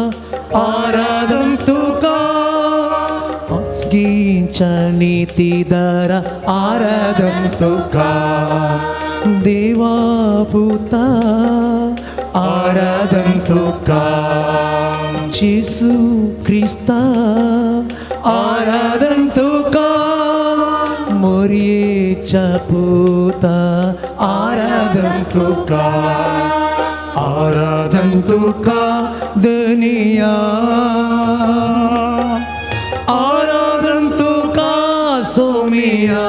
आराधन तुका, आसगीच्या नीतीदारा आराधन तुका, देवा पुता आराधन तुका, जेसू क्रिस्ता आराधन तुका, मोरयेच्या पुता आराधन तुका, आराधन तुका धनिया, आराधन तुका सोमिया,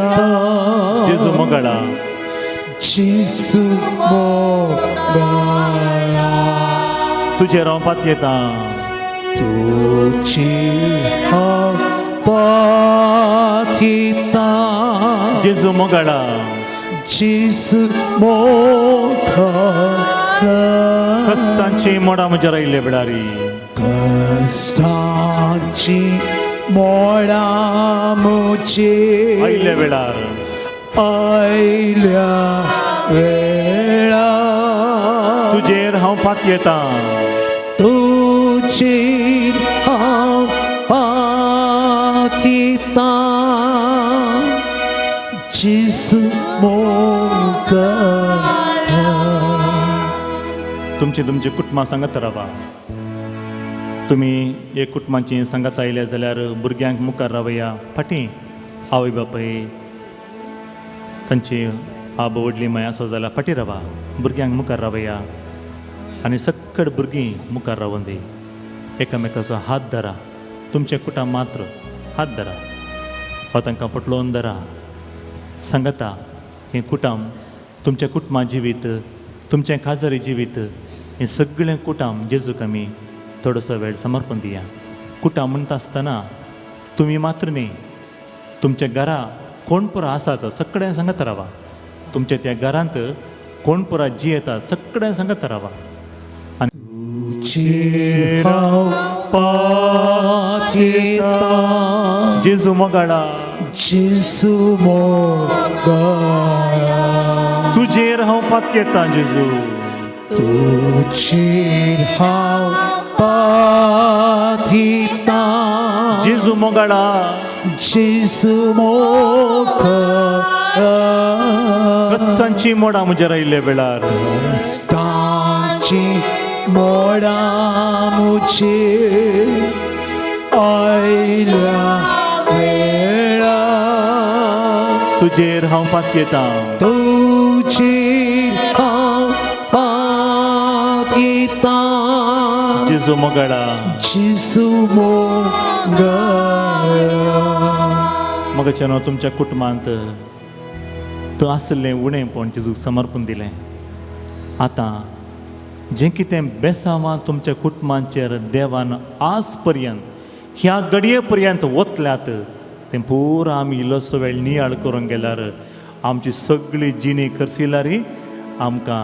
मोगाळा,
जेजू मोगाळा.
तुजेर हांव पातयेतां.
तुजेर हांव पातयेतां.
जेजू मोगाळा,
जेजू मोगाळा.
कश्टांची मोडां म्हजेर आयिल्ले वेळारी,
कश्टांची मोडां म्हजेर
आयिल्ल्या वेळार,
आयल्या वेळार,
तुजेर हांव पातयेतां.
तुजेर हांव पातयेतां. जेजू मोगाळा.
तुमची तुमची कुटुंबां सांगत रावा. तुमी एक कुटुंबाची सांगात आयल्या जाल्यार भुरग्यांक मुखार रावया, फाटीं आवय बापूय तांची आबो व्हडली माय आसा जाल्यार फाटीं रावा, भुरग्यांक मुखार रावया आनी सक्कड भुरगीं मुखार रावून दी. एकामेकाचो हात धरा, तुमचें कुटुंब मात्र हात धरा वा तांकां पटलोवन धरा. सांगता हें कुटुंब तुमचें कुटुंबा जिवीत, तुमचें खाजरी जिवीत, हें सगळें कुटुंब जेजूक आमी थोडोसो वेळ समर्पण दिया. कुटुंब म्हणटा आसतना तुमी मात्र न्ही, तुमच्या घरा कोण पुरो आसात सगळ्यां सांगत रावा. तुमच्या त्या घरांत कोण पुरा जियेतात सगळ्यां सांगत रावा.
तुजेर हांव पातयेतां.
जेजू मोगाळा,
जेजू मोगाळा.
तुजेर हांव पातयेतां जेजू.
तुजेर हांव पातयेतां.
जेजू मोगाळा,
जेजू मोगाळा.
कश्टांची मोडां म्हजेर आयिल्ल्या वेळार,
कश्टांची मोडां म्हजेर आयल्या वेळार,
तुजेर हांव पातयेतां.
तुजेर हांव पातयेतां.
जेजू मोगाळा.
जेजू मोगाळा.
मगाच्यानो तुमच्या कुटुंबांत तूं आसलें उणेंपण जेजूक समर्पण दिलें. आतां जें कितें बेसांवां तुमच्या कुटुंबांचेर देवान आज पर्यंत ह्या घडये पर्यंत वतल्यात तें पुरा आमी इल्लोसो वेळ नियाळ करूंक गेल्यार आमची सगळी जिणी खर्चिल्यारी आमकां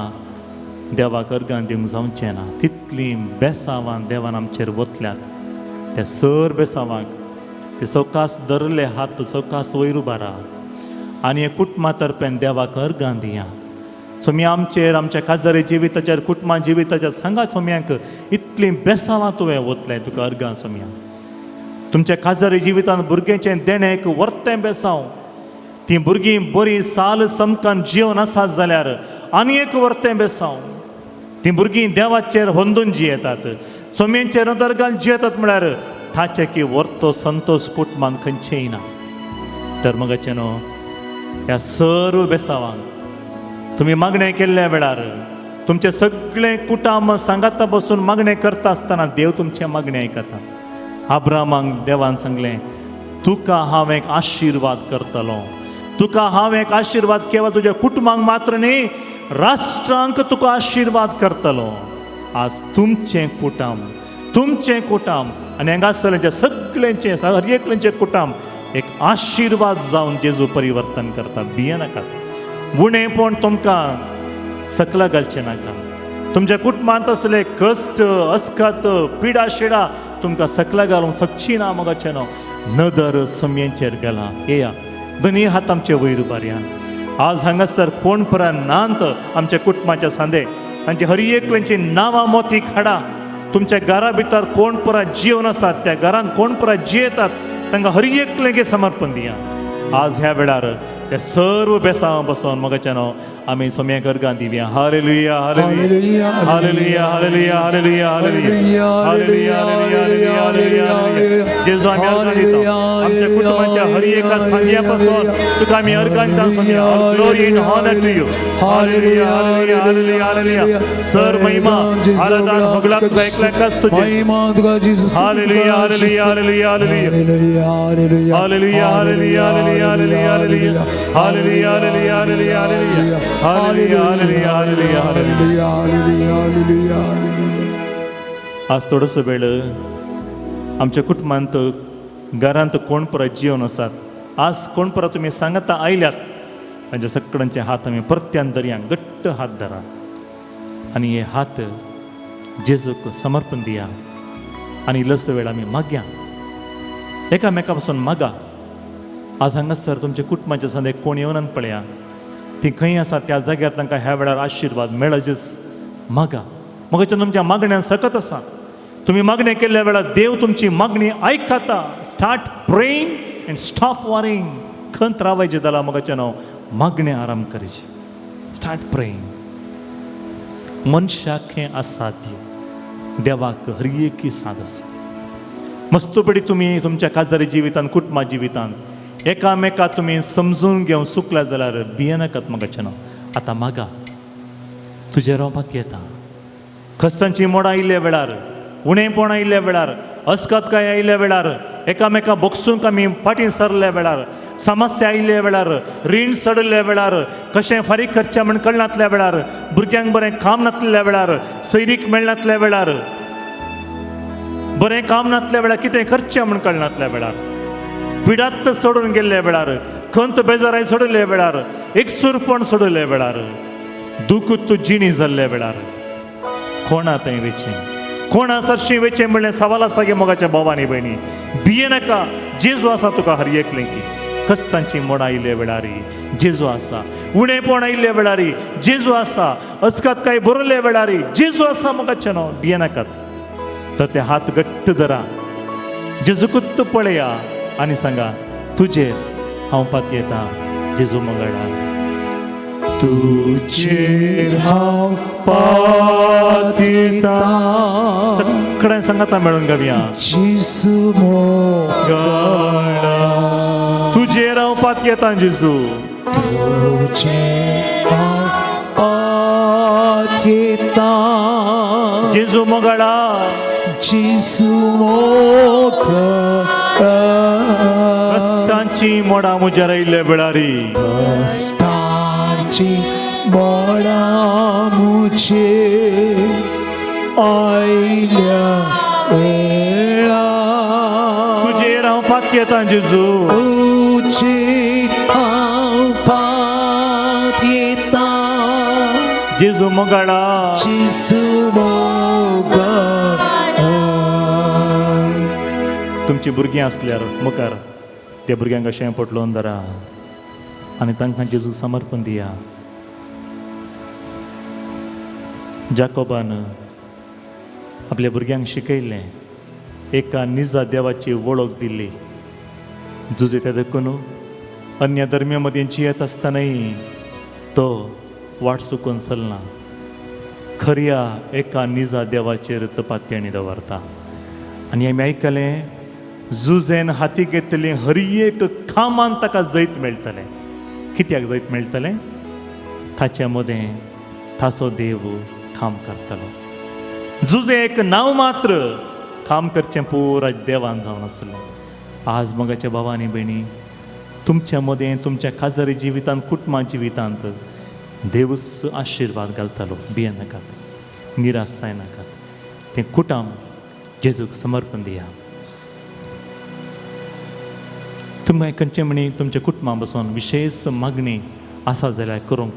देवाक अर्गां दिवंक जावचें ना. तितलीं बेसांवां देवान आमचेर वतल्यात. त्या सर बेसांवांक ते सवकास धरले हात सवकास वयर उबारा आनी हे कुटुंबा तर्फेन देवाक अर्गां दिया. सोमी आमचेर आमच्या काजारी जिविताचेर कुटुंबा जिविताचेर सांगा सोम्यांक इतलीं बेसांवां तुवें वतलें तुका अर्गां सोम्या. तुमच्या काजारी जिवितांत भुरग्यांचें देणें एक वर्तें बेसांव, तीं भुरगीं बरीं साल समकान जिवन आसात जाल्यार आनी एक वर्तें बेसांव. तीं भुरगीं देवाचेर होंदून जियेतात, सोम्यांचेर नदर घालून जियेतात म्हळ्यार ताचें की वर्तो संतोश कुटुंबान खंयचेय ना. तर मगाचें न्हू ह्या सर्व बेसांवांक तुमी मागणें केल्ल्या वेळार तुमचें सगळें कुटुंब सांगाता बसून मागणें करता आसतना देव तुमचें मागणें आयकता. आब्रामाक देवान सांगलें, तुका हांव एक आशिर्वाद करतलो, तुका हांव एक आशिर्वाद केवळ तुज्या कुटुंबांक मात्र न्ही राष्ट्रांक तुका आशिर्वाद करतलो. आज तुमचें कुटुंब, तुमचें कुटुंब आनी हांगासरलें सगळ्यांचें हर एकल्याचें कुटुंब एक आशिर्वाद जावन जेजू परिवर्तन करता. भियेनाकात, उणेपण तुमकां सकला घालचें नाका. तुमच्या कुटुंबांत असले कश्ट अस्कत पिडा शिडा तुमकां सकला घालूंक शकची ना. मगाचें न्हू नदर सम्यांचेर गेला. येया दोनी हात आमचे वयर उबारया. आज हांगासर कोण परा नांत आमच्या कुटुंबाच्या सांदे तांचे हर एकल्यांची नांवां मोती खाडा. तुमच्या घरा भितर कोण परा जिवन आसात त्या घरांत कोण परा जियेतात तांकां हर एकल्यांक समर्पण दिया. आज ह्या वेळार त्या सर्व बेसांवां बसून मगाचें न्हू आमी सोम्याक अर्गां दिवया. Hallelujah, hallelujah, hallelujah, hallelujah, hallelujah, hallelujah, hallelujah, hallelujah, hallelujah, hallelujah. जेजू, आमी अर्गां दिता आमच्या कुटुंबाच्या हर एका सांग्या पासून तुका आमी अर्गां दिता Saumya. Glory and honour to you. Hallelujah, hallelujah, hallelujah, hallelujah. Sir महिमा, आराधन, होगळाक तुका एकल्याकच.
महिमा तुका Jesus.
Hallelujah, hallelujah, hallelujah, hallelujah.
Hallelujah.
Hallelujah, hallelujah, hallelujah, hallelujah, hallelujah, hallelujah, hallelujah, hallelujah, hallelujah, hallelujah, hallelujah, hallelujah.
Hallelujah, hallelujah, hallelujah.
आज थोडोसो वेळ आमच्या कुटुंबांत, घरांत कोण परत जिवन आसात, आज कोण परत तुमी सांगता आयल्यात, तांच्या सगळ्यांचे हात आमी परत्यान धरया. घट्ट हात धरा आनी हे हात जेजूक समर्पण दिया आनी इल्लोसो वेळ आमी मागया, एकामेका पासून मागा. आज हांगासर तुमच्या कुटुंबाच्या संदे कोण येवन पळया, ती खंय आसा त्या जाग्यार तांकां ह्या वेळार आशिर्वाद मेळजेच मागा. मग तुमच्या मागण्यान सकत आसा. तुमी मागणें केल्ल्या वेळार देव तुमची मागणी आयकता. Start praying and stop worrying. खंत रावायचें जाल्यार मगाचें नांव मागणें आराम करचें. Start praying. मनशाक हें असाध्य, देवाक हर एक साद आसा. मस्तपडी तुमी तुमच्या काजारी जिवितान, कुटुंबा जिवितान एकामेका तुमी समजून घेवन चुकल्या जाल्यार भियेनाकात. मगाचें नांव आतां मागा, तुजेर हांव पातयेता. कश्टांची मोडां आयिल्ल्या वेळार, उणेपण आयिल्ल्या वेळार, अस्कतकाय आयिल्ल्या वेळार, एकामेका बोगसूंक आमी फाटीं सरल्या वेळार, समस्या आयिल्ल्या वेळार, रीण चडिल्ल्या वेळार, कशें फारीक करचें म्हण कळनातल्या वेळार, भुरग्यांक बरें काम नासलेल्या वेळार, सैरीक मेळनातल्या वेळार, बरें काम नासल्या वेळार, कितें करचें म्हण कळनातल्या वेळार, पिडात्त सोडून गेल्ल्या वेळार, खंत बेजाराय सोडल्या वेळार, एकसूरपण सोडल्या वेळार, दुखूत जिणी जाल्ल्या वेळार, कोणा थंय वेचें, कोणा सरशी वेचें म्हणलें सवाल आसा गे मोगाच्या भावानी भयणी. भिये नाका, जेजू आसा तुका हर एकलें की. कश्टांची मोडां आयिल्ल्या वेळारी जेजू आसा, उणेपण आयिल्ल्या वेळारी जेजू आसा, अस्कात काय बरयल्ल्या वेळारी जेजू आसा. मोगाचें न्हू, भिये नाकात. तर ते हात घट्ट धरा, जेजूकूच पळया आनी सांगा, तुजेर हांव पातयेता जेजू मंगळा.
तुजेर हांव पातयेता.
सगळ्यां सांगाता मेळून गावया.
जेजू मोगाळा.
तुजेर हांव पातयेता जेजू.
तुजेर हांव पातयेता.
जेजू मोगाळा.
जेजू मोगाळा.
कश्टांची मोडां म्हजेर आयिल्ल्या वेळारी,
कश्टांची मोडां मुजेर आयल्या वेळा,
तुजेर हांव पातयेता जेजू.
तुजेर हांव पातयेता.
जेजू मोगाळा.
जेजू मोगाळा.
तुमची भुरगीं आसल्यार मुखार त्या भुरग्यांक अशें पोटलोवन धरा आनी तांकां जेजू समर्पण दिया. जाकोबान आपल्या भुरग्यांक शिकयलें, एका निजा देवाची वळख दिली. जुजे देखून अन्य धर्म्या मदीं जियेत आसतनाय तो वाट चुकून चलना, खऱ्या एका निजा देवाचेर तो पातयेणी दवरता. आनी आमी आयकलें, जुजेन हाती घेतली हर एक कामान ताका जैत मेळटलें. कित्याक जैत मेळटलें? ताच्या मदें ताचो देव काम करतलो. जुजे एक नांव मात्र, काम करचें पुरा देवान जावन आसलें. आज मोगाच्या भावा आनी भयणी, तुमच्या मदें, तुमच्या काजारी जिवितांत, कुटुंबा जिवितांत देवूच आशिर्वाद घालतालो. भियेनाकात, निराश जायनाकात. तें कुटुंब जेजूक समर्पण दिया. तुमकां खंयचे म्हणी तुमच्या कुटुंबा बसून विशेष मागणी आसा जाल्यार करूंक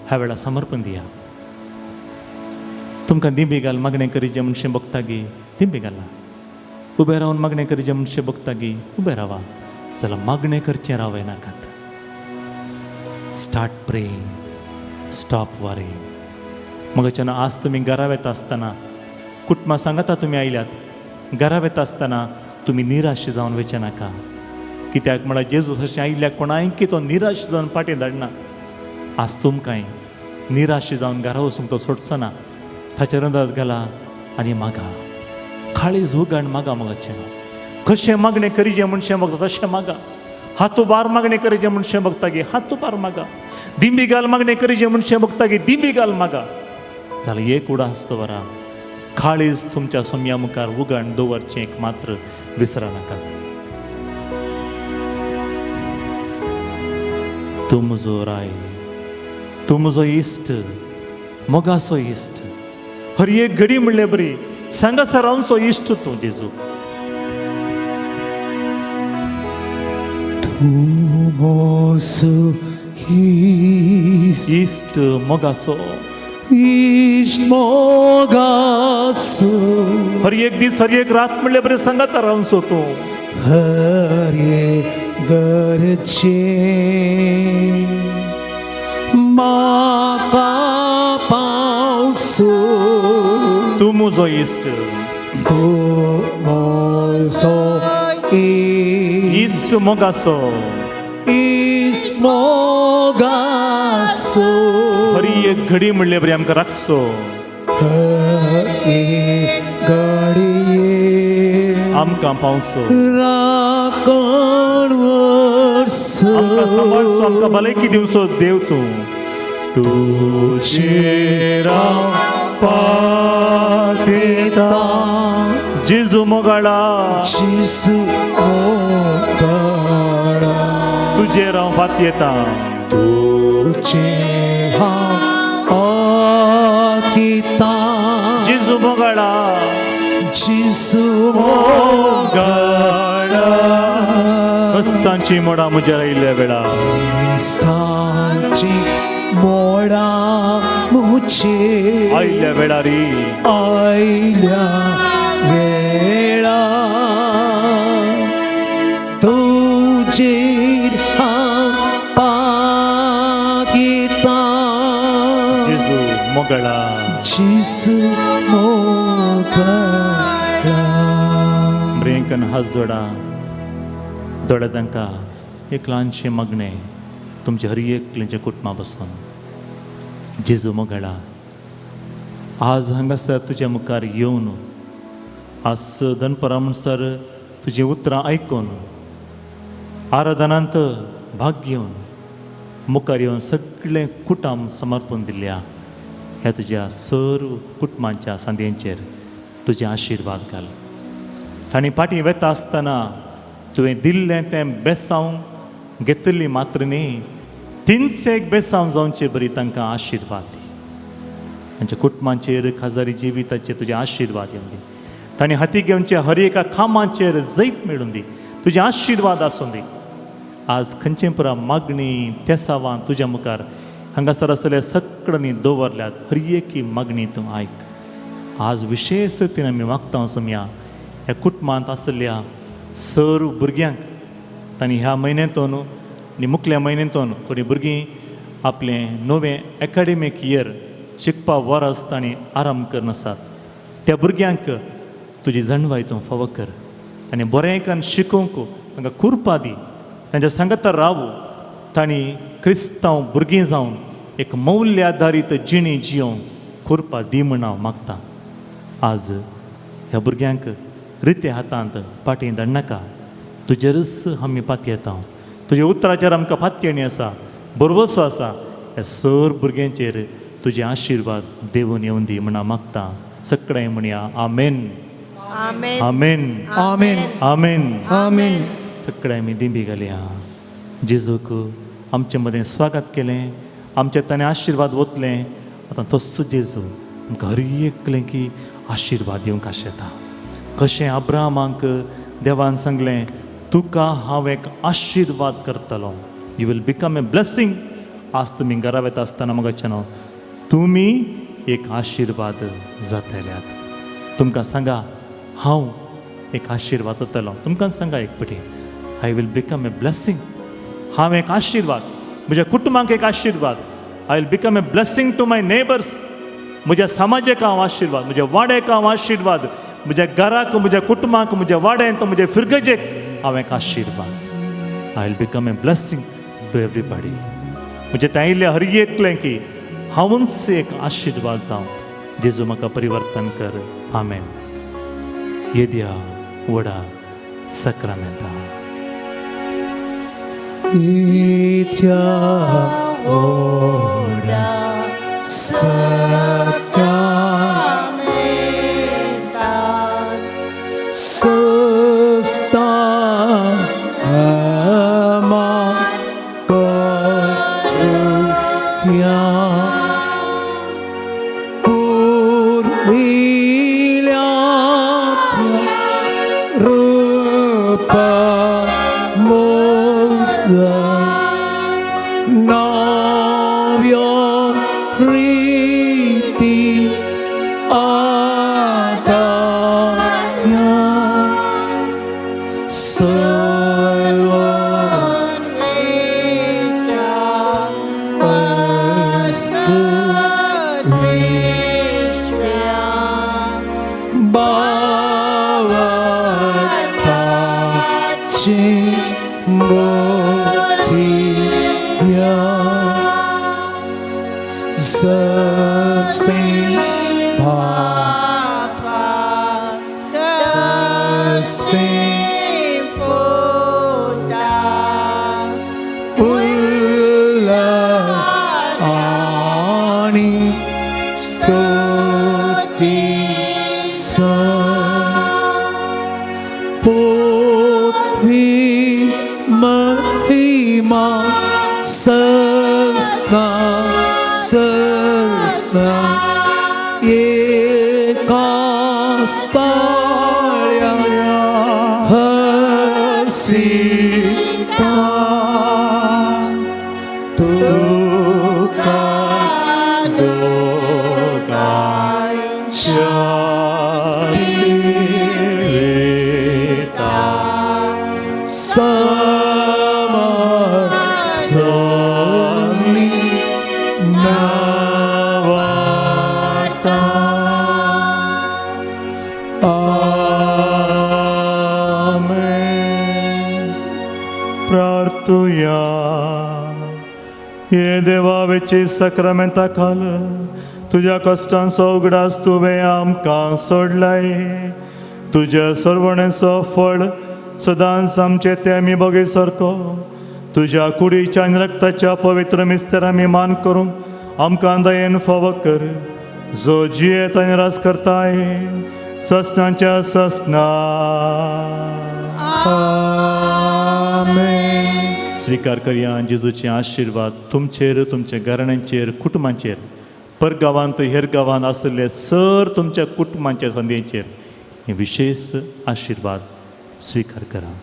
ह्या वेळार समर्पण दिया. तुमकां दिंबी घाल मागणें करीचे मनशें बगता गी, दिंबी घाला. उबें रावन मागणें करीचे मनशें बगता गी, उबें रावा. जाल्यार मागणें करचें रावय नाकात. Start praying, stop worrying. मगाच्यान आज तुमी घरा वेता आसतना, कुटुंबा सांगाता तुमी आयल्यात, घरा वेता आसतना तुमी निराश जावन वचचे नाका. कित्याक म्हळ्यार जेजू अशें आयिल्ल्या कोणायकी तो निराश जावन फाटीं धाडना. आज तुमकांय निराश जावन घरा वचूंक तो सोडचो ना. ताचेर अंदाज घाला आनी मागा, काळीज उगाण मागा. मोगाचें कशें मागणें करीचें मनशें बघता तशें मागा. हातुबार मागणें करीचें मनशें बघता गे हातुबार मागा. दिंबी घाल मागणें करीचें मनशें बघता गे दिंबी घाल मागा. जाल्यार एक उडास दवरा, काळीज तुमच्या सोम्या मुखार उगाण दवरचें एक मात्र विसरा नाकात. तूं म्हजो राय, तूं म्हजो इश्ट, मोगाचो इश्ट, हर एक घडी म्हणले बरी सांगासर रावचो इश्ट तूं जेजू.
तूं म्हजो इश्ट,
इश्ट मोगाचो,
इश्ट मोगाचो,
हर एक दीस हर एक रात म्हणले बरें सांगाता रावचो तूं.
हर एक गरजे म्हाका पावसो.
तूं म्हजो इश्ट,
तूं म्हजो इश्ट,
इश्ट मोगाचो,
इश्ट मोगाचो,
हर एक घडी म्हणले बरी आमकां राखचो.
हर एक घडये
आमकां पावसो,
राखण वर्सो.
आमकां सांबाळचो, आमकां भलायकी दिवचो देव तूं. तुजेर हांव पातेता जेजू मोगाळा,
जेजू मोगाळा,
तुजेर हांव पातयेता.
तुजेर हांव पातयेता.
जेजू मोगाळा,
जेजू मोगाळा,
कश्टांची मोडां म्हज्या आयिल्ल्या वेळा,
कश्टांची मोडां म्हजेर
आयिल्ल्या वेळार,
आयल्या वेळा, तुजेर हांव पातयेता.
जेजू मोगाळा.
जेजू मोगाळा.
ब्रेंकन हात जोडा, दोळे तांकां एक ल्हानशें मागणें तुमच्या हर एकल्याच्या कुटुंबा बसून. जेजू मोगाळा, आज हांगासर तुज्या मुखार येवन आज दनपरां म्हणसर तुजीं उतरां आयकून आराधनांत भाग घेवन मुखार येवन सगळें कुटुंब समर्पण दिल्या ह्या तुज्या सर्व कुटुंबांच्या सांद्यांचेर तुजे आशिर्वाद घाल. तांणी फाटीं वेता आसतना तुवें दिल्लें तें बेसांव घेतिल्ली मात्र न्ही, तीनच एक बेसांव जावचे बरी तांकां आशिर्वाद दी. तांच्या कुटुंबांचेर खाजारी जिविताचेर तुजे आशिर्वाद येवन दी. तांणी हाती घेवचे हर एका कामाचेर जैत मेळून दी, तुजे आशिर्वाद आसूं दी. आज खंयचे पुरा मागणी तेसावां तुज्या मुखार हांगासर आसतले सगळ्यांनी दवरल्यात, हर एकी मागणी तूं आयक. आज विशेश रितीन आमी मागता सोमया ह्या कुटुंबांत आसल्या सर्व भुरग्यांक तांणी ह्या म्हयन्यांतून आनी मुखल्या म्हयन्यांतून थोडीं भुरगीं आपलें नवें एकाडेमीक इयर शिकपा वरस तांणी आराम करून आसात, त्या भुरग्यांक तुजी जाणवाय तूं फावो कर आनी बरें करून शिकोवंक तांकां कुरपा दी. तांच्या सांगाता रावू, तांणी क्रिस्तांव भुरगीं जावन एक मौल्य आदारीत जिणी जियोवंक कुरपा दी म्हूण हांव मागतां. आज ह्या भुरग्यांक रित्या हातांत फाटीं धाडनाका, तुजेरच आमी पातयेता. तुज्या उतराचेर आमकां पातयेणी आसा, भरवसो आसा. ह्या सर भुरग्यांचेर तुजे आशिर्वाद देवून येवन दी म्हूण हांव मागतां. सगळें म्हणया आमेन.
आमेन.
आमेन.
आमेन.
आमेन.
आमेन.
सगळें आमी दिंबी घालया. जेजूक आमचे मदें स्वागत केलें, आमचे ताणें आशिर्वाद वतलें. आतां तस्सो जेजू आमकां हर एकलें की आशिर्वाद दिवंक आशेता. कशें अब्राहमाक देवान सांगलें, तुका हांव एक आशिर्वाद करतलो, you will become a blessing. आज तुमी घरा वेता आसतना म्हाका न्हू तुमी एक आशिर्वाद जातल्यात. तुमकां सांगा हांव एक आशिर्वाद जातलो. तुमकां सांगा एक पटी, I will become a blessing. हांव एक आशिर्वाद, म्हज्या कुटुंबाक एक आशिर्वाद. I will become a blessing to my neighbours. म्हज्या समाजाक हांव आशिर्वाद, म्हज्या वाड्याक हांव आशिर्वाद, म्हज्या घराक, म्हज्या कुटुंबाक, म्हज्या वाड्यांत, म्हज्या फिरगजेक हांव एक आशिर्वाद. I will become a blessing to everybody. म्हज्या थंय आयिल्ल्या हर एकलें की हांवूच एक आशिर्वाद जावं. जेजू म्हाका परिवर्तन कर. आमेन. येद्या व्हडा सक्रामेंता.
इत्या व्हडा सक्रामेंतान सस्ता मान करुया पुरविल्या त्या रुपा मोला नव्या रीती आता या सर्व भावार्थाची मोठीया जसे बापा तसे
पुता
उल्हास आणि स्तुती पोथवी महिमा सस्ना सस्ना एकास्ताळ्या हसीता
तुका दोगांच्या स्पिरिता
समसमी
नावाता. आमेन. प्रार्थुया. हे देवा, सक्रामेंता खाल तुज्या कश्टांचो उगडास तुवें आमकां सोडलाय. तुज्या सर्वणेचो फळ सदांच आमचे ते आमी बगे सारको तुज्या कुडीच्या आनी रक्ताच्या पवित्र मिस्तर आमी मान करूंक आमकां दयेन फावो कर, जो जियेत आनी राज करताय ससनाच्या ससना.
आमेन.
स्वीकार करया जेजूचे आशिर्वाद तुमचेर, तुमच्या घराण्यांचेर, कुटुंबांचेर, परगांवांत हेर गांवांत आशिल्ले सर तुमच्या कुटुंबांच्या संदीचेर हे विशेष आशिर्वाद स्वीकार करा.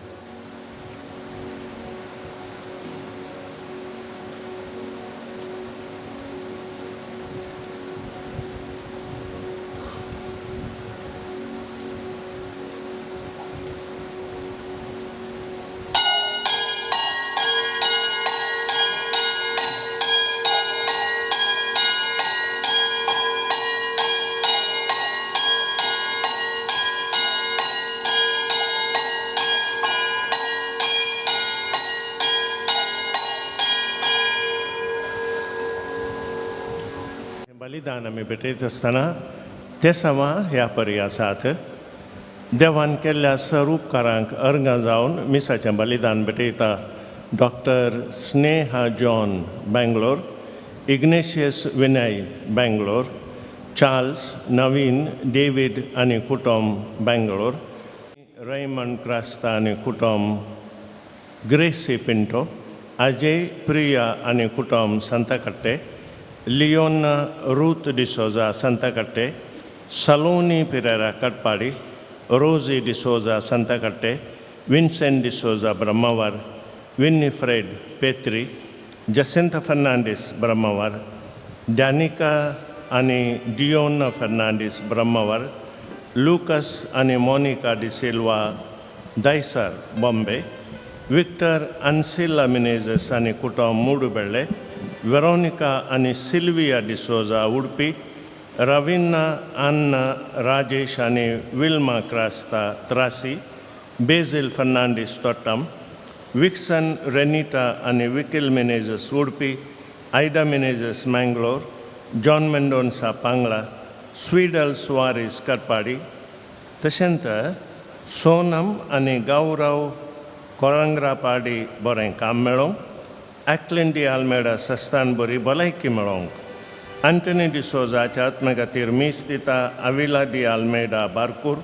बलिदान आमी भेटयत आसतना ते समा ह्या परी आसात. देवान केल्ल्या सर उपकारांक अर्गां जावन मिसाचें बलिदान भेटयता doctor Sneha John Bangalore, Ignatius Vinay Bangalore, Charles Naveen David आनी कुटुंब बेंगलोर, रैमंड क्रास्ता आनी कुटुंब, ग्रेसी पिंटो, अजय प्रिया आनी कुटुंब सांताकट्टे, लियोना रूथ डिसोजा संतकट्टे, सलोनी पिरेरा कटपाडी, रोजी डिसोजा संतकट्टे, विन्सेंट डिसोजा ब्रह्मावर, विन्नीफ्रेड पेत्री, जसिंत फर्नांडीस ब्रह्मावर, डॅनिका आनी डियोना फर्नांडीस ब्रह्मावर, लुकस आनी मोनिका डिसिल्वा दयसर बॉम्बे, विक्टर अन्सिला मिनेजस आनी कुटुंब मूडुबेळ्ळे, वेरोनिका आनी सिल्विया डिसोजा उडपी, रविन्ना अन्ना राजेश आनी विल्मा क्रास्ता त्रासी, बेझील फर्नांडीस तोट्टम, विक्सन रेनिटा आनी विकील मिनेजस उडपी, आयडा मिनेजस मँगलोर, जॉन मेंडोन्सा पांगळा, स्वीडल सुवारीस करपाडी, तशेंच सोनम आनी गौरव कोरंग्रापाडी बरें काम मेळोवंक, ॲक्लिन डी आल्मेडा सस्तान बरी भलायकी मेळोवंक, अँटनी डिसोजाच्या आत्मे खातीर मीस दिता अविला डी आल्मेडा बारकूर,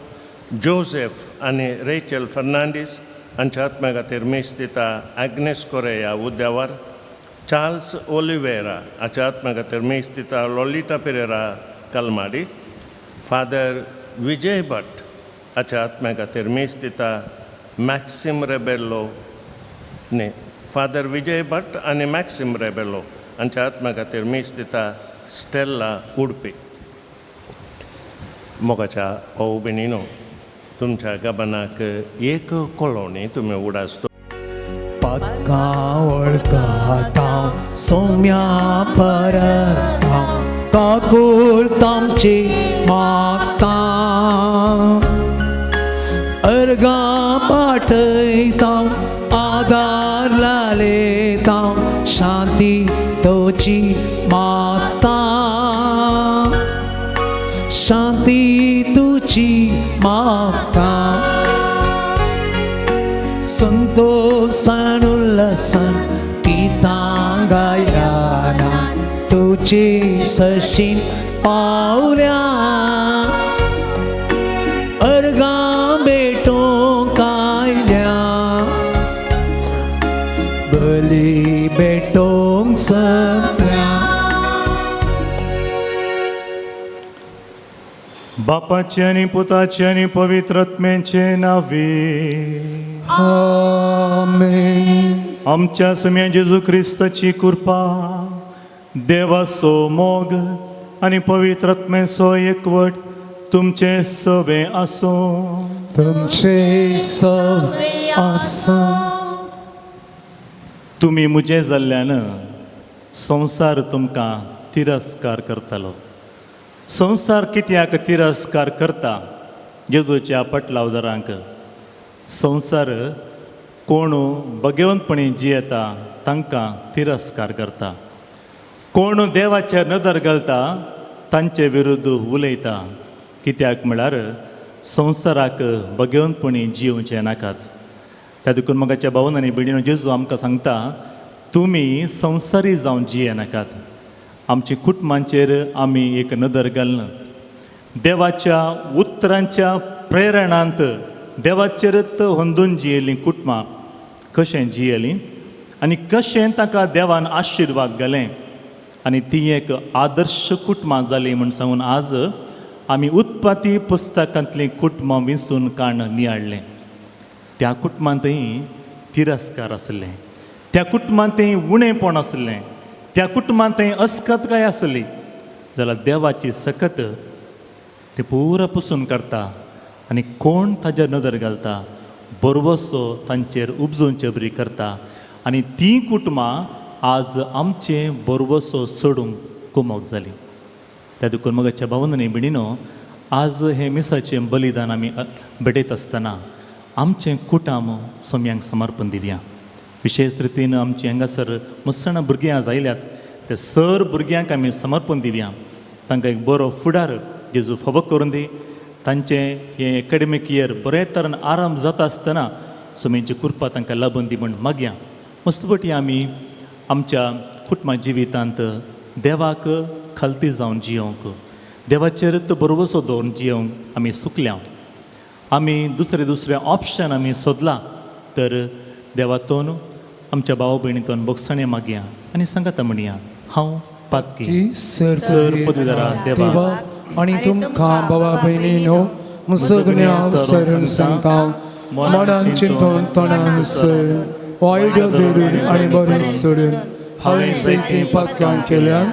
जोसेफ आनी रेचल फर्नांडीस हांच्या आत्मे खातीर मीस दिता आग्नेस कोरेया उद्यावर, चार्ल्स ओलिवेरा हाच्या आत्मे खातीर मीस दिता लोलिटा पेरेरा कलमाडी, फादर विजय भट हाच्या आत्म्या खातीर मीस दिता मॅक्सिम रेबेल्लो न्ही फादर विजय भट आनी मॅक्सिम रेबेलो हांच्या आत्म्या खातीर मीस दिता स्टेल्ला उडपी. मोगाच्या भाऊ भयणीनो, तुमच्या गबनाक एक कळोवणी तुमी उडासतो.
पातकां वळखाता सोम्या परता काकूळ तामची मागता, अर्गां पाठयता आदार लालेता शांती तोची मागता, शांती तुची मागता, संतोषान उल्हासान गीतां गायना तुजी सशीन पावल्या, अर्गां भेटोवंक आयल्या, बली भेटोवंक सगळ्या.
बापाचे आनी पुताचे आनी पवित्र आत्म्याचे नावे
आमेन.
आमच्या सुम्या जेजू क्रिस्ताची कृपा, देवाचो मोग आनी पवित्र आत्म्याचो एकवट तुमचे सवे आसूं.
तुमचे सवे आसा.
तुमी म्हजे जाल्ल्यान संवसार तुमकां तिरस्कार करतलो. संवसार कित्याक तिरस्कार करता? जेजूच्या पटलावदारांक. संवसार कोण भगवंतपणी जियेता तांकां तिरस्कार करता, कोण देवाचेर नदर घालता तांचे विरुद्ध उलयता. कित्याक म्हळ्यार संवसाराक भगवंतपणी जियोवचें नाकाच. त्या देखून मोगाच्या भावन आनी भयणीनो, जेजू आमकां सांगता तुमी संवसारी जावन जियेनाकात. आमच्या कुटुंबांचेर आमी एक नदर घालना, देवाच्या उतरांच्या प्रेरणांत देवाचेरच अंदून जियेलीं कुटुंबां कशें जियेलीं आनी कशें ताका देवान आशिर्वाद घालें आनी ती एक आदर्श कुटुंबां जालीं म्हूण सांगून आज आमी उत्पत्ती पुस्तकांतलीं कुटुंबां विंचून काण नियाळ्ळें. त्या कुटुंबांतय तिरस्कार आसलें, त्या कुटुंबांतय उणेपण आसलें, त्या कुटुंबांतय अस्कतकाय आसली, जाल्यार देवाची सकत ते पुरा पुसून काडटा आनी कोण ताजेर नदर घालता बरवसो तांचेर उपजोवचे बरी करता आनी तीं कुटुंबां आज आमचे बरवसो सोडूंक कुमोक जाली. त्या देखून मोगाच्या भावन आनी भयणीनो, आज हें मिसाचें बलिदान आमी भेटयत आसतना आमचें कुटुंब सोम्यांक समर्पण दिवया. विशेश रितीन आमची हांगासर मस्सणां भुरगीं आज आयल्यात ते सर भुरग्यांक आमी समर्पण दिवया. तांकां एक बरो फुडार जेजू फावो करून दी. तांचें हें एकाडेमीक इयर बरे तरेन आरंभ जाता आसतना सोम्यांची कृपा तांकां लाबून दी म्हूण मागया. मस्तपटी आमी आमच्या कुटुंबा जिवितांत देवाक खालती जावन जियोवंक, देवाचेर बरवसो दवरून जियोवंक आमी सुकल्या. आमी दुसरे दुसरे ऑप्शन आमी सोदला तर देवातून आमच्या भाव भयणीतून बोगसणें मागया आनी सांगाता म्हणया, हांव पातकी
सर
पदवीधरा
देवा आनी तुमकां बाबा भयणीनो मुसगण्या सरून सांगता मनान चिंतून तोंडान सर वायट धरून आनी बरें सोडून हांवें जायतीं पातकां केल्यान.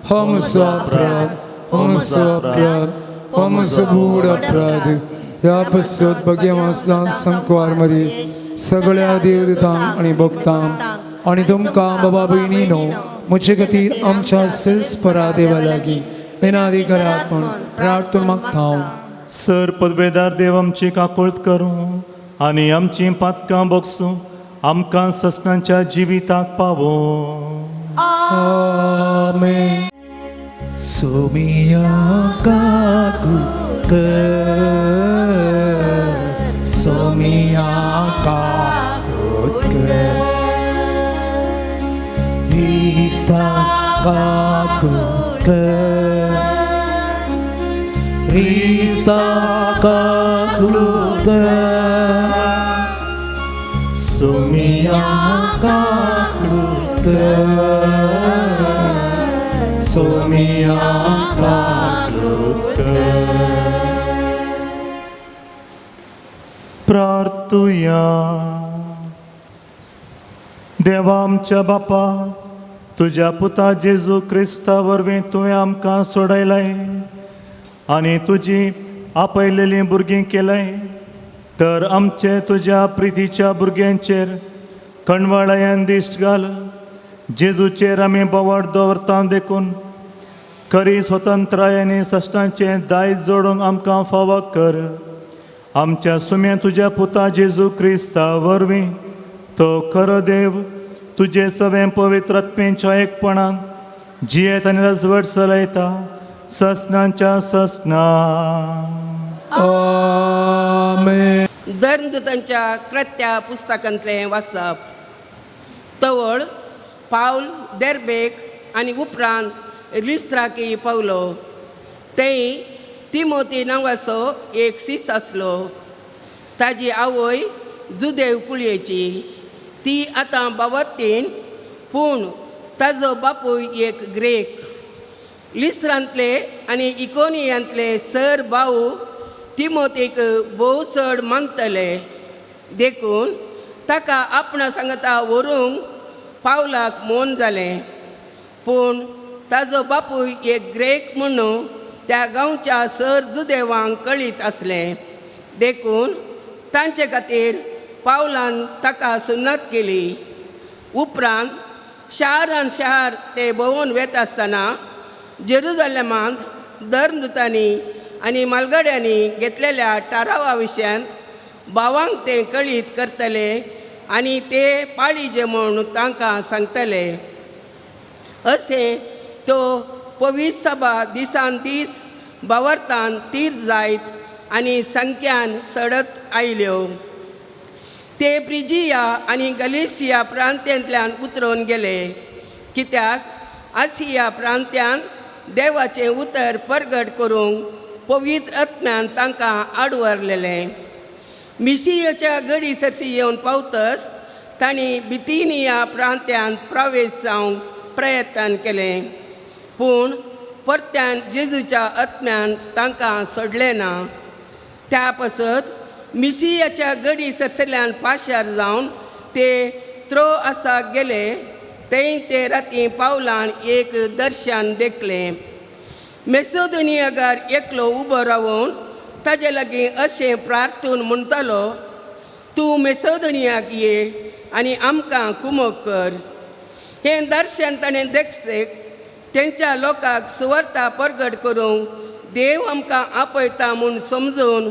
हो म्हजो अपराध, हो म्हजो अपराध, हो म्हजो व्हड अपराध. ह्या पसत भगेवासना संकवार मरी सगळ्या देवदूतांक आनी भक्तांक आनी तुमकां बाबा भयणीनो म्हजे खातीर आमच्या सिरस्परा देवा लागीं विनादी करात म्हूण प्रार्थना मागता.
सर पदवेदार देव आमची काकुळत करूं आनी आमची पातकां बोगसूं, आमकां ससनाच्या जिविताक पावो.
आमेन.
सोमिया काकू कर, सोमिया काकू कर, रिश्ता काकू कर, रिश्ता काकू कर, सोमिया काकू कर, सोमिया काकू कर।
प्रार्थुया। देवा आमच्या बापा, तुज्या पुता जेजू क्रिस्ता वरवीं तुवें आमकां सोडयलाय आनी तुजी आपयलेलीं भुरगीं केलाय, तर आमचे तुज्या प्रितीच्या भुरग्यांचेर कणवाळ्यान दिश्ट घाल। जेजूचेर आमी बोवाळ दवरता देखून खरी स्वतंत्राय आनी सश्टांचें दायज जोडूंक आमकां फावो कर। आमच्या सुम्या तुज्या पुता जेजू क्रिस्ता वरवीं तो खरो देव तुजे सवें पवित्र आत्म्याच्या एकपणान जियेत आनी रजवट चलयता ससनाच्या ससना।
आमेन।
धर्मदूतांच्या कृत्या पुस्तकांतलें वाचप। तवळ पावल देर्बेक आनी उपरांत लिस्त्राकी पावलो। थंय तिमोती नांवाचो एक सीस आसलो। ताजी आवय जुदेव कुळयेची, ती आतां बावत्तीन, पूण ताजो बापूय एक ग्रेक। लिस्त्रांतले आनी इकोनियांतले सर भाऊ तिमोतीक भोव चड मानतले, देखून ताका आपणा सांगता व्हरूंक पावलाक मोन जालें। पूण ताजो बापूय एक ग्रेक म्हणून त्या गांवच्या सर जुदेवांक कळीत आसलें, देखून तांचे खातीर पावलान ताका सुन्नत केली। उपरांत शारान शार ते भोंवून वेता आसतना जेरुजलेमांत धर्मदूतांनी आनी मालगड्यांनी घेतलेल्या थारावा विशयांत भावांक ते कळीत करतले आनी ते पाळीजे म्हूण तांकां सांगतले। अशें तो पवित्र सभा दिसान दीस बावरतान तीर जायत आनी संख्यान सडत आयल्यो। ते प्रिजिया आनी गलेशिया प्रांत्यांतल्यान उतरून गेले, कित्याक आसिया प्रांत्यान देवाचें उतर परगट करूंक पवित्र आत्म्यान तांकां आडवरलेलें। मिसियाच्या गडी सरशी येवन पावतच तांणी बितिनिया प्रांत्यांत प्रवेश जावंक प्रयत्न केलें, पूण परत्यान जेजूच्या आत्म्यान तांकां सोडलें ना। त्या पासत मिसियाच्या गडी सरसल्यान पाशार जावन ते त्रो आसाक गेले। थंय ते राती पावलान एक दर्शन देखलें। मेसोदोनियागार एकलो उबो रावून ताजे लागीं अशें प्रार्थून म्हणटालो, तूं मेसोदोनियाक ये आनी आमकां कुमक कर। हें दर्शन ताणें देखचेच तेंच्या लोकांक सुवार्ता परगट करूंक देव आमकां आपयता म्हूण समजून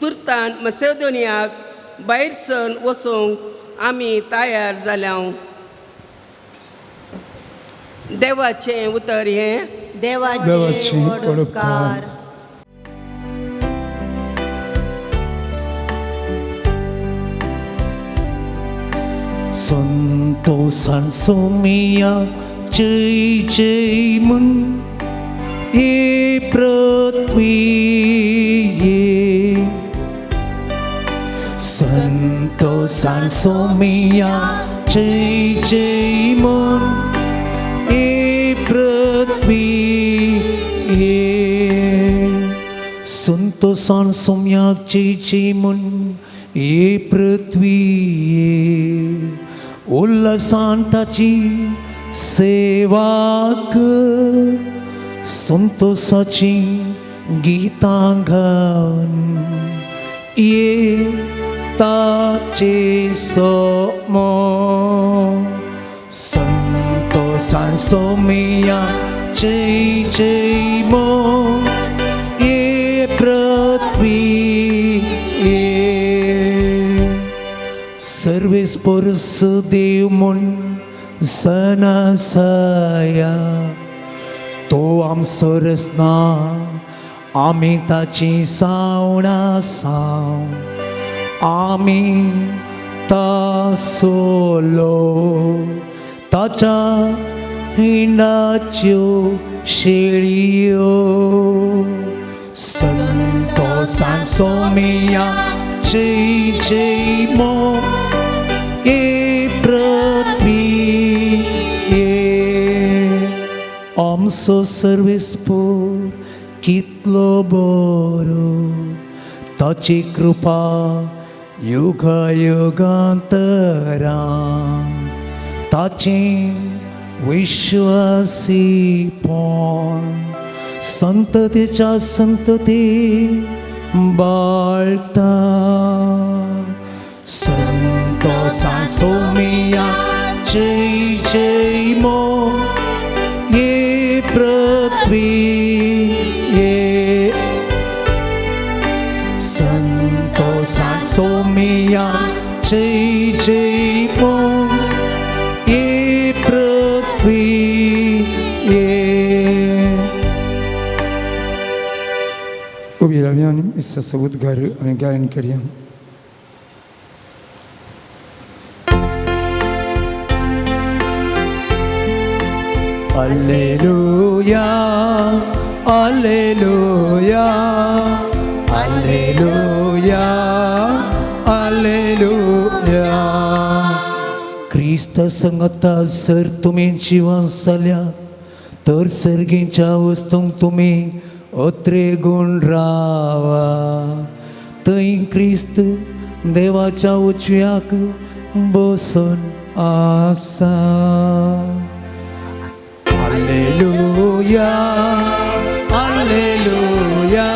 तुर्तान मसेदोनियाक भायर सरून वचूंक आमी तयार जाल्या। देवाचें उतर हें।
देवाचे व्हड उपकार।
संतोषान सोमिया जय जय मुन ये पृथ्वी ये, संतोषान सोमिया जय जय मुन ये पृथ्वी ये, संतोषान सोमिया जय जय मुन ये पृथ्वी ये, उल्लासान ताची सेवा कर, संतोषाची गीतां गावन ये ताचे सोमो। संतोषान सोमिया जय जय मो ये पृथ्वी ये, सर्वेस पुरुष देव म्हूण सनासाया तो आमचो रचना आमी ताची सावणां साव आमी तासोलो ताच्या हिंडाच्यो शेळयो. संतोषान सोमिया जय जय मो ए पृथ्वी आमचो सर्वेस्पोर कितलो बरो ताची कृपा युगा युगांतरा ताचें विश्वासीपण संततेच्या संतती बाळता. संतोषान सोमिया जय जय मो ये पृथ्वी ये संतोषान सोमिया जय जय मो ये पृथ्वी ये.
उबी रावया आनी मिसाचो उद्गार आमी गायन करया.
Alleluia, Alleluia, Alleluia, Alleluia. क्रिस्त संगता जर तुमी जिवन जाल्यात तर सर्गीच्या वस्तूंक तुमी अत्रे गुण रावा. थंय क्रिस्त देवाच्या उजव्याक बसून आसा. Alleluia, Alleluia,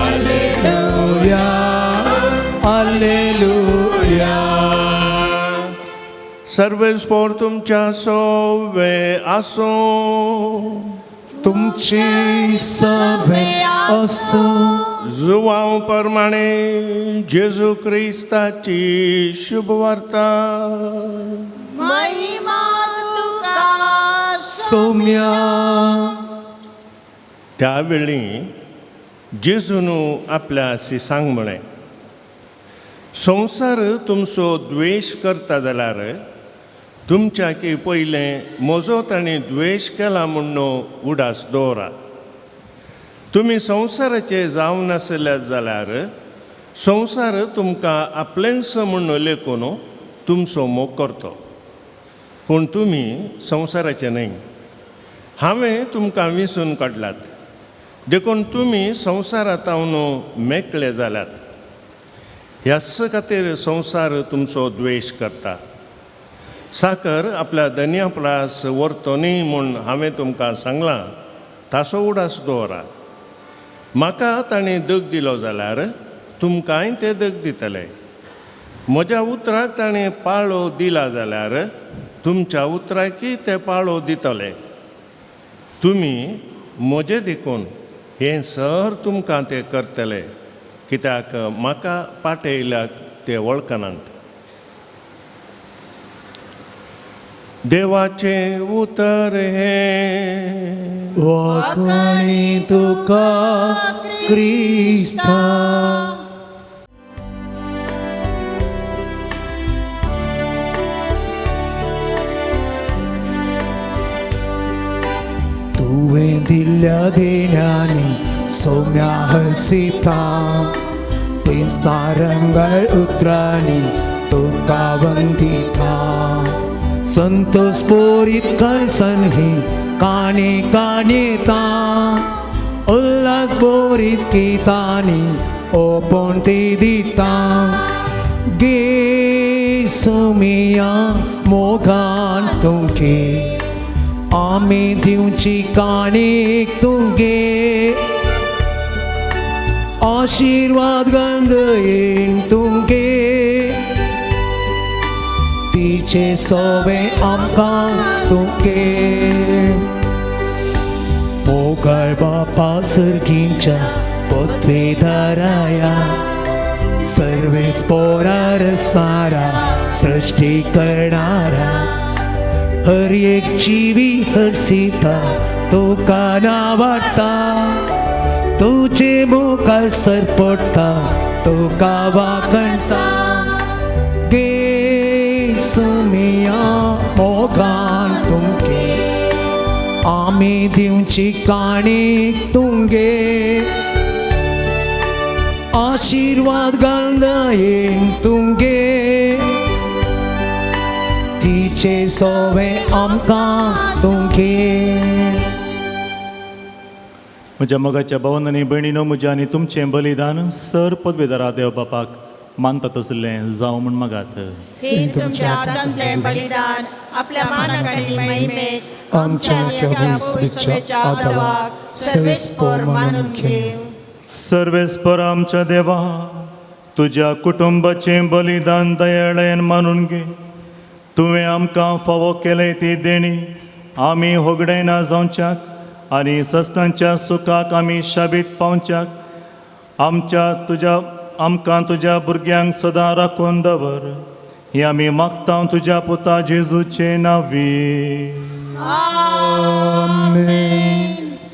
Alleluia, Alleluia.
सर्वेस्पोर तुमच्या सोवे आसूं.
तुमची सभे आसूं.
जुवांव प्रमाणे जेजू क्रिस्ताची शुभवार्ता.
महिमा तुका
सोम्या.
त्यावेळी जेजून आपल्या शिसांक म्हळें, संवसार तुमचो द्वेश करता जाल्यार तुमच्याकी पयलें म्हजो ताणें द्वेश केला म्हूण उडास दवरा. तुमी संवसाराचे जावन नासल्यात जाल्यार संवसार तुमकां आपलेंच म्हूण लेखून तुमचो मोग करतो. पूण तुमी संवसाराचे न्हय, हांवें तुमकां विसून काडलात, देखून तुमी संवसारांत मेकळे जाल्यात. ह्याच खातीर संवसार तुमचो द्वेश करता. साकर आपल्या धनया प्रास व्हरतो न्ही म्हूण हांवें तुमकां सांगलां ताचो उडास दवरा. म्हाका ताणें दग दिलो जाल्यार तुमकांय ते दग दितले. म्हज्या उतराक ताणें पाळो दिला जाल्यार तुमच्या उतराकय ते पाळो दितले. तुमी म्हजें देखून हें सर तुमकां ते करतले, कित्याक म्हाका पाटयल्याक ते वळखनात. देवाचें उतर हें
वाखाणी तुका क्रिस्ता. तुवें दिल्ल्या देण्यांनी सौम्या हर्षिता रंगळ उतरांनी तुका वंदिता. संतोष पोरीत कळसन ही काणी काणयेता उल्हास बोरीत गीतांनी ओपोण ती दिता. गे सोमिया मोगान तुगे आमी दिवची काणीक तुगे आशीर्वाद गंदयेन तुगे तिचे सोवे आमकां तुगे. मोगाळ बापा सर्गींच्या पदवेदाराया सर्वेस पोरा रचणारा सृष्टी करणारा हर एक जीवी हर्षिता तुका नावाडटा तुजे मुखार सर पडटा तुका वागणटा गेसमिया मोगान तुमगे आमी दिवची काणी तुमगे आशीर्वाद घालना तुमगे तिचे सोवे आमकां तुमगे.
म्हज्या मोगाच्या भावन आनी भयणीनो, म्हज्या आनी तुमचें बलिदान सर पदवेदारा देव बापाक मानता तसलें जावं म्हूण मागात.
हे तुमच्या हातांतलें बलिदान आपल्या मानाक आनी महिमेक
आमच्या सभेच्या आदावाक सर्वेस्पोर मानून घे.
सर्वेस्पर आमच्या देवा, तुज्या कुटुंबाचें बलिदान दयाळेन मानून घे. तुवें आमकां फावो केलें ती देणी आमी होगडायना जावच्याक आनी सस्तांच्या सुखाक आमी शाबीत पावच्याक आमच्या तुज्या आमकां तुज्या भुरग्यांक सदां राखून दवर. ही आमी मागता तुज्या पुता जेजूचे नांवी.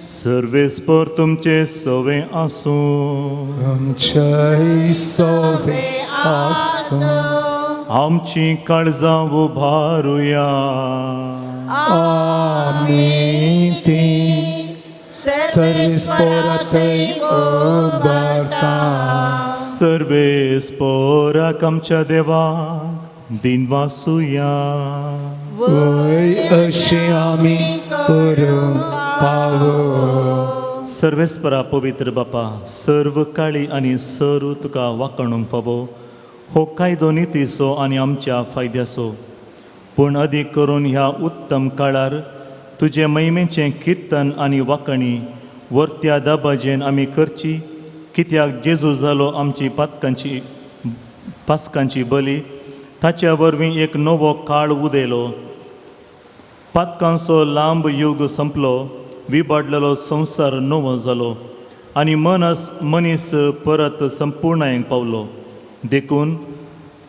सर्वेस्पर तुमचे सवे आसूं.
आमच्याय सोवे आसूं.
आमची काळजां उबारुया.
आमी ती सर्वेस्पोरातय उबारता.
सर्वेस्पोराक आमच्या देवाक दिनवासुया.
वय अशें आमी करूंक पावो.
सर्वेस्परा पवित्र बापा, सर्व काळी आनी सर्व तुका वाकणूंक फावो हो कायदो नितीचो आनी आमच्या फायद्याचो, पूण अदीक करून ह्या उत्तम काळार तुजे महिमेचें किर्तन आनी वाकणी वर्त्या दाबाजेन आमी करची, कित्याक जेजू जालो आमची पातकांची पासकांची बली, ताच्या वरवीं एक नवो काळ उदेलो. पातकांचो लांब युग संपलो, विबाडलेलो संवसार नवो जालो आनी मनीस परत संपूर्णायेक पावलो. देखून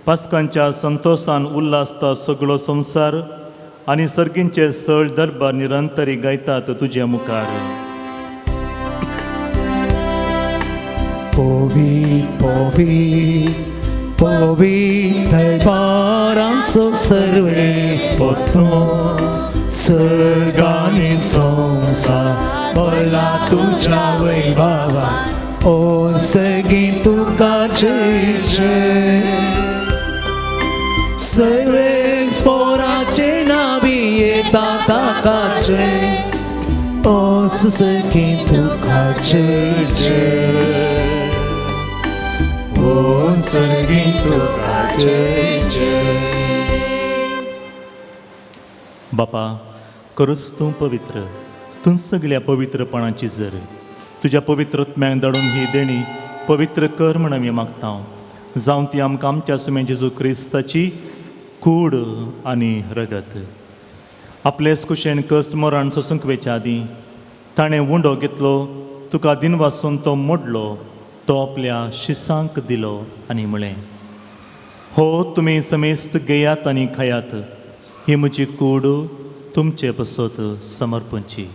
पासकांच्या संतोशान उल्हासता सगळो संवसार आनी सर्गींचे सळ दरबार निरंतरी गायतात तुज्या मुखार.
पवी पवी पवित्र बारांचो सर्वेस्पर सर्गानी संवसार भरला तुज्या वैभवा ओ सगीं तुका जय जय. सर्वेस्पोराचे नावी येता ताका जय ओ सगीं तुका जय जय ओ सगीं तुका जय जय.
बापा, खरोच तूं पवित्र, तूं सगळ्या पवित्रपणाची जर तुज्या पवित्रत्म्याक धाडून ही देणी पवित्र कर म्हण आमी मागता. जावं ती आमकां आमच्या सुम्या जेजू क्रिस्ताची कूड आनी रगत. आपलेच कुशेन कश्ट मरण सोसूंक वेच्या आदीं ताणें उंडो घेतलो, तुका दिनवासून तो मोडलो, तो आपल्या शिसांक दिलो आनी म्हळें, हो तुमी समेस्त घेयात आनी खायात, ही म्हजी कूड तुमचे पसत समर्पणची.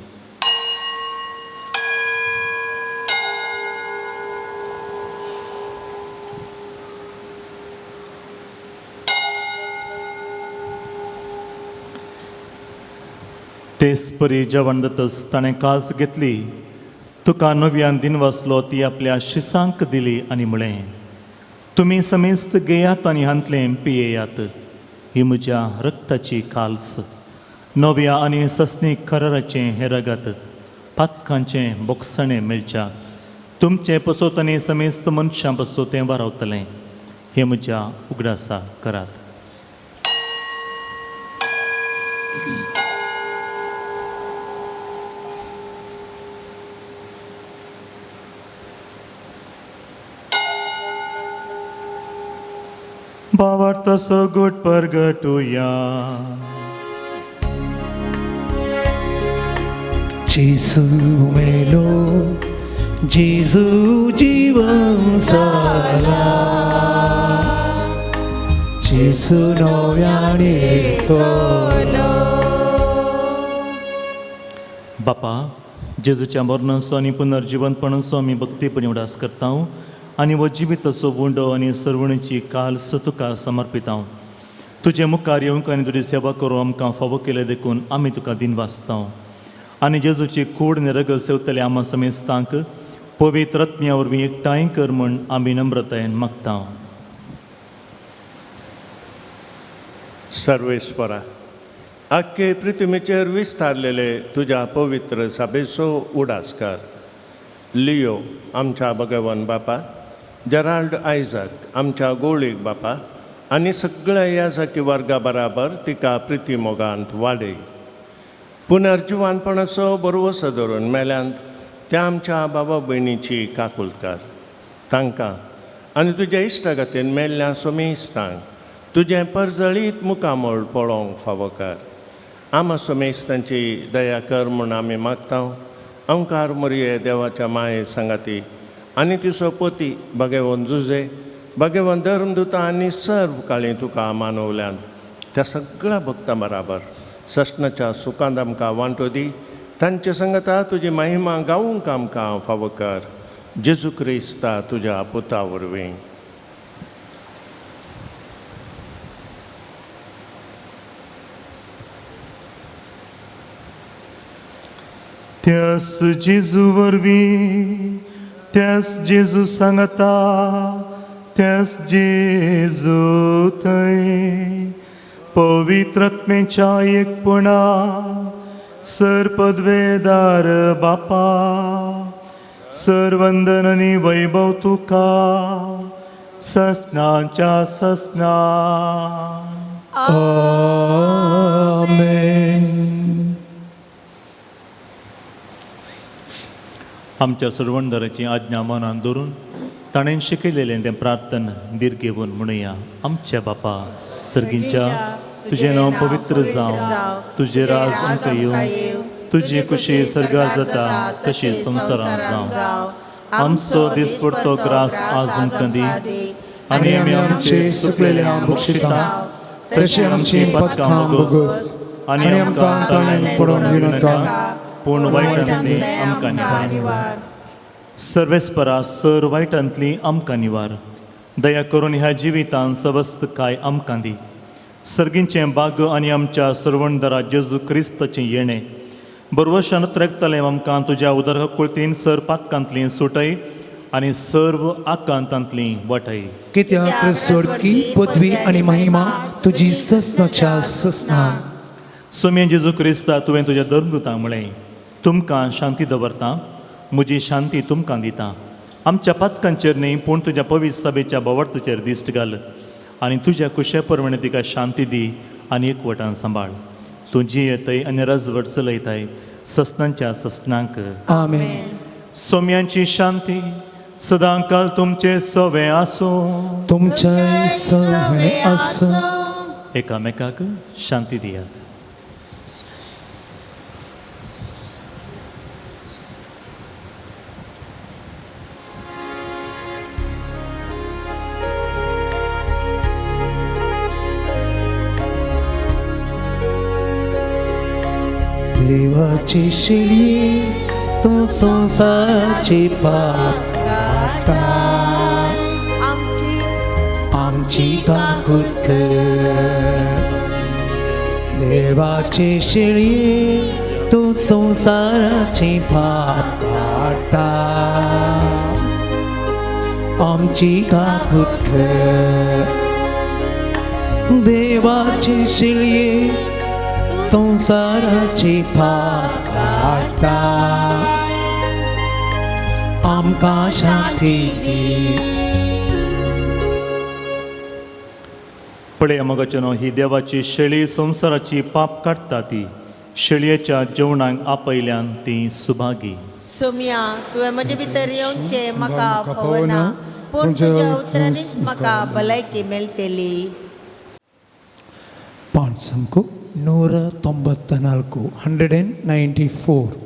तेच परी जेवण जातच ताणें कास घेतली, तुका नव्यान दिनवासलो, ती आपल्या शिसांक दिली आनी म्हळें, तुमी समेस्त घेयात आनी हांतलें पियेयात, ही म्हज्या रक्ताची काल्स, नव्या आनी सस्नीक कराराचें हें रगत, पातकांचें बोगसणें मेळच्या तुमचें पसोत आनी समेस्त मनशां पसोत तें वारावतलें. हें म्हज्या उगडासा करात. भावार्थ सगट परगटुया.
जेजू मेलो, जेजू जीवन जाला, जेजू नव्याने तोलो.
बापा, जेजूच्या मरणाचो आनी पुनर्जिवंतपणाचो आमी भक्तीपणी उडास करता आनी हो जिविताचो उंडो आनी सर्वणीची काल्स तुका समर्पिता. तुजे मुखार येवंक आनी तुजी सेवा करूं आमकां फावो केलें देखून आमी तुका दिनवासता. आनी जेजूची कूड आनी रगत सेवतले आमा समेस्तांक पवित्र आत्म्या वरवीं एकठांय कर म्हूण आमी नम्रतायेन मागता.
सर्वेस्परा, आख्खे पृथ्वीचेर विस्तारलेले तुज्या पवित्र सभेचो उडास कर. लियो आमच्या भगवान बापा, जेराल्ड आयजक आमच्या गोळीक बापा आनी सगळ्या याजकी वर्गा बराबर तिका प्रिती मोगांत वाडय. पुनर्जिवानपणाचो बरवसो धरून मेल्यांत त्या आमच्या बाबा भयणीची काकूल कर. तांकां आनी तुज्या इश्टागतीन मेल्ल्या सोमेस्तांक तुजें परजळीत मुखामळ पळोवंक फावो कर. आमा सोमेस्तांची दया कर म्हूण आमी मागता. अंकार मोरये देवाच्या माये सांगाती आनी तिचो पती भगेवन जुजे, भगेवन धर्मदुता आनी सर्व काळी तुका मानवल्यांत त्या सगळ्या भक्तां बराबर सस्नाच्या सुखांत आमकां वांटो दी. तांचे संगता तुजी महिमा गावूंक आमकां फावो कर. जेजू क्रिस्ता तुज्या पुता वरवीं.
त्यास जेजू वरवीं, त्यास जेजू सांगता, त्यास जेजू थंय पवित्र आत्म्याच्या एकपणा सर पदवेदार बापा, सर वंदन आनी वैभव तुका ससनाच्या ससना.
आमेन.
आमच्या सरवणदाराची आज्ञा मनान धरून ताणें शिकयलेलें तें प्रार्थना धीर घेवन म्हणुया. आमच्या बापा सर्गींच्या, तुजें नांव पवित्र जावं, तुजें राज आमकां येवं, तुजी कुशी सर्गार जाता तशी संवसारांत जावं. आमचो दिसपडतो ग्रास आज आमकां दी आनी आमी आमचे
सुकलेल्या बक्षिता तशी आमची पथकां भोगोस
आनी आमकां ताणें
पडोवन दिनाका,
पूण वायटांतली आमकां निवार. सर्वेस्परा सर वायटांतली आमकां निवार. दया करून ह्या जिवितान सवस्त काय आमकां दी. सर्गींचें बाग आनी आमच्या सर्वणदारा जेजू क्रिस्ताचें येणें बरवशान त्रेकतलें आमकां तुज्या उदर कुळतीन सर पातकांतली सुटय आनी सर्व आकांतांतली वाटय.
कित्याक स्वर्गी पदवी आनी महिमा तुजी ससनाच्या ससना.
सोम्या जेजू क्रिस्ता, तुवें तुज्या धर्मदुतांक म्हळें, तुमकां शांती दवरता, म्हजी शांती तुमकां दिता. आमच्या पातकांचेर न्ही पूण तुज्या पवित्र सभेच्या बवर्तचेर दिश्ट घाल आनी तुज्या कुशे प्रमाणे तिका शांती दी आनी एकवटान सांबाळ. तूं जियेतय आनी रजवट चलयताय ससनांच्या ससनांक.
आमेन.
सोम्यांची शांती सदां काल तुमचे सवे आसूं.
तुमचे सवे आसूं.
एकामेकाक शांती दियात.
देवाची शिळी तूं संवसाराची पाप काडटा, आमची काकूत कर. देवाची शिळी तूं संवसाराची पाप काडटा, आमची काकूत कर. देवाची शिळी संवसाराची पाप काडटा, आमकां शांती दी.
पळय मोगाचें न्हू, ही देवाची शेळी संवसाराची पाप काडटा ती शेळयेच्या जेवणाक आपयल्यान ती सुभागी.
सोम्या, तुवें म्हजे भितर येवचें म्हाका पवना, पूण तुज्या उतरांनीच म्हाका भलायकी मेळटली.
5 अंक 194, 194.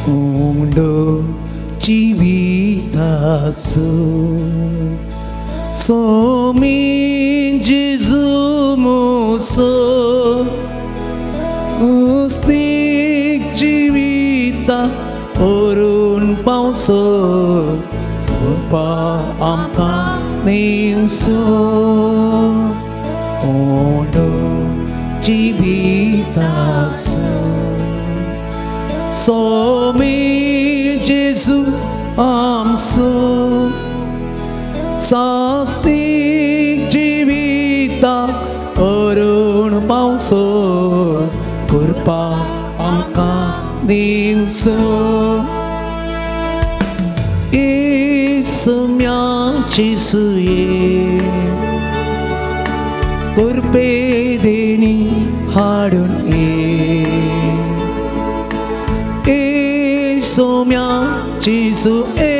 उंडो जिविताचो सोमी जेजू मोसो उस्तीक जिविता अरुण पावसो कृपा आमकां दिवचो उंडो जिविताचो सोमी जेजू आमचो सास्तीक जिविता अरुण पावसो कृपा आमकां दिवचो येसुम्याची सुये कृपे देणी हाडून ये येसुम्याची सुये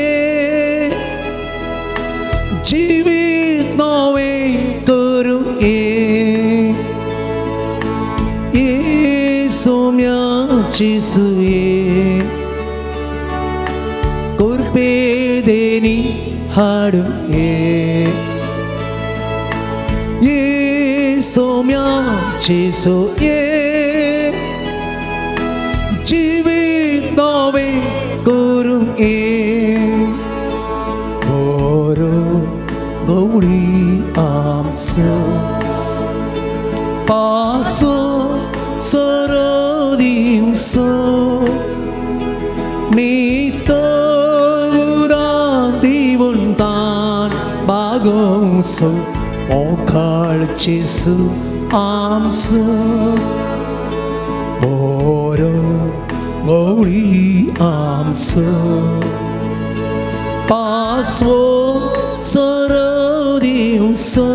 जिवीत नवें करूं ये येसुम्याची सुये कृपे देणी हाडून ये येसुम्याची सुये जिवीत नवें करूं ये बरो गौडी आमचो पासो सरो दिवसो नितळ उदक दिवन ताण बागोवचो मोखाळ जेजू आमचो बरो गौडी आमचो पासवो सरो दिवसो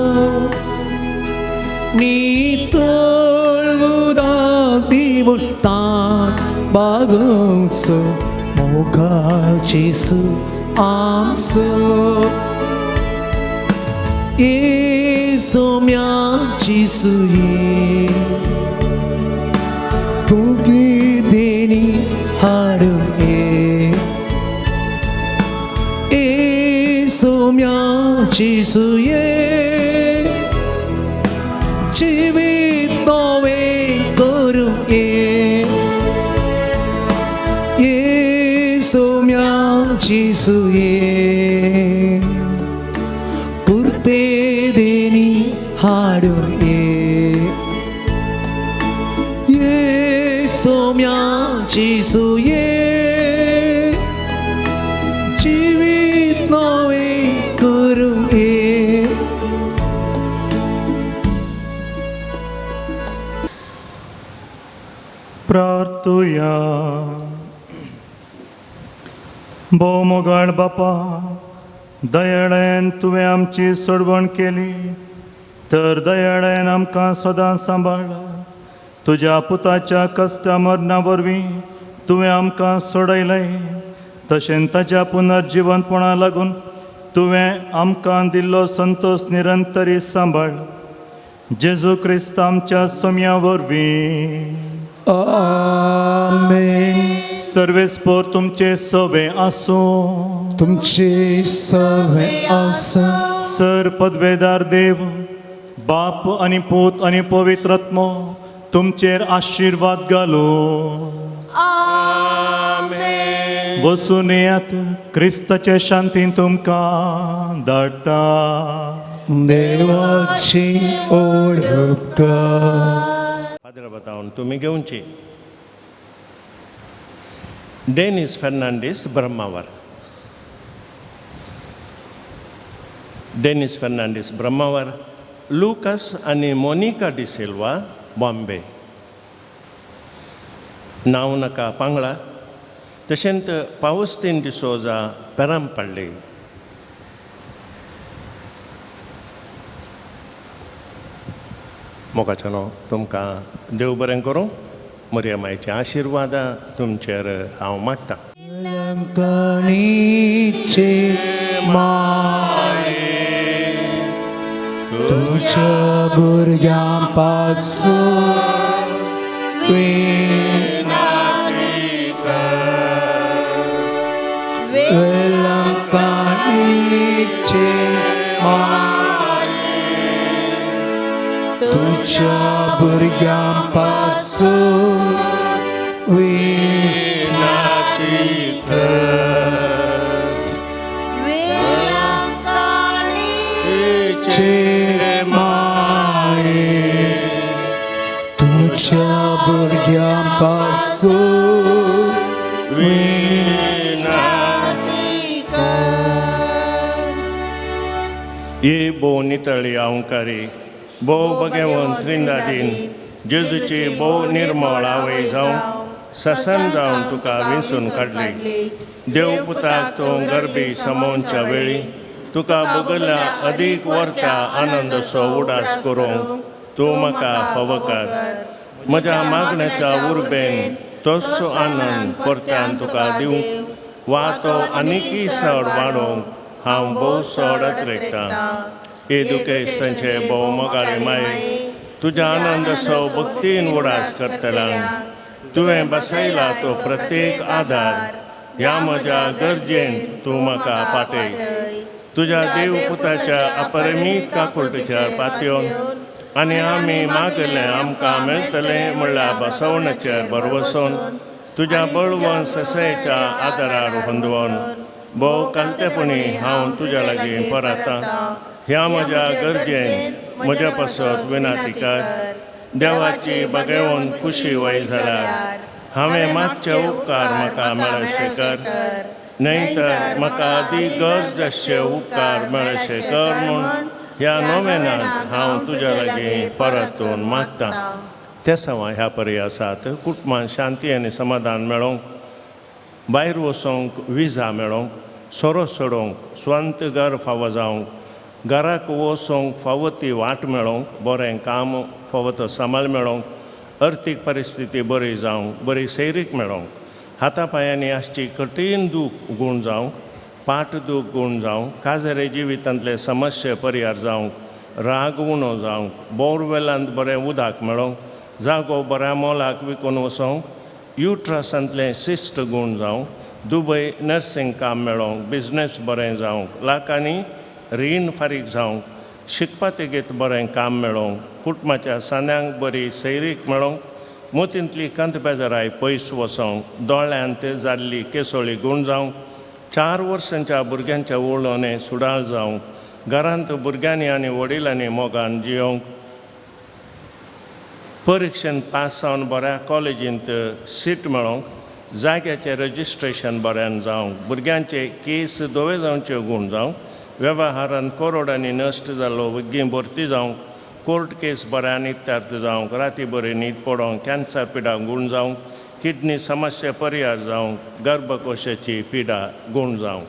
नितळ उदक दिवन ताण बागोवचो मोगाळ जेजू आमचो येसुम्याची सुये तुकी देणी हाडून ये येसुम्याची सुये जिवीत नवें करूं ये येसुम्याची सुये कृपे देणी हाडून ये येसुम्याची सुये जिवीत नवें करूं ये.
प्रार्थुया. भोव मोगाळ बापा, दयाळ्यान तुवें आमची सोडवण केली तर दयाळ्यान आमकां सदां सांबाळ. तुज्या पुताच्या कश्टा मरणा वरवीं तुवें आमकां सोडयलें, तशें ताज्या पुनर्जिवनपणा लागून तुवें आमकां दिल्लो संतोश निरंतरी सांबाळ. जेजू क्रिस्त आमच्या सम्या वरवीं.
आमेन.
सर्वेस्पोर तुमचे सवे आसूं.
तुमचे सवे आसूं.
सर पदवेदार देव बाप आनी पूत आनी पवित्र आत्मो तुमचेर आशिर्वाद घालूं. वसून येयात, क्रिस्ताचे शांतीन तुमकां धाडटा.
देवाची ओळख.
पाद्र बतावन तुमी घेवची. Dennis Fernandes Brahmavar, Dennis Fernandes Brahmavar, Lucas आनी मोनिका डिसिल्वा बॉम्बे, नांव नाका पांगळा, तशेंच पावस्तीन डिसोजा पेरामपल्ली. मोगाच्यानो तुमकां देव बरें करूं. मरिया मायचे आशिर्वादा तुमचेर हांव मागतां.
लंकणीचे माये तुज्या भुरग्यां पासून माये तुज्या भुरग्यां पासून विनाती कर.
वेलंकाणीचे
माये तुज्या भुरग्यां पासून
विनाती
कर.
ये भोव नितळी अंकारी भोव बगेवन त्रिंदादीन जेजूची भोव निर्मळ आवय जावन ससन जावन तुका विंचून काडली. देव पुताक तूं गरबी समोवच्या वेळी तुका बगल्या अदीक वर्ता आनंदाचो उडास करूंक तूं म्हाका फावो कर. म्हज्या मागण्याच्या उर्बेन तोच आनंद परत्यान तुका दिवंक वा तो आनीकय चड वाडोवंक हांव भोव चड अत्रेकतां. हे दुखेस्तांचे भोव मोगाळे माये तुज्या आनंदाचो भक्तीन उडास करतल्यांक तुवें बसयला तो प्रत्येक आदार ह्या म्हज्या गरजेन तूं म्हाका पाटय. तुज्या देवपुताच्या अपरिमीत काकुळटेच्या पातयोन आनी आमी मागलें आमकां मेळटलें म्हणल्यार बसवण्याचेर भरवसून तुज्या बळवंत ससायेच्या आदारार होंदवन भोव कालतेपणी हांव तुज्या लागीं परतां. ह्या म्हज्या गरजेन म्हज्या पासत विनाती कर. देवाची बगेवन खुशी वय जाल्यार हांवें मागचे उपकार म्हाका मेळशे कर, न्हय तर म्हाका अदीक गरज आसचे उपकार मेळशे कर म्हूण ह्या नोवेनांत हांव तुज्या लागीं परतून मागतां. ते सवां ह्या परी आसात कुटुंबान शांती आनी समाधान मेळोवंक, भायर वचोंक विजा मेळोवंक, सोरो सोडोवंक, स्वांत घर फावो जावंक, घराक वचोंक फावो ती वाट मेळोवंक, बरें काम फावो तो सांबाळ मेळोवंक, अर्थीक परिस्थिती बरी जावंक, बरी सैरीक मेळोवंक, हाता पांयांनी आसची कठीण दूख गूण जावंक, पाट दूख गूण जावंक, काजरे जिवितांतले समस्या परिहार जावंक, राग उणो जावंक, बोरवेलांत बरें उदक मेळोवंक, जागो बऱ्या मोलाक विकून वचोंक, युट्रसांतलें शिस्ट गूण जावंक, दुबय नर्सिंग काम मेळोवंक, बिजनेस बरें जावंक, लाखांनी रीण फारीक जावंक, शिकपा तेगेत बरें काम मेळोवंक, कुटुंबाच्या सांद्यांक बरी सैरीक मेळोवंक, मोतींतली कंत बेजाराय पयस वचोंक, दोळ्यांत जाल्ली केसोळी गूण जावंक, 4 वर्सांच्या भुरग्यांच्या उलोवणें सुडाळ जावंक, घरांत भुरग्यांनी आनी वडिलांनी मोगान जियोवंक, परिक्षेन पास जावन बऱ्या कॉलेजींत सीट मेळोवंक, जाग्याचें रजिस्ट्रेशन बऱ्यान जावंक, भुरग्यांचे केस धवे जावचे गूण जावंक, वेव्हारान करोडांनी नश्ट जाल्लो वग्गी भरती जावंक, कोर्ट केस बऱ्यान इत्यार्थ जावंक, राती बरी न्हीद पडोवंक, कॅन्सर पिडा गूण जावंक, किडनी समस्या परिहार जावंक, गर्भकोशाची पिडा गूण जावंक.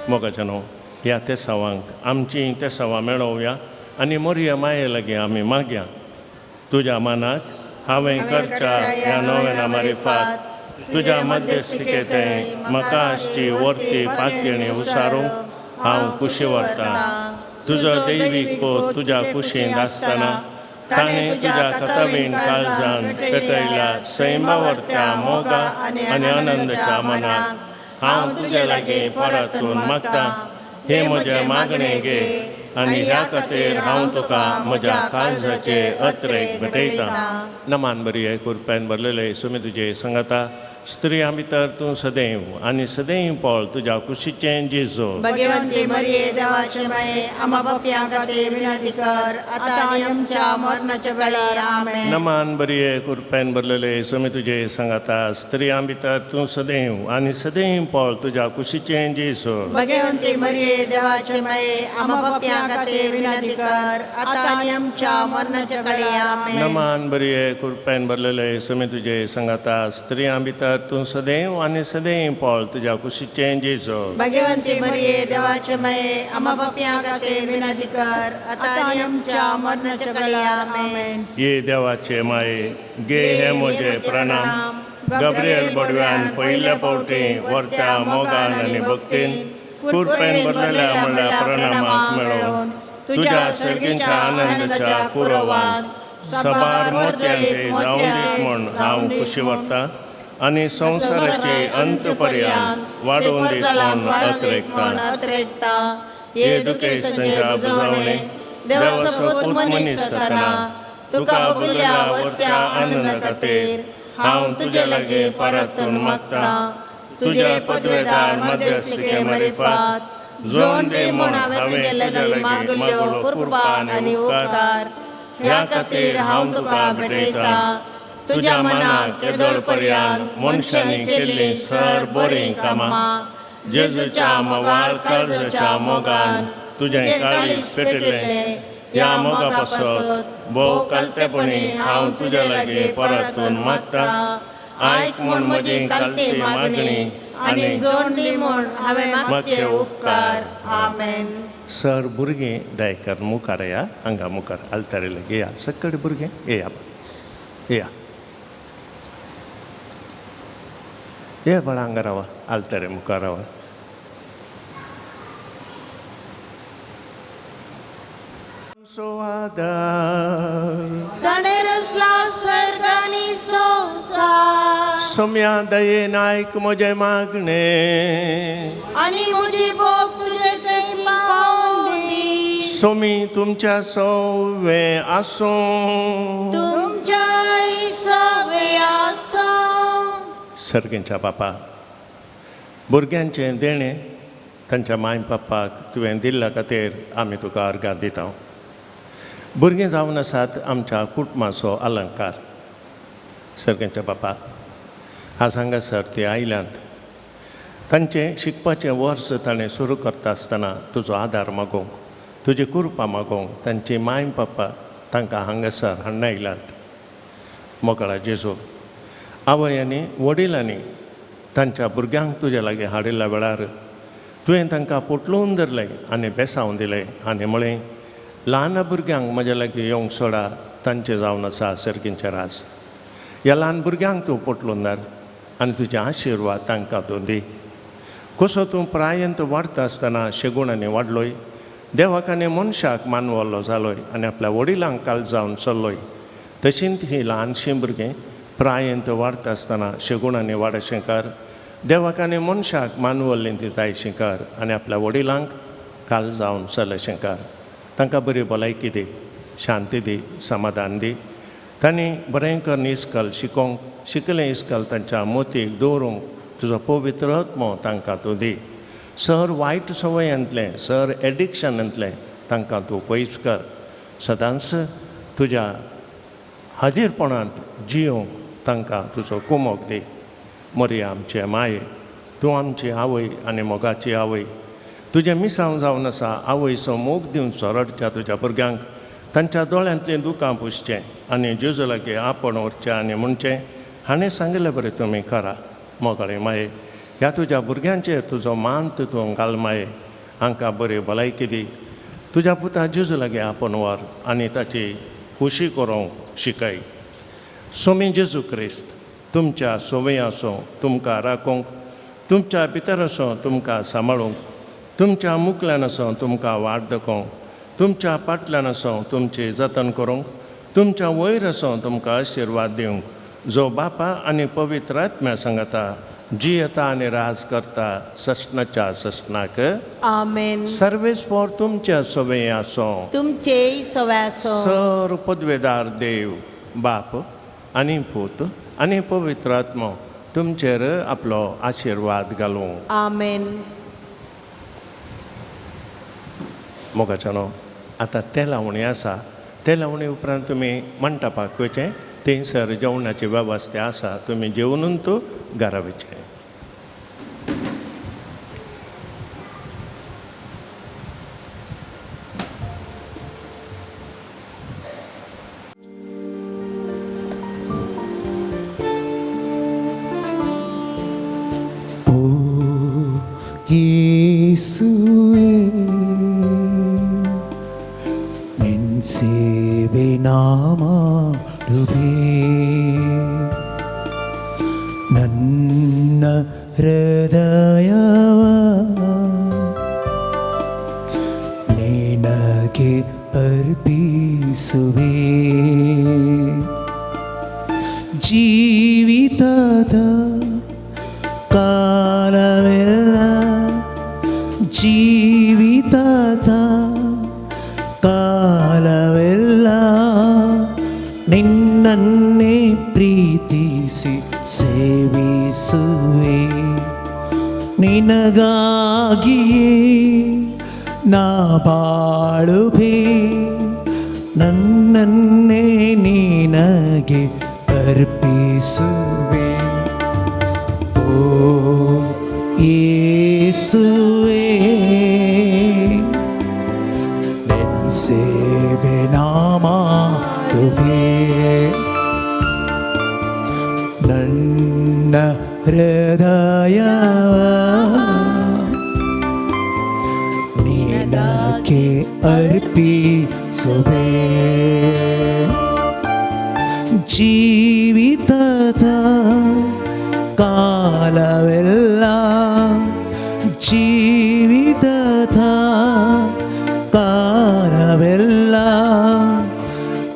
मोगाच्या न्हू ह्या तेसावांक आमची तेसावां मेळोवया आनी मोरया माये लागीं आमी मागया. तुज्या मनाक हांवें करच्या ह्या नोवेना मारिफात तुज्या मध्यस्थिकेंत म्हाका आसची वर्ती पातयेणी उसारूंक हांव खुशी व्हरतां. तुजो दैवीक पोत तुज्या कुशींत आसतना ताणें तुज्या कथावीण काळजान पेटयल्या सैमा व्हरत्या मोगा आनी आनंदाच्या मनाक हांव तुजे लागीं परतून मागतां. हें म्हजें मागणें घे आनी ह्या खातीर हांव तुका म्हज्या काळजाचे अत्रेक भेटयतां. नमान बरी कुरप्यान भरलेले सुमी तुजे संगता, स्त्रियां भितर तूं सदैव आनी सदैव पळ तुज्या कुशीचें जेजू.
भगवंती मरिये देवाचे माये आम्हा पापयां खातीर विनंती कर आतां आनी आमच्या मरणाच्या वेळार. आमेन.
नमान बरी कुरप्यान भरलेले सुमी तुजे संगता, स्त्रियां भितर तूं सदैव आनी सदैव पळ तुज्या कुशीचें जेजू.
भगवंती मरिये देवाचे माये आम्हा पापयां खातीर विनंती कर आतां आनी आमच्या मरणाच्या वेळार. आमेन.
नमान बरी कुरप्यान भरलेले सुमी तुजे संगता, स्त्रियां भितर तूं सदैव आनी सदैव पळ तुज्या कुशीचें जेजू.
भगवंती मरिये देवाचे माये आम्हा पापयां खातीर विनंती कर आतां आनी आमच्या मरणाच्या वेळार. आमेन.
ये देवाचे माये गे हे म्हजे प्रणाम. गब्रियल बडव्यान पयल्या फावटी व्हरत्या मोगान आनी भक्तीन कुरपेन भरलेल्या म्हणल्या प्रणामाक मेळोवन तुज्या सर्गींच्या आनंदाच्या कुरवान सबार मोतयांचे जावन दीत म्हूण हांव खुशी व्हरतां आनी संवसाराची अंत पर्यंत वाडोवन दीत म्हूण अत्रेकतां.
अत्रेकतां. हे दुखेस्तांच्या बुजवणे देवाचो पूत मनीस जातना तुका भोगिल्ल्या वरत्या आनंदा खातीर हांव तुजे लागीं परतून मागता. तुजे पदवेदार मध्यस्थिके मरिफात जोन दी म्हूण हांवें तुजे लागीं मागल्यो कृपा आनी उपकार. ह्या खातीर हांव तुका भेटयता. तुज्या मनाक केदोळ पर्यंत मनशांनी केल्लीं सर बरीं कामां जेजूच्या मवाळ काळजाच्या मोगान तुजें काळीज पेटिल्लें ह्या मोगा पासत भोव कालतेपणी हांव तुज्या लागीं परतून मागता. आयक म्हूण म्हजी कालती मागणी आनी जोड दी म्हूण हांवें मागचे उपकार. आमेन.
सर भुरगीं दयकर मुखार या, हांगा मुखार आल्तारे लागीं या. सगळे भुरगीं येया येया ये बाळा, हांगा रावा, आल्तारे मुखार रावा. सो आदार
ताणें रचला सर्ग आनी संवसार.
सोम्या दयेन आयक म्हजें मागणें
आनी म्हजी भोग तुजे थंय पावोवन दी.
सोमी तुमच्या सवे आसूं,
तुमच्या सवे आसूं.
सर्गेंच्या बापा, भुरग्यांचें देणें तांच्या माय बापाक तुवें दिल्ल्या खातीर आमी तुका अर्गां दिता. भुरगीं जावन आसात आमच्या कुटुंबाचो अलंकार. सर्गेंच्या बापा, आज हांगासर ती आयल्यांत, तांचें शिकपाचें वर्स ताणें सुरू करता आसतना तुजो आदार मागोवंक, तुजी कृपा मागोवंक तांची माय बापा तांकां हांगासर हाडून आयल्यांत. मोगळा जेजू, आवय आनी वडिलांनी तांच्या भुरग्यांक तुज्या लागीं हाडिल्ल्या वेळार तुवें तांकां पोटलून धरलें आनी बेसावन दिलें आनी म्हळें, ल्हान भुरग्यांक म्हज्या लागीं येवंक सोडा, तांचें जावन आसा सर्गींचें राज. ह्या ल्हान भुरग्यांक तूं पोटलून धर आनी तुजे आशिर्वाद तांकां तूं दी. कसो तूं प्रायंत वाडटा आसतना शेगुणांनी वाडलोय, देवाक आनी मनशाक मानवल्लो जालोय आनी आपल्या वडिलांक काल जावन चल्लोय, तशींच ही ल्हानशीं भुरगीं प्रायंत वाडटा आसतना शेगुणांनी वाडशें कर, देवाक आनी मनशाक मानवल्लीं ती जायशीं कर आनी आपल्या वडिलांक काल जावन चलशें कर. तांकां बरी भलायकी दी, शांती दी, समाधान दी. तांणी बरें करून इस्कल शिकोवंक, शिकलें इस्कल तांच्या मोतीक दवरूंक तुजो पवित्र आत्मो तांकां तूं दी. सर वायट संवयांतलें, सर एडिक्शनांतलें तांकां तूं पयस कर. सदांच तुज्या हाजीरपणांत जियोंक तांकां तुजो कुमोक दी. मरिया आमचे माये, तूं आमची आवय आनी मोगाची आवय. तुजें मिसांव जावन आसा आवयचो मोग दिवन सोरडच्या तुज्या भुरग्यांक तांच्या दोळ्यांतलीं दुकां पुसचें आनी जेजू लागीं आपण व्हरचें आनी म्हणचें, हाणें सांगिल्लें बरें तुमी करा. मोगाळे माये, ह्या तुज्या भुरग्यांचेर तुजो मान तूं घाल माये, हांकां बरी भलायकी दी. तुज्या पुता जेजू लागीं आपण व्हर आनी ताची खुशी करूंक शिकय. सोमी जेजू क्रिस्त तुमच्या सोवे आसूं तुमकां राखूंक, तुमच्या भितर आसूं तुमकां सांबाळूंक, तुमच्या मुकल्यान आसूं तुमकां वाट दाखोवंक, तुमच्या पाटल्यान आसूं तुमची जतन करूंक, तुमच्या वयर आसूं तुमकां आशिर्वाद दिवंक, जो बापा आनी पवित्र आत्म्या सांगता जियेता आनी राज करता सस्नाच्या सस्नाक.
आमेन.
सर्वेस्पोर तुमच्या सवे आसूं,
तुमचेय सवे आसूं.
सर पदवेदार देव बाप आनी पूत आनी पवित्र आत्मो तुमचेर आपलो आशिर्वाद घालूं.
आमेन.
मोगाच्यानो, आतां ते लावणी आसा. ते लावणी उपरांत तुमी मंटपाक वयचें, थंयसर जेवणाची वेवस्था आसा, तुमी जेवणून तूं घरा वयचें.
ओ ಯೇಸುವೇ ನಿನ್ ಸೇವೆ ನಾ ಮಾಡುವೆ, ನನ್ನ ಹೃದಯವ ನಿನಗೆ ಅರ್ಪಿಸುವೆ, ಜೀವಿತದ ಕಾಲವೆಲ್ಲ ಜೀವಿತದ ನನ್ನನ್ನೇ ಪ್ರೀತಿಸಿ ಸೇವಿಸುವೆ. ನಿನಗಾಗಿಯೇ ನಾ ಬಾಳುವೆ, ನನ್ನನ್ನೇ ನಿನಗೆ ಅರ್ಪಿಸುವೆ. ಓ ಯೇಸುವೇ, ನಿನ್ನ ಸೇವೆ ನಾ ಮಾಡುವೆ. ನನ್ನ ಹೃದಯ ನಿನಗೆ ಅರ್ಪಿಸುವೆ. ಜೀವಿತದ ಕಾಲವೆಲ್ಲ, ಜೀವಿತದ ಕಾಲವೆಲ್ಲ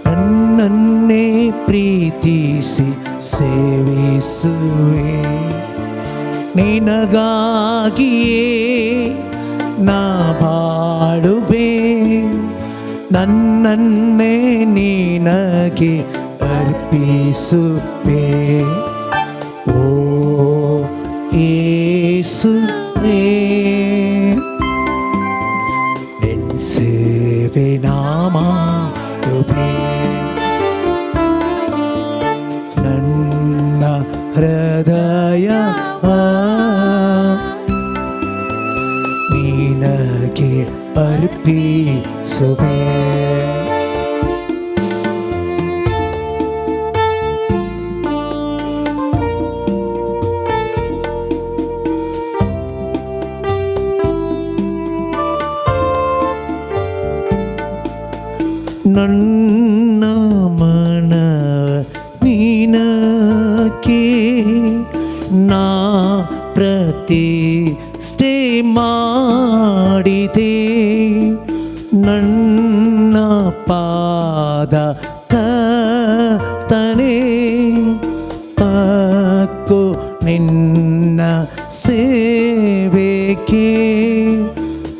ನನ್ನನ್ನೇ ಪ್ರೀತಿಸಿ ಸೇವಿಸುವೆ. ನಿನಗಾಗಿಯೇ ನಾ ಬಾಳುವೆ, ನನ್ನನ್ನೇ ನಿನಗೆ ಅರ್ಪಿಸುವೆ. ಓ ಯೇಸುವೇ, ನಿನ್ನ ಸೇವೆ ನಾ ಮಾಡುವೆ. ನನ್ನ ಹೃದಯ ನಿನಗೆ ಅರ್ಪಿಸುವೆ. ನನ್ನ ಮನವ ನಿನಗೆ ನಾ ಪ್ರತಿಷ್ಠೆ ಮಾಡಿದೆ. ನನ್ನ ಪಾದ ಕರ್ತನೇ, ತಕ್ಕೋ ನಿನ್ನ ಸೇವೆಗೆ.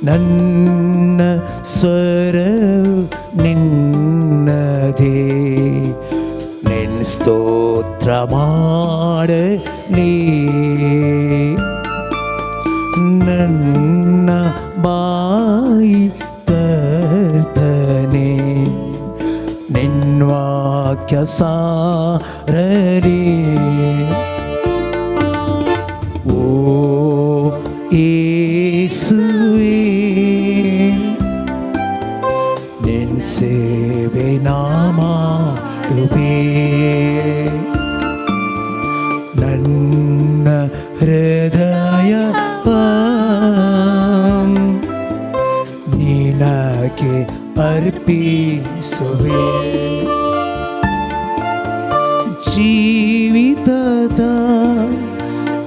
ನನ್ನ ಸ್ವರವು ನಿನ್ನದೇ, ನಿನ್ನ ಸ್ತೋತ್ರ ಮಾಡಲಿ. ನನ್ನ ಬಾಯಿ ಕರ್ತನೆ, ನಿನ್ನ ವಾಕ್ಯ ಸಾರಲಿ. ಓ ಯೇಸುವೇ, ನಿನ್ನ ಸೇವೆ ನಾ ಮಾಡುವೆ. ನನ್ನ ಹೃದಯ ನಿನಗೆ ಅರ್ಪಿಸುವೆ. ಜೀವಿತದ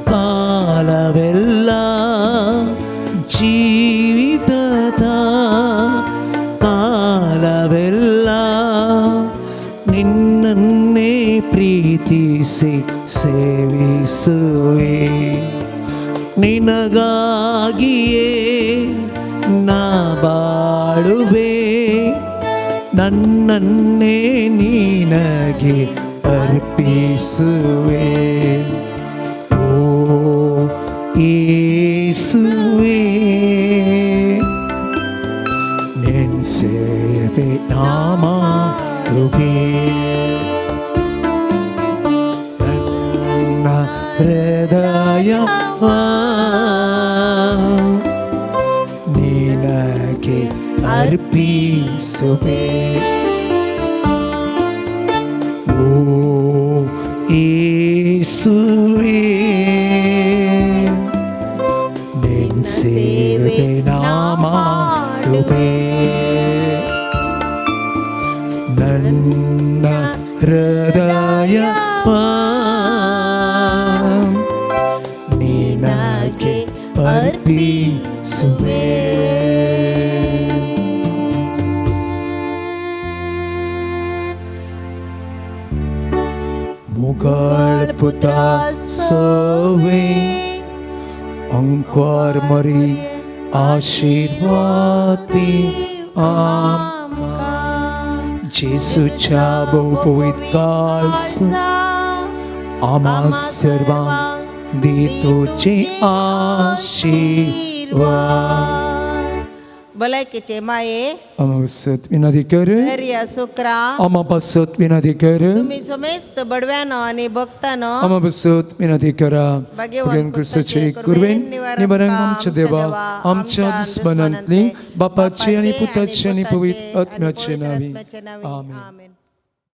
ಕಾಲವೆಲ್ಲ, ಜೀವಿತದ ಕಾಲವೆಲ್ಲ ನಿನ್ನನ್ನೇ ಪ್ರೀತಿಸಿ ಸೇವಿಸುವೆ. ನಿನಗಾಗಿಯೇ ನಾ ಬಾಳುವೆ, ನನ್ನನ್ನೇ ನಿನಗೆ ಅರ್ಪಿಸುವೆ. ಓ ಯೇಸುವೇ, ನಿನ್ನ ಸೇವೆ ನಾ ಮಾಡುವೆ. ನನ್ನ ಹೃದಯ ನಿನಗೆ ಅರ್ಪಿಸುವೆ. ಓ ಯೇಸುವೇ, ನಿನ್ನ ಸೇವೆ ನಾ ಮಾಡುವೆ. ನನ್ನ ಹೃದಯ ನಿನಗೆ ಅರ್ಪಿಸುವೆ. मुगाळ पुता सवे अंकुर मरी आशीर्वादी आमकां. जेजूच्या भोवपवीत काळसा आम्हा सर्वांक दी तुजे आशिर्वाद.
भलायकेचे माये
आमा पासत विनंती कर.
दर्या सुक्रा
आमा पासत विनंती कर.
तुम्ही समेस्त बडव्यानो आणि भक्तानो
आमा पासत विनंती करा.
भाग्यवान
क्रिस्ताचे
क्रिस्ताचे
कुर्वेन
निवारण
निवारण आमच्या देवा आमच्या दुस्मनांतली बापाची आणि पुताची आणि पवित्र आत्म्याचे नावी.
आमेन.
आमेन.